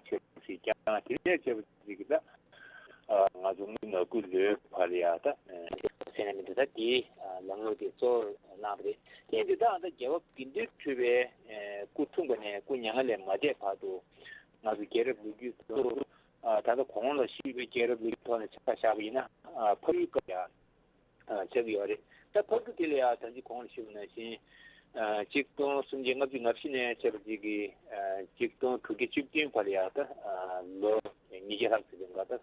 ཆབ་སྲིད་བསྐྱངས། དེ་ནས་བྱས་པ་ཅིག་གིས་ད་ཨ་ང་ཚོ་ང་དགུ་ལོའི་བར་ལ་ཡང་ད་ཟེར་ན་མི་འདུག་ད་དེའི་ལམ་ལུགས་དེ་གཙོ་བོར་གནང་བ་རེད། དེ་ཡིན་དུས་ད་ད་རྒྱལ་བ་དགེ་འདུན་གྲུབ་པའི་སྐུ་འཁྲུངས་པ་ནས་སྐུ་མྱ་ངན་ལས་མ་འདས་བར་དུ་ང་ཚོ་རྒྱལ་རབས་ལོ་རྒྱུས་ཐོག་ད་ལྟ་གོང་ལ་ཞུས་པའི་རྒྱལ་རབས་ལོ་རྒྱུས་ཐོག་ནས་ཆ་བཞག་པ་ཡིན་ན་ཕ་ཡུལ་སྐབས་ཡང་། ཆགས་ཀྱི་ཡོད་རེད། ད་ཕག་གྲུ་དེ་ལ་ཡང་ད་ཅི་གོང་ལ་ཞུས་པ་ནང་བཞིན་ཆིག་སྟོང་སུམ་བརྒྱ་ལྔ་བཅུ་ང་བཞི་ནས་བྱས་པ་ཅིག་གིས་ཆིག་སྟོང་དྲུག་བརྒྱ་བཅུ་བདུན་བར་ལ་ཡང་ད་ལོ་ཉིས་བརྒྱ་ལྷག་ཙམ་རིང་ག་ད་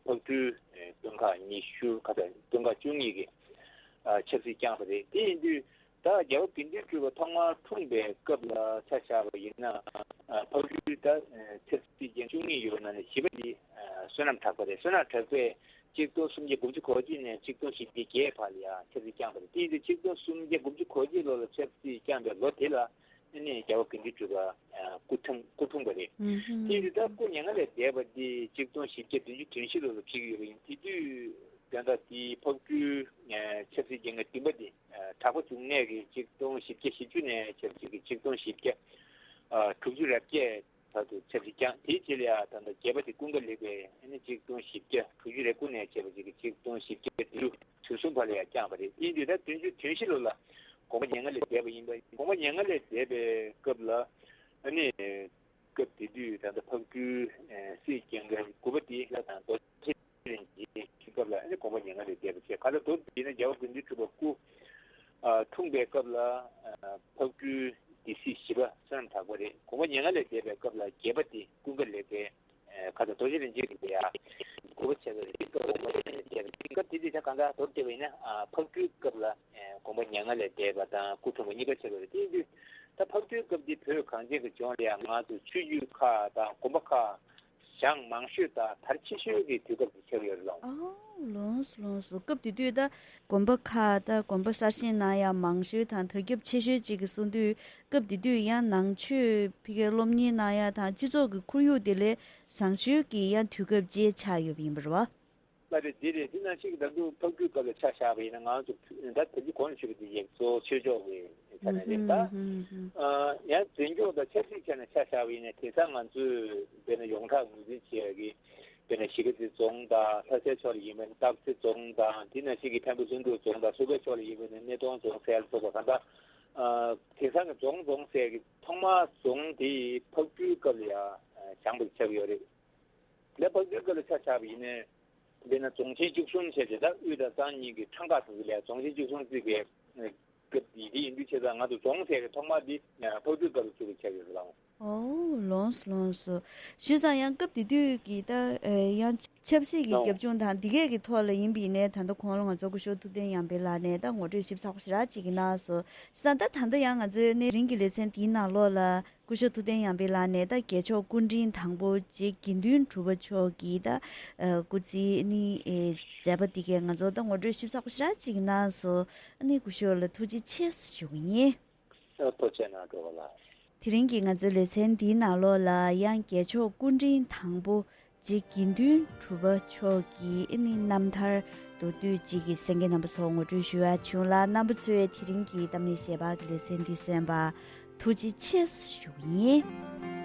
ཕག་གྲུའི་དཔོན་ཁག་ཉི་ཤུ་ཁ་ད་དཔོན་ཁག་བཅུ་གཉིས་ཀྱིས་ཆབ་སྲིད་བསྐྱངས་པ་རེད། དེ་ཡིན་དུས་ད་རྒྱལ་བ་དགེ་འདུན་གྲུབ་པ་ཐོག་མར་འཁྲུངས་པའི་སྐབས་ལ་ཆ་བཞག་པ་ཡིན་ན་ཕག་གྲུའི་ད་ཆབ་སྲིད་ཅན་བཅུ་གཉིས་ཡོད་པའི་ནང་ནས་བཞི་པ་དེ་བསོད་ནམས་གྲགས་པ་རེད། བསོད་ནམས་གྲགས་པས། ཆིག་སྟོང་སུམ་བརྒྱ་དགུ་བཅུ་གོ་གཅིག་ནས་ཆིག་སྟོང་བཞི་བརྒྱ་བརྒྱད་བར་ལ་ཡང་ཆབ་སྲིད་བསྐྱངས་པ་རེད། དེ་ཡིན་དུས་ཆིག་སྟོང་སུམ་བརྒྱ་དགུ་བཅུ་གོ་གཅིག་ལོ་ལ་ཆབ་སྲིད་བསྐྱངས་པའི་ལོ་དེ་ལ་ཨ་ནི་རྒྱལ་བ་དགེ་འདུན་གྲུབ་པ་སྐུ་འཁྲུངས་སྐུ་འཁྲུངས་པ་རེད། དེ་ཡིན་དུས་ད་སྐུ་མྱ་ངན་ལས་འདས་པ་འདི་ཆིག་སྟོང་བཞི་བརྒྱ་བདུན་ཅུ་དོན་བཞི་ལོ་ལ་ཕེབས་ཀྱི་ཡོད་པ་ཡིན། དེ་དུས་དོན་དག་འདི་ཕག་གྲུའི་ཆབ་སྲིད་བསྐྱངས་མཁན་བདུན་པ་འདི་གྲགས་པ་འབྱུང་གནས་ཀྱིས་ཆིག་སྟོང་བཞི་བརྒྱ་བཞི་བཅུ་ནས་ཆབ་སྲིད་ཀྱི་ཆིག་སྟོང་བཞི་བརྒྱ་དྲུག་ཅུ་རེ་བརྒྱད། བར་དུ་ཆབ་སྲིད་བསྐྱངས། དེའི་རྗེས་ལ་ཡང་ད་ལྟ་བརྒྱད་པ་དེ་ཀུན་དགའ་ལེགས་པས་ཨ་ནི་ཆིག་སྟོང་བཞི་བརྒྱ་དྲུག་ཅུ་རེ་དགུ་ནས་བྱས་པ་ཅིག་གིས་ཆིག་སྟོང་བཞི་བརྒྱ་དྲུག་ཅུ་དོན་གསུམ་བར་ལ་ཡང་བསྐྱངས་པ་རེད། དེ་ཡིན་དུས་ད་བདུན་ཅུ་དོན་བཞི་ལོ་ལ་དགོངས་པ་མྱ་ངན་ལས་འདས་པ་ཡིན་པ། དགོངས་པ་མྱ་ངན་ལས་འདས་པའི་སྐབས་ལ་ཨ་ནི་སྐབས་དེ་དུས་ད་ལྟ་ཕག་གྲུའི་སྲིད་འགན་འཁུར་དགུ་པ་དེ་ལ་དང་རྡོ་རྗེ་རིན་ཆེན་གྱི་སྐབས་ལ་ཨ་ནི་དགོངས་པ་མྱ་ངན་ལས་འདས་པ་བྱས། ག་ལ་མདོར་བསྡུས་ན་རྒྱལ་བ་དགེ་འདུན་གྲུབ་པ་སྐུ་འཁྲུངས་པའི་སྐབས་ལ་ཕག་གྲུའི་སྡེ་སྲིད་བཞི་པ་བསོད་ནམས་གྲགས་པ་རེད། དགོངས་པ་མྱ་ངན་ལས་འདས་པའི་སྐབས་ལ་བརྒྱད་པ་དེ་ཀུན་དགའ་ལེགས་པས་ཁ་ཚ་རྡོ་རྗེ་རིན་ཆེན་གྱིས་ཡ་དགུ་པ་བྱས་པ་རེད། སྐབས་དགོངས་པ་མྱ་ངན་ལས་འདས་པ་རེད། སྐབས་དེ་དུས་ད་གང་ལྟར་མདོར་བསྡུས་པ་ཡིན་ན་ཕག་གྲུའི་སྐབས་ལ་དགོངས་པ་མྱ་ངན་ལས་འདས་པ་དང་སྐུ་འཁྲུངས་པ་གཉིས་ཀ་བྱས་པ་རེད། དེ་ཡིན་དུས་ད་ཕག་གྲུའི་སྐབས་འདི་བོད་གངས་ཅན་གྱི་ལྗོངས་ལ་ཡང་ང་ཚོ་ཆོས་བརྒྱུད་ཁག་དང་དགོན་པ་ཁག་ཞང་མང་ཤོས་དང་དར་ཆེ་ཤོས་ཀྱི་དུས་སྐབས་སུ་ཆགས་ཡོད་རེད་ལགས། ཨོ། ལགས་སོ་ལགས་སོ། སྐབས་དེ་དུས་ད་དགོན་པ་ཁག་ད་དགོན་པ་གསར་བཞེངས་གནང་ཡག་མང་ཤོས་དང་དར་ཁྱབ་ཆེ་ཤོས་གཅིག་གི་གསུང་དུས་སྐབས་དེ་དུས་ཡང་ནང་ཆོས་ཕ་གིར་སློབ་གཉེར་གནང་ཡག་དང་སྤྱི་ཚོགས་ཀྱི་ཁོར་ཡུག་དེ་ལས་བཟང་ཤོས་ཀྱི་ཡང་དུས་སྐབས་ཅིག་ཆགས་ཡོད་པ་ཡིན་པ་རེད་བ། ལགས་རེད། འདི་རེད། དེ་ནང་བཞིན་གྱི་ད་དུང་ཕག་གྲུའི་སྐབས་ལ་ཆ་བཞག་པ་ཡིན་ན་ང་ཚོ་ད་དེ་གོང་ཞུས་པ་དེ་ཡིན། གཙོ་བོ་ཆོས་ཕྱོགས་ཀྱི་ཆ་ནས་རེད་ད། ཨ་ཡང་འཛིན་སྐྱོང་དང་ཆབ་སྲིད་ཆ་ནས་ཆ་བཞག་པ་ཡིན་ན་དེང་སང་ང་ཚོས་དཔེར་ན་ཡོངས་གྲགས་ངོས་འཛིན་བྱེད་ཡག་གི་དཔེར་ན་གཞིས་ཀ་རྩེ་རྫོང་དང་ལྷ་སའི་ཕྱོགས་ལ་ཡིན་པ་ཡིན་ན་སྟག་རྩེ་རྫོང་དང་དེ་ནང་བཞིན་གྱི་འཕན་པོ་ལྷུན་གྲུབ་རྫོང་དང་བསོད་བདེ་ཕྱོགས་ལ་ཡིན་པ་ཡིན་ན་སྣེ་གདོང་རྫོང་ཟེར་ཡག་ལ་སོགས་པ་གང་ལྟར་དེང་སང་གི་རྫོང་རྫོང་ཟེར་ཡག་གི་ཐོག་མར་རྫོང་དེ་ཕག་གྲུའི་སྐབས་ལ་ཡང་བཞེངས་པ་ཆགས་ཀྱི་ཡོད་རེད། ལས་ཕག་གྲུའི་སྐབས་ལ་ཆ་བཞག་པ་ཡིན་ནའི། དཔེར་ན་རྫོང་ཆེན་བཅུ་གསུམ་བྱས་ཏེ་ད་དབུས་དང་གཙང་གཉིས་ཀྱི་འཕྲང་ཁག་དེ་ཚོ་ལ་རྫོང་ཆེན་བཅུ་གསུམ་བརྩིགས་པའི་སྐབས་དེ་དེ་ཡིན་དུས་ བྱས་ཙང་ང་ཚོ་རྫོང་ཟེར་ཡག་ཐོག་མ་འདི་ཕག་ཚུལ་སྒར་དུ་ཚུད་པའི་ཆ་ཡོད་རེད་ལགས། ཨོ་ལོངས་སོ་ལོངས་སོ། བྱས་ཙང་ཡང་སྐབས་དེ་དུས་ཀྱི་ད་ཡང་ཆབ་སྲིད་ཀྱི་རྒྱབ་ལྗོངས་དང་འདི་གས་ཀྱི་ཐོག་ལ་ཡིན་པ་ཡིན་ནའི་ད་ལྟ་གོང་ལ་ང་ཚོ་སྐུ་ཞབས་ཐུབ་བསྟན་ཡར་འཕེལ་ལགས་ནས་ད་ངོ་སྤྲོད་ཞིབ་ཚགས་པོ་ཞེ་དྲག་ཅིག་གནང་སོང་། བྱས་ཙང་ད་ད་ལྟ་ཡང་ང་ཚོའི་ནི་རིང་གི་ལེ་ཚན་འདིའི་ནང་ལོགས་ལ་སྐུ་ཞབས་ཐུབ་བསྟན་ཡར་འཕེལ་ལགས་ནས་ད་རྒྱལ་མཆོག་སྐུ་ཕྲེང་དང་པོ་རྗེ་དགེ་འདུན་གྲུབ་པ་མཆོག་གི་ད་སྐུ་ཚེའི་ནི་མཛད་པ་འདི་གས་ང་ཚོ་ད་ངོ་སྤྲོད་ཞིབ་ཚགས་པོ་ཞེ་དྲག་ཅིག་གནང་སོང་། ཨ་ནི་སྐུ་ཞབས་ལ་ཐུགས་རྗེ་ཆེ་ཞུ་གི་ཡིན། ཨ། ཐུགས་རྗེ་གནང་གྲོགས་པོ་ལགས། དེ་རིང་གི་ང་ཚོའི་ལེ་ཚན་འདིའི་ནང་ལོགས་ལ་ཡང་རྒྱལ་མཆོག་སྐུ་ཕྲེང་དང་པོ་རྗེ་དགེ་འདུན་གྲུབ་པ་མཆོག་གི་ཨ་ནི་རྣམ་ཐར་མདོར་བསྡུས་ཅིག་གི་གསན་མཁན་རྣམ་པ་ཚོར་ངོ་སྤྲོད་ཞུ་ཡ་བྱུང་ལ། རྣམ་པ་ཚོས་དེ་རིང་གི་གཏམ་གླེང་ཞལ་པར་གྱི་ལེ་ཚན་འདི་གསན་པར་ཐུགས་རྗེ་ཆེ་ཞུ་གི་ཡིན།